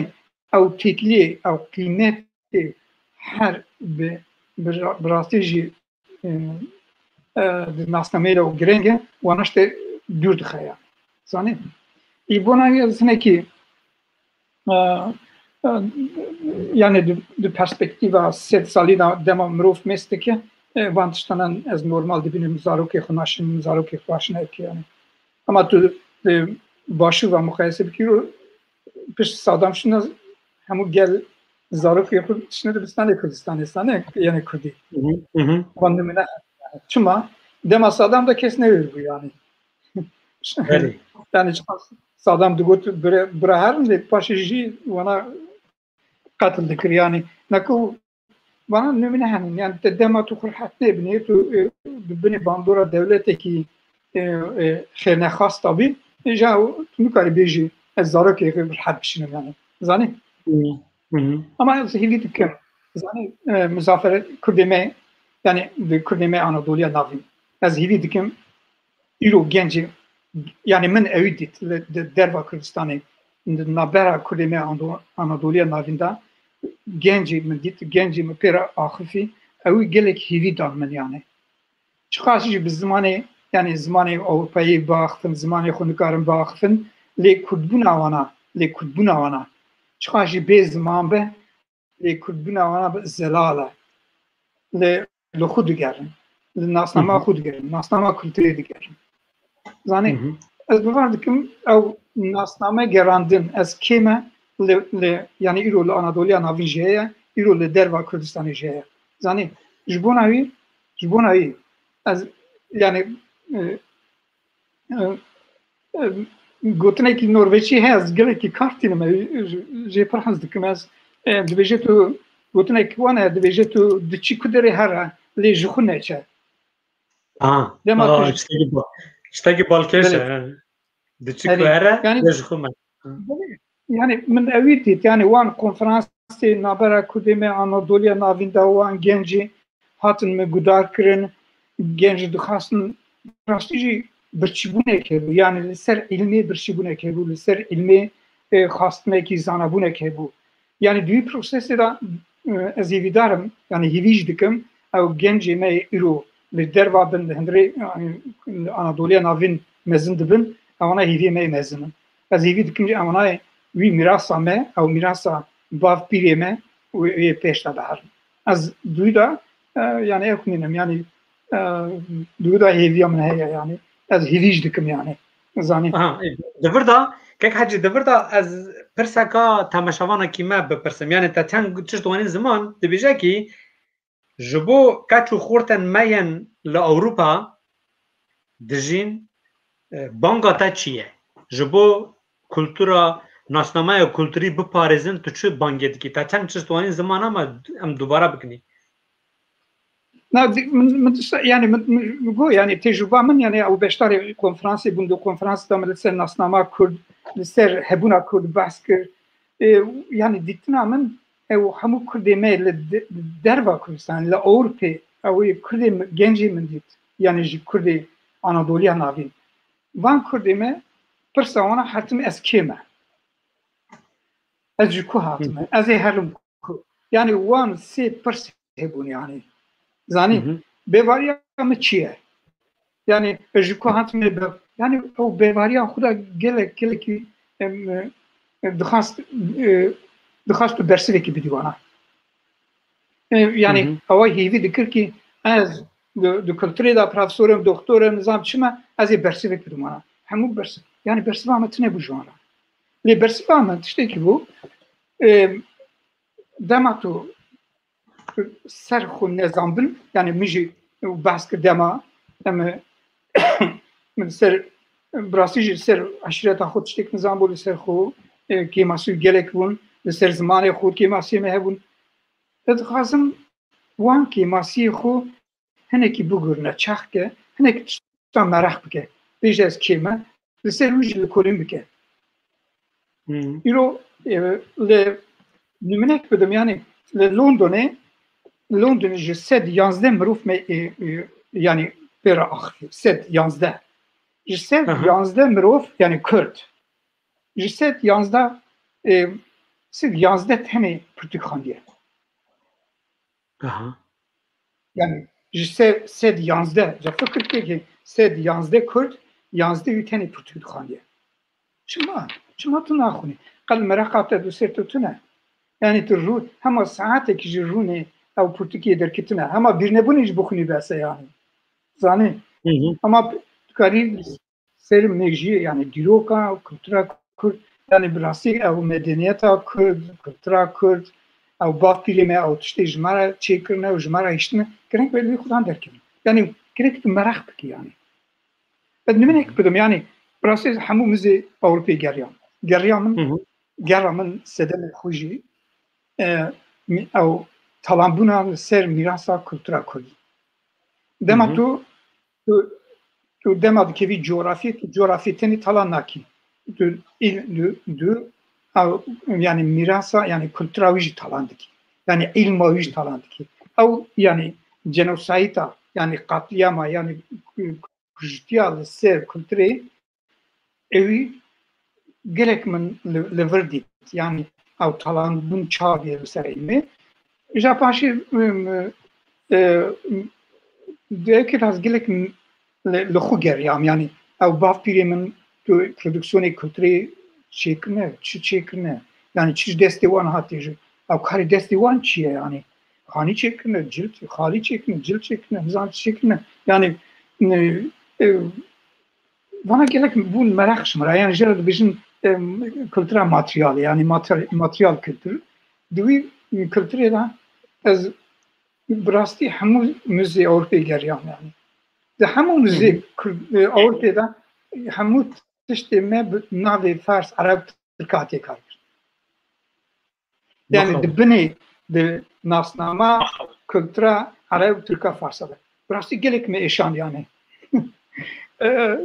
ew têkiliyê, ew qîmetê her bi, bi ra-, bi rastî jî, e, e, di nasnameyê de û girêng e, wana ji te dûr dixe yani. Zanî? Ji bona wî ez hinekî, e, e, yani di, di perspektîfa sed salî de dema mirov mêz dike, e, van tiştanan ez normal dibînim, zarokê xwe naşînim, zarokê xwe xweş neke yani. Ama tu, e, başû ve muqayese bikî, pişt Sadam şûna hemû gel zarokê xwe şûne dibistanê Kurdistanê, sane, yani Kurdî. Van nimûne. Çima? Dema Sadam de kes newêr bû yani. Belê. Yani çima Sadam digot bira, bira herin lê paşê jî wana qetil dikir yani. Neku Vana nimûne hene. Yani te dema tu xwe rehet nebinê, tu, e, di binê bandora dewletekî, e, e, xêrnexas de bî, e, ja tu nikarî bêjî ez zarokê xwe bi rehet bişînim yani. Zanî? Ama ez hîvî dikim. Zanî, e, mizafere Kurdê me, yani di Kurdê me Anadoliya Navîn. Ez hîvî dikim îro gencê, yani min ewî dît li, di derva Kurdistanê, di navbera Kurdê me Ando-, Anadoliya Navîn de gencê min dît, gencê min pê re axifî, ewî gelek hîvî dan min yani. Çiqas jî bi zimanê, yani zimanê Ewropayê biaxifin, zimanê xwe nikarin biaxifin, lê kurdbûna wana, lê kurdbûna wana, çiqas jî bê ziman be, lê kurdbûna wana bi zelal e. Li, li xwe digerin. Li nasnama xwe digerin. Nasnama kulturê digerin. Zanî, ez bawer dikim ew nasname gerandin, ez kê me li, li, yani îro li Anadoliya Navîn jî heye, îro li derva Kurdistanê jî heye. Zanî, ji bona wî, ji bona wî, ez, yani, e, e, e, gotinekî norveçî heye, ez gelekî kar tînim, e, jê pir hez dikim ez. E, dibêje tu, gotinek wan heye, dibêje tu diçî ku derê here, lê ji xwe neçe. Aha. Dema tu ji tiştekî ba-, tiştekî balkêş e. Diçî ku here, yani, lê ji xwe me. Yani min ewî dît, yani wan konferansê navbera Kurdê me Anadoliya Navîn de wan gencî hatin me guhdar kirin, gencî dixwastin rastî jî birçîbûnek hebû, yani li ser îlmê birçîbûnek hebû, li ser îlmê, e, xwastinekî zanabûnek hebû. Yani di wî prosesê de, e, ez hêvîdar im, yani hêvî jî dikim, ew gencê me yê îro li derva bin, li hundirê, yani li Anadoliya Navîn mezin dibin, ewana hêviyê me yê mezin in. Ez hêvî dikim jî ewana wî mîrasa me, ew mîrasa bav pîrê me wê, wê pêş de biherin. Ez di wî de, e, yani ew xwînim, yani, e, di wî de hêviya min heye, yani ez hêvî jî dikim, yani. Zanî. Aha, e, di vir de, kek Hecî, di vir de ez pirseka temaşevanekî me bipirsim. Yani te çend tişt wanî ziman, dibêje kî ji bo keç û xortên me yên li Ewropa dijîn, e, banga te çi ye? Ji bo kultura, nasnameya kulturî biparêzin, tu çi bangê dikî? Te çend tişt wanî ziman, ama em dubare bikinî. Na, di-, min, min disa-, yani min, min, min got, yani tecrüba min, yani ew beşdarê konferansê bûn, di konferansê de min li ser nasnama Kurd, li ser hebûna Kurd behs kir. E, yani dîtina min, ew hemû Kurdê me li de-, derva Kurdistan, li Ewropê, ew ê Kurdê mi-, gencê min dît, yani ji Kurdê Anadoliya Navîn. Van Kurdê me pirsa wana hatime ez kê me? Ez ji ku hatime? Ez ê herim ku? Yani wan sê pirs hebûn yani. Zanî, bêvariya min çi ye? Yani ez ji ku hatime be? Yani ew bêvariya xwe de gelek, gelekî, em, e, dixwast, e, dixwast tu bersivekî bidî wana. E, yani ewa hêvî dikir ki ez di, di kulturê de profesor im, doktor im, nizam çi me, ez ê bersivek bidim wana. Hemû bersiv, yani bersiva me tune bû ji wan re. Lê bersiva me tiştekî bû, e, dema tu ser xwe nezanbin, yani min jî behs kir dema, em, min ser, bi rastî jî ser eşîreta xwe tiştek nizanbû, li ser xwe e, kêmasî gelek bûn, li ser zimanê xwe kêmasiyê me hebûn. Ez dixwazim wan kêmasiyê xwe hinekî bigurine çaxke, hinekî tiştan meraq bike. Bêje ez kê me, li ser wî jî lêkolîn bike. Hmm. Îro, e, li nimûnek bidim, yani li Londonê, Londonê ji sed yanzdeh mirov me, e, e, yani pê re axifî, sed yanzdeh. Ji sed yanzdeh mirov, yani Kurd. Ji sed yanzdeh, e, sed yanzdeh tenê pirtûk xandiye. Aha. Yani ji se-, sed yanzdeh, ca fikir ke ki sed yanzdeh Kurd, yanzdeh wî tenê pirtûk dixandiye. Çima? Çima tu naxwînî? Qel mereqa te du ser tu tune. Yani tu rû, hema saetek ji rûnê ew pirtûkê derketine. Hema bîrnebûnê jî bixwînî bese yani. Zanî? Hı hı. Ama tu karî ser mejiyê, yani dîroka, kultura Kurd, yani bi rastî ew medeniyeta Kurd, kultura Kurd, ew bavpîrê me, ew tiştê ji me re çêkirine û ji me re hiştine, gerek be li wî xudan derkevin. Yani gerek tu meraq bikî yani. Ez niminek bidim, yani bi rastî hemû mizê Ewropê geriya min. Geriya min, Hı hı. gera min sedemê xwe jî, e, mi-, ew talanbûna li ser mîrasa kultura Kurd. Dema Hı hı. tu, tu, tu dema dikevî coğrafyê, tu coğrafyê tenê talan nakî. Tu îl-, tu, tu, ew, yani mîrasa, yani kultura wî jî talan dikî. Yani îlma wî jî talan dikî. Ew, yani cenosayîta, yani qatliyama, yani kujtiya li ser kulturê ewî gelek min li, li vir dît. Yani ew talandibûn çaviye li ser îlmê. Îja paşê, em, e, em, di ewkê de ez gelek min li, li xwe geriyam. Yani ew bavpîrê min tu produksiyonê kulturê çêkirine, çi çêkirine? Yani çi ji destê wan hatiye ji? Ew karê destê wan çi ye yani? Xanî çêkirine, cilt, xalî çêkirine, cilt çêkirine, hizan çêkirine. Yani, e, e, vana gelek bûn meraq ji min re. Yani jê re dibêjin, em, kultura materyalê, yani mater-, materyal kultur. Di wî kulturê de ez bi rastî hemû muzê Ewropê geriyam yani. Di hemû muzê Hı hı. Kur-, e, Ewropê de hemû tiştê me bi navê Fars, Ereb, Tirka tê kar kir. Yani Bakalım. Di binê, di nasnama kultura Ereb, Tirka, Farsa de. Bi rastî gelek me êşand yani. E,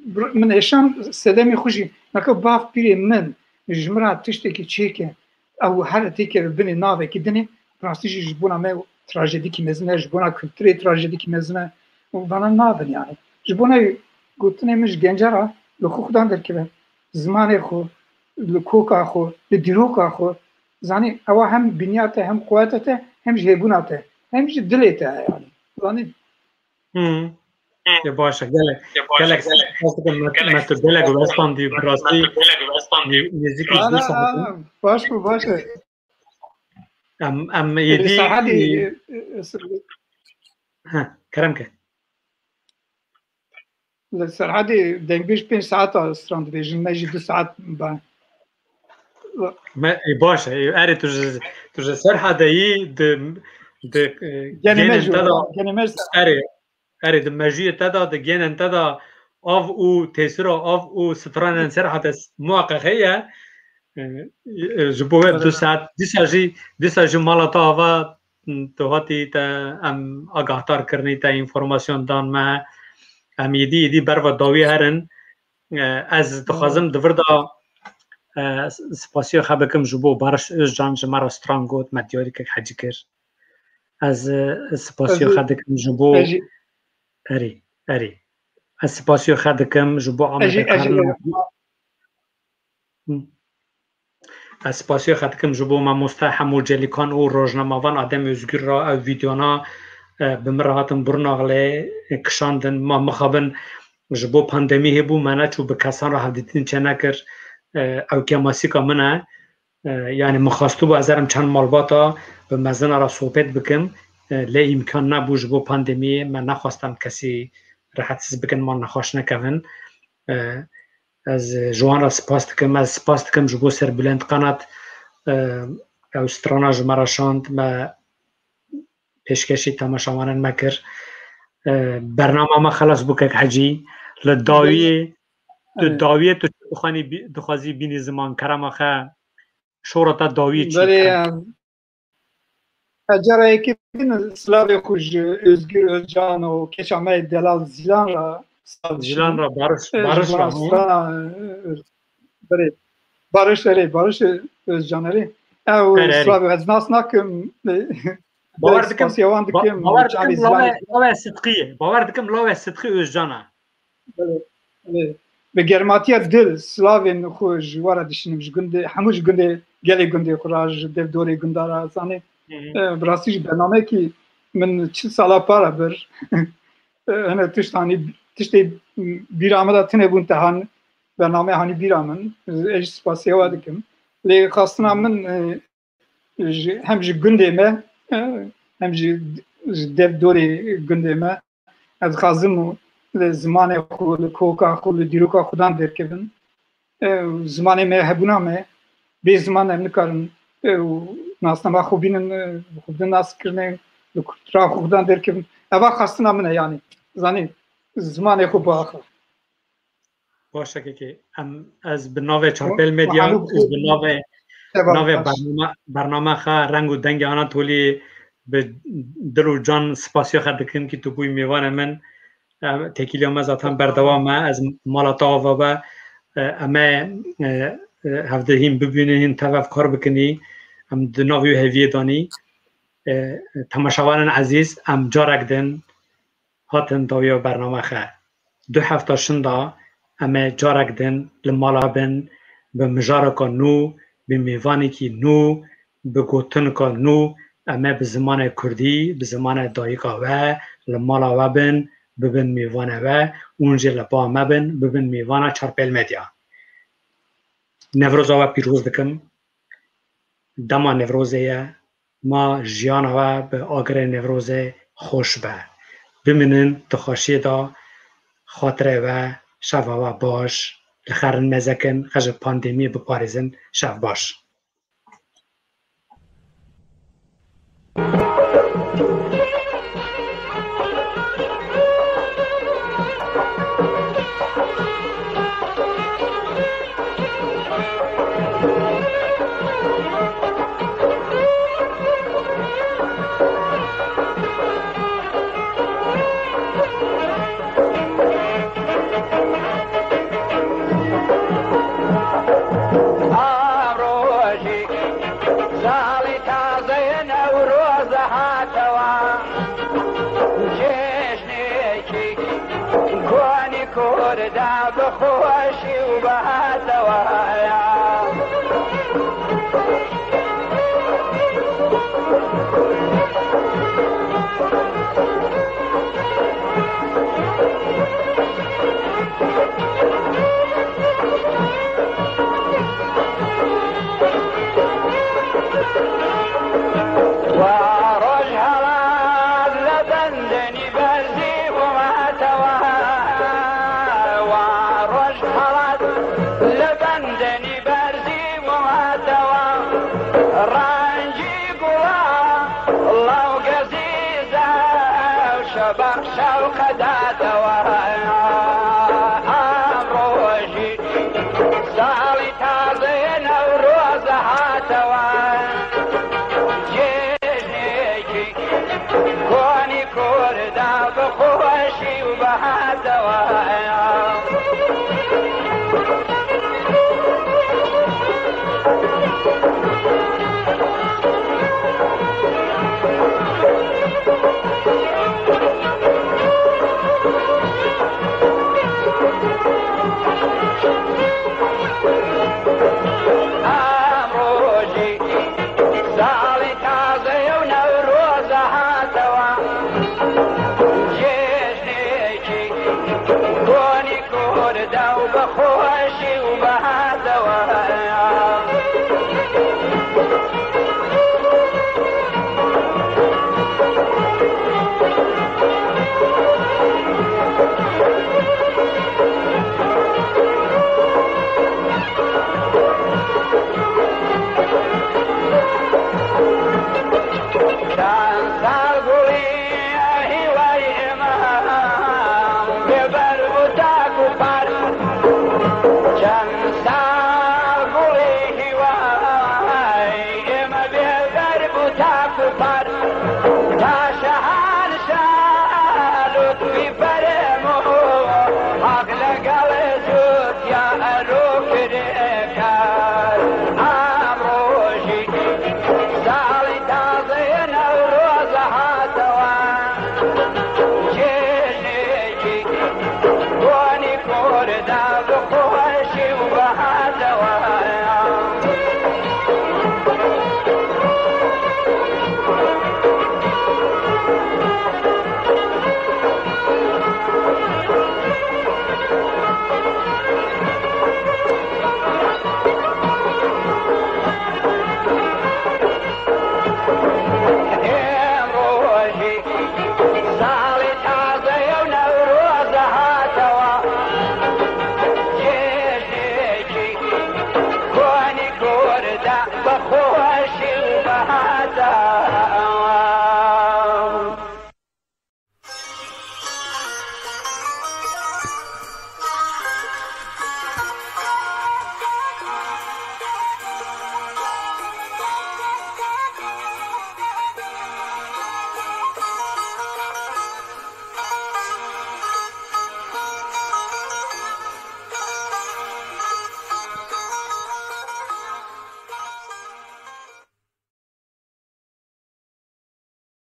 bir-, min êşand sedemê xwe jî, naka bav pîrê min ji min re tiştekî çêke, ew her têke binê navekî dinê, bi rastî jî ji bona me trajedîkî mezin e, ji bona kulturê trajedîkî mezin e. Û vana nabin yani. Ji bona gotinê min ji genca re li xwe xudan derkeve. Zimanê xwe, li koka xwe, li dîroka xwe. Zanî, ewa hem binya te, hem quweta te, hem jî hêbûna te, hem jî dilê te yani. Zanî? Hmm. Ya baş e, gelek, gelek spas dikim, me, me tu gelek westandî, bi rastî nêzîkî du saet. Baş bû, baş e. Em, em êdî Serhedî, e, e, Heh, kerem ke. Li Serhedê dengbêj pênc saeta stran dibêjin, me jî du saet ba. Me, e, baş e, e, erê tu ji, tu ji Serhedê yî di, di, e, Genê me gênên jî te de, genê me jî erê, erê di mejiyê te de, di gênên te de av û tesîra av û stranên Serhedê muheqeq heye. E, e, ji bo wê du saet, dîsa jî, dîsa jî mala te ava, tu hatî te em agahdar kirinî, te înformasyon dan me. Em êdî, êdî berva dawî herin. E, ez dixwazim di vir de, e, spasiya xwe bikim ji bo Barış Özcan ji me re stran got, me diyarîkek hecî kir. Ez, e, spasiya xwe dikim ji bo, erê, erê. Ez spasiya xwe dikim ji bo amadekarina. Ez spasiya xwe dikim ji bo mamoste Hemo Celîkan û rojnamevan Adem Özgür re ew vîdeona, e, bi min re hatin Burnaxlê, e, kişandin. Ma mixabin ji bo pandemî hebû, me neçû bi kesan re hevdîtin çênekir. E, ew kemasîka min e. E, yani min xwestibû ez herim çend malbata bi mezina re sohbet bikim. E, lê îmkan nebû ji bo pandemiyê, me nexwest em kesî rehetsiz bikin, ma nexweş nekevin. E, Ez, e, ji wan re spas dikim. Ez spas dikim ji bo Serbulend Qanat, e, ew strana ji me re şand, me pêşkêşî temaşevanên me kir. E, bernama me xelas bû kek Hecî. Li dawiyê, Tu Evet. dawiyê tu dixwanî bî-, dixwazî bînî ziman, kerema xe, şora te dawiyê çi Belê ye? ya. Ecara yekê bin silavê xwe ji Özgür Özcan û keça me yê delal Zilan ra, Zilan ra, Barış, e, Barış ra, hı. Strana, e, Belê. Barış, erê, Barış Özcan, erê. Ew Erê, erê. silavê ez nas nakim. Bawer dikim, spasiya wan ba-, dikim, bawer çavê dikim Zilanê lawê, lawê Sidqî ye. Bawer dikim lawê Sidqî Özcan e. Belê, belê. Bi germatiya dil silavên xwe ji we re dişînim, ji gundê, hemû ji gundê, gelê gundê xwe re, ji dev dorê gunda re, zanê. Hı hı. E, bi rastî jî bernameyekî min çil sala para bir. E, hene tişt hanî, tiştê bîra me de tune bûn te han, bername hanî bîra min. Ez jî spasiya we dikim. Lê xwestina min, e, ji, hem ji gundê me, e, hem jî ji dev dorê gundê me, ez dixwazim li zimanê xwe, li koka xwe, li dîroka xwedan derkevin. E, zimanê me hebûna me, bê ziman em nikarin, e, û nasnama xwe bînin, e, xwe bidin naskirinê, li kultura xwedan derkevin. Eva xwestina min e, yanî, zanî, zimanê xwe biaxivin. Baş e kekê. Em, ez bi navê Çarpêl Medya, Muhammed ez bi navê, Şevak navê Baş. bername, bername xe Reng û Dengê Anatoliyê bi dil û can spasiya xe dikim ki tu bûyî mêvanê min. Em, têkiliya me zaten berdewam e. Ez mala te ava be. E, em ê, e, e, hevdihîn bibînin, hîn tev ev kar bikinî. Em di nav wî heviyê danî. E, temaşevanên ezîz, em carek din hatin dawiya bername xe. Du hefta şinda em ê carek din li mala bin, bi mijareka nû, bi mêvanekî nû, bi gotineka nû, em ê bi zimanê kurdî, bi zimanê dayika we, li mala we bin, bibin mêvanê we, û hûn jî li ba me bin, bibin mêvana Çarpêl Medya. Newroza we pîroz dikim. Dema Newrozê ye, ma jiyana we bi agirê Newrozê xweş be. Bimînin di xweşiyê de, xatirê we, şeva we baş, li xerin nezekin, xwe ji pandemiyê biparêzin, şev baş. Saڵی تازەیە نەورۆزە هاتەوە، جێژنێکی کۆنی کوردا بخۆشی و بەهاتەوە. وا ڕۆژ هەڵات لە بەندەنی بەرزی بوومەتەوە، وا ڕۆژ هەڵات لە بەندەنی بەرزی بوومەتەوە، ڕەنگی گوڵە ڵاو گەزیزە و شەبەق شەوقە داتەوە. ئەم ڕۆژی ساڵی تازەیە نەورۆزە هاتەوە، جێژنێکی کۆنی کوردا بەخۆشی و بەهاتەوە. ئەم ڕۆژی Bexweşî û behada.